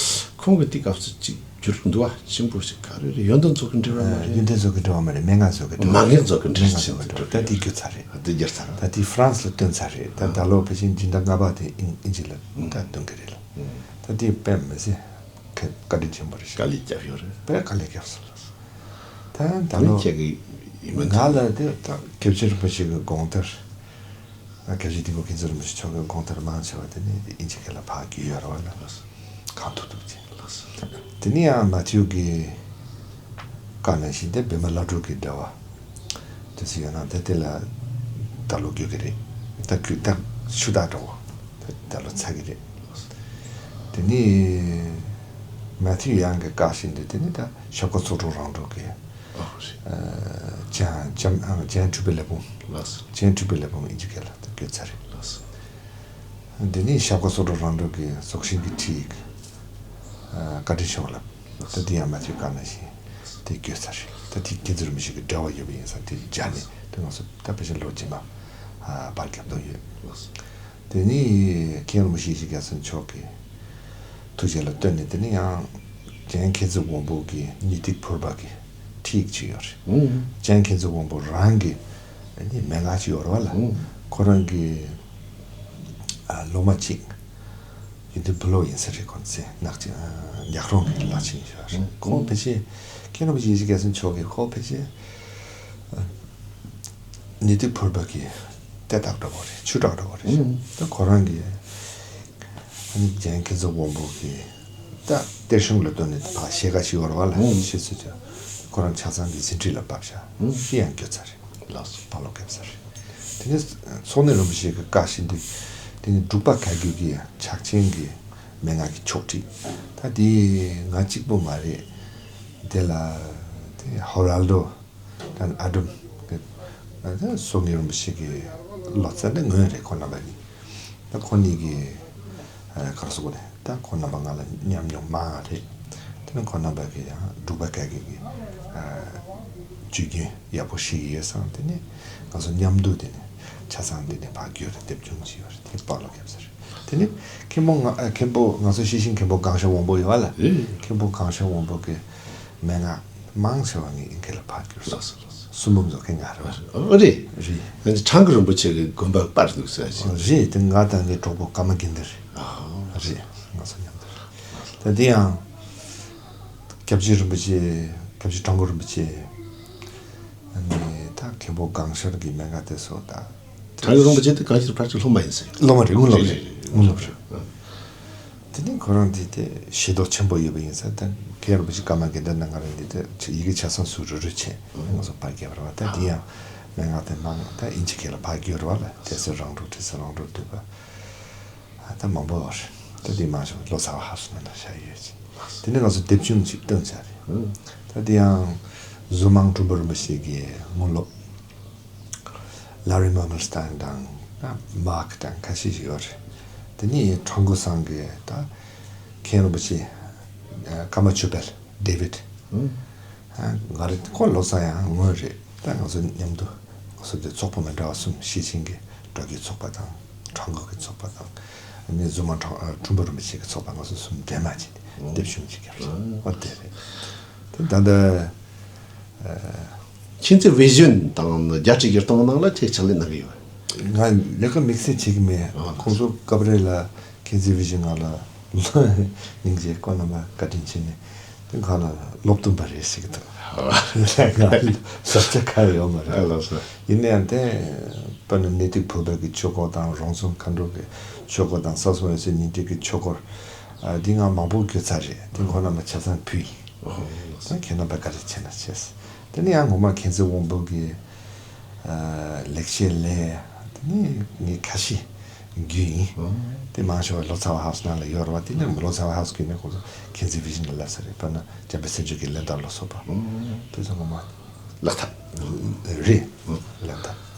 ཁོང་གིས་དེ་སྐབས་སུ་གཅིག་བསྒྱུར་འདུག་བ་ཆེན་པོ་ཞིག་ག་རེ་རེད། ཡོན་ཏན་རྫོགས་ཀྱི་འགྲེལ་བ་མ་རེད། ཡོན་ཏན་རྫོགས་ཀྱི་འགྲེལ་བ་མ་རེད། མན་ངག་རྫོགས་ཀྱི་འགྲེལ་བ། མན་ངག་རྫོགས་ཀྱི་འགྲེལ་བ། ད་དེ་བསྒྱུར་ཚར་རེད། ད་དེ་བསྒྱུར་ཚར། ད་དེ་ཧྥ་རན་སི་ལ་བཏོན་ཚར་རེད། ད་ད་ལོ་ཕལ་ཆེར་སྦྱིན་བདག་ལྔ་པ་དེ་དབྱིན་ཨིན་ཇི་ལ་ད་བཏོན་གི་རེད་ལ། ད་དེ་དཔེ་མི་སྲིད་བཀའ་དྲིན་ཆེན་པོ་རེད་ཤག་དཀའ་ལས་བརྒྱབ་ཡོད་རེད། དཔེ་དཀའ་ལས་བརྒྱབ་སོང་། ད་ད་ལོ་ཁྱེད་ཀྱི་ཡིན་མིན་ང་ལ་དེ་ད་སྐྱབས་རྗེ་རིན་པོ་ཆེ་གི་དགོངས་གཏེར། སྐྱབས་རྗེ་ལྡིང་གུ་མཁྱེན་བརྩེ་རིན་པོ་ཆེ་མཆོག་གི་དགོངས་གཏེར་མང་ཆེ་བ་དེ་ནི་དབྱིན་ཇི་སྐད་ལ་ཕར་བསྒྱུར་ཡོད་རེད་བ་ལ། གང་ཐུབ་ཐུབ་ཅིག་དེ་ནི་ཡང་མ་ཐིའུ་གི་བཀའ་ནང་བཞིན་དེ་པདྨ་བླ་སྒྲུབ་ཀྱི་འགྲེལ་བ་དེ་ཚོ་ཡོད་ན་ད་དེ་ལ་ད་ལོ་བསྒྱུར་གི་རེད། ད་བསྒྱུར་ད་ཞུ་དག་འགྲོ་ད་ད་ལོ་ཚར་གི་རེད། དེ་ནི་མ་ཐིའུ་ཡང་གི་བཀའ་བཞིན་དུ་དེ་ནི་ད་ཞབས་དཀར་ཚོགས་དྲུག་རང་གྲོལ་གྱི་ཨ་ཅང་ཅང་ཨ་ཅང་འཕྲུལ་པའི་ལས་བུམ། ལགས་སོ། ཅང་འཕྲུལ་པའི་ལས་བུམ་དབྱིན་ཇི་སྐད་ལ་བསྒྱུར་ཚར་རེད། ལགས་སོ། འདི་ནི་ཞབས་དཀར་ཚོགས་དྲུག་རང་གྲོལ་གྱི་རྫོགས་ཆེན་གྱི་ཁྲིད་ཡིག་ཨ་བཀའ་དྲིན་ཆེན་པོ་ལ། ད་འདི་ཡང་མ་ཐིའུ་བཀའ་ནང་བཞིན་དེ་བསྒྱུར་ཚར་རེད། ད་དེ་མཁྱེན་བརྩེ་རིན་པོ་ཆེ་གི་འགྲེལ་བ་ཡོད་པ་ཡིན་ཙང་དེ་སྦྱར་ནས་དེ་ང་ཚོ་ད་ཕལ་ཆེར་ལོ་རྗེས་མ་ཨ་པར་རྒྱབ་འདོད་ཡོད། ལགས་སོ། དེ་ནི་མཁན་རིན་པོ་ཆེ་ཡེ་ཤེས་རྒྱ་མཚོ་མཆོག་གི་ཐུགས་རྗེ་ལ་བརྟེན་ནས་དེ་ནི་ཡང་ཅང་མཁྱེན་བརྩེ་དབང་པོ་གི་ཉི་ཐིག་ཕུར་པ་གི་ཁྲིད་ཡིག་ཅིག་ཡོད་རེད། ཨུ། ཅང་མཁྱེན་བརྩེ་དབང་པོ་རང་གི་ཨ་ནི་མན་ངག་ཅིག་ཡོད་རེད་བ་ལ། ཨུ། ཁོ་རང་གི་ཨ་སློབ་མ་ཅིག་ཡོན་ཏན་བུ་སློབ་ཡིན་ས་རེད། ཁོ་ཚེ་ནག་ཅིག་ཨ་ཉག་རོང་གི་བླ་ཆེན་ཡོད་རེད། ཨུ། ཁོ་ཕལ་ཆེར་མཁན་རིན་པོ་ཆེ་ཡེ་ཤེས་རྒྱ་མཚོ་མཆོག་གིས་ཁོ་ཕལ་ཆེར་ཨ་ཉི་ཐིག་ཕུར་པ་གི་གཏེར་བདག་འདྲ་བོ་རེད། ཆོས་གྲགས་འདྲ་བོ་རེད། ཨུ། ད་ཁོ་རང་གིས་ཨ་ནི་ཅང་མཁྱེན་བརྩེ་དབང་པོ་གི་ད་གཏེར་གཞུང་ལ་ལྟོས་ནས་ཕར་ཞལ་ཁ་ཞིག་ཡོད་རེད་བ་ལ། ཨུ། ཞེས་ཟེར་དུས་ཁོ་རང་ཆ་ཚང་གི་ཟིན་བྲིས་ལ་ཕབ་བཞག་ཨུ། དེ་ཡང་བསྒྱུར་ཚར་རེད། ལགས་སོ། པར་ལོག་བརྒྱབ་ཚར་རེད། དེ་ནས་ཚོགས་གནས་རིན་པོ་ཆེ་གི་བཀའ་བཞིན་དུ་དེ་ནི་འབྲུག་པ་བཀའ་བརྒྱུད་ཀྱི་ཕྱག་ཆེན་གྱི་མན་ངག་གི་ཕྱོགས་བསྒྲིགས། ད་དེ་ང་གཅིག་པུ་མ་རེད། དེ་ལ་དེ་ཧོ་རལ་ཏོ། ད་ཨ་འབྲུམ་གི་ད་སོ་ངེ་རིན་པོ་ཆེ་གི་ལོ་ཙཱ་ནི་ངོས་རེད། ཁོང་རྣམ་པ་གཉིས། ད་ཁོང་གཉིས་ཀྱི་ཨ་ག་རེ་ཟེར་དགོས་རེད། ད་ཁོང་རྣམ་པ་ང་ལ་མཉམ་མྱོང་མང་བ་རེད། དེ་ནི་ཁོང་རྣམ་པ་གི་ཡང་འབྲུག་པ་བཀའ་བརྒྱུད་ཀྱི་ཨ་བཅུད་རྒྱུན་ཡག་པོ་ཞིག་ཡོད་ཙང་དེ་ནི་ང་ཚོ་མཉམ་དུ་དེ་ནི་ཆ་ཚང་དེ་ནི་ཕར་བསྒྱུར་དེབ་ཆུང་ཅིག་ཡོད་རེད། དེ་པར་ལོག་བརྒྱབ་ཚར་རེད། དེ་ནི་མཁན་པོ་ང་ཨ་མཁན་པོ་ང་ཚོ་ཤེས་བཞིན་མཁན་པོ་གང་ཤར་དབང་པོ་ཡོད་བ་ལ། ཨེ། མཁན་པོ་གང་ཤར་དབང་པོ་གི་མན་ངག་མང་ཆེ་བ་ངས་ཨིན་སྐད་ལ་ཕར་བསྒྱུར་སོང་། ལགས་སོ་ལགས་སོ། སུ་མོ་མཛོ་མཁན་ང་རེད་བ། ཨོ་རེད། རེད། ཨ་ནི་ཁྲ་འགུ་རིན་པོ་ཆེ་གི་དགོན་པ་པར་འདུག་ཟེར་ཞིག་རེད། དེ་ང་དང་ངའི་གྲོགས་པོ་ཀརྨ་དགེ་ལྡན་རེད། ཨ་རེད། ང་ཚོ་མཉམ་དུ་རེད། ད་དེ་ཡང་སྐྱབས་རྗེ་རིན་པོ་ཆེ། སྐྱབས་རྗེ་ཁྲ་འགུ་རིན་པོ་ཆེ། ཨ་ནི་ད་མཁན་པོ་གང་ཤར་གྱི་སྨན་ཁང་དེ་ཚོ་ད། ཁྲ་འགུ་རིན་པོ་ཆེ་དེ་གང་ཤར་ཕལ་ཆེར་སློབ་མ་ཡིན་ཟེར། སློབ་མ་རེད། དངུལ་སློབ་རེད། དངུལ་སློབ་རེད། དེ་ནས་ཁོ་རང་འདི་དེ་ཤེས་རྟོགས་ཆེན་པོ་ཡོད་པ་ཡིན་ཙང་། ད་མཁན་རིན་པོ་ཆེ་ཀརྨ་དགེ་ལྡན་ནས་ང་རང་འདི་དེ་ཡི་གེ་ཆ་ཚང་ཚུར་རུ་རུ་བྱས། ང་ཚོ་ཕར་བརྒྱབ་རེད་བ། ད་འདི་ཡང་སྨན་ཁང་དེ་མང་ད་ཨིན་ཇི་སྐད་ལ་ཕར་བསྒྱུར་བ་ལ། འབྲས་སེར་རང་འབྲུག་འབྲས་སེར་རང་འབྲུག་འདུས་པ། ཨ་ད་མང་པོ་རེད། ད་འདི་མང་ཤོས་ལོ་ཙཱ་བ་ཧ་སུ་ན་ན་ཤ་ཡོད་ཅིང་། དེ་ནས་ང་ཚོ་དེབ་ཆུང་ཅིག་བཏོན་ཚར་རེད། ད་འདི་ཡང་གཟུ་དམང་སྒྲོམ་བུ་རིན་པོ་ཆེ་གི་དངོས་སློབ། ལ་རི་མ་མར་སྟན་དང་། མཱག་དང་ཁ་ཤས་ཤིག་ཡོད་རེད། དེ་ནས་ཁྲ་འགུ་ཚང་གི་ད་མཁན་རིན་པོ་ཆེ་ཀརྨ་ཆོས་འཕེལ་ཌེ་བིད། ང་རེད། ཁོ་ལོ་ཙཱ་ཡང་ངོ་རེད། ད་ང་ཚོ་མཉམ་དུ་ང་ཚོ་དེ་ཚོགས་པ་མི་འདྲ་བ་གསུམ། ཤེར་ཕྱིན་གྱི་འགྲོ་བའི་ཚོགས་པ་དང་། ཁྲ་འགུ་གི་ཚོགས་པ་དང་། ཨ་ནི་གཟུ་དམང་ཁྲ་སྒྲོམ་བུ་རིན་པོ་ཆེ་གི་ཚོགས་པ། ང་ཚོ་གསུམ་འབྲེལ་མ་བྱས་ཏེ་དེབ་ཆུང་ཅིག་བརྒྱབ་རེད། ཨོ་དེ་རེད། དེ་ད་ལྟ། ཁྱེད་ཚོའི་བི་ཛི་ཡོན་དང་རྒྱལ་སྤྱིའི་གྱེར་སྟོན་ནང་ལ་ཁྱེད་ཕྱག་ལས་གནང་གི་ཡོད། ང་ལས་ཀ་དམིགས་བསལ་བྱེད་ཀྱི་མེད། ཨ། ཁོང་ཚོ་སྐབས་རེ་ལ་མཁྱེན་བརྩེ་བི་ཛི་ཡོན་ང་ལ་སྙིང་རྗེ་ཁོང་རྣམ་པ་བཀའ་དྲིན་ཆེ་ནས་དེ་ཁོང་ལ་སློབ་སྟོན་པ་རེད་ཟེར་གྱི་འདུག་ང་ཟབ་ཆ་གང་ཡང་ཡོད་མ་རེད། ཨ་ལགས་སོ། ཡིན་ན་ཡང་དེ་དཔེར་ན་གནས་བརྟན་ཕུར་པ་གི་ཆོས་སྐོར་དང་། རོང་ཟོམ་མཁའ་འགྲོ་གི་ཆོས་སྐོར་དང་། ས་གསུམ་འོད་གསལ་ཉི་སྟེང་གི་ཆོས་སྐོར། ཨ། འདི་ང་མང་པོ་བརྒྱུད་ཚར་རེད། དེ་ཁོང་རྣམ་པ་ཆ་ཚང་ཕུལ་ཡིན། ཨོ། ད་ཁྱེད་རྣམ་པས་བཀའ་དྲིན་ཆེ་ན་ཆེ། དེ་ནས་ཡང་ངོ་མ་མཁྱེན་བརྩེ་དབང་ཕུག་གི་ཨ་ལེགས་བཤད་ལས། དེ་ནས་ངས་ཁ་ཤས་བརྒྱུད་ཡིན། ཨོ། དེ་མང་ཤོས་ལོ་ཙཱ་བ་ཧ་སུ་ནང་ལ་ཡོད་རེད་བ། དེ་ནས་ལོ་ཙཱ་བ་ཧ་སུ་བརྒྱུད་ནས་ཁོང་ཚོ་མཁྱེན་བརྩེ་བི་ཛི་ཡོན་ལ་སླེབས་ས་རེད། དཔེར་ན་འཇམ་དཔལ་སེང་ཆོས་ཀྱི་གླེང་སྟེགས་ལ་སོགས་པ། ཨོ། དེ་ཚོ་ངོ་མ་ལག་ཐབས་རེད། ཨོ། ལག་ཐབས།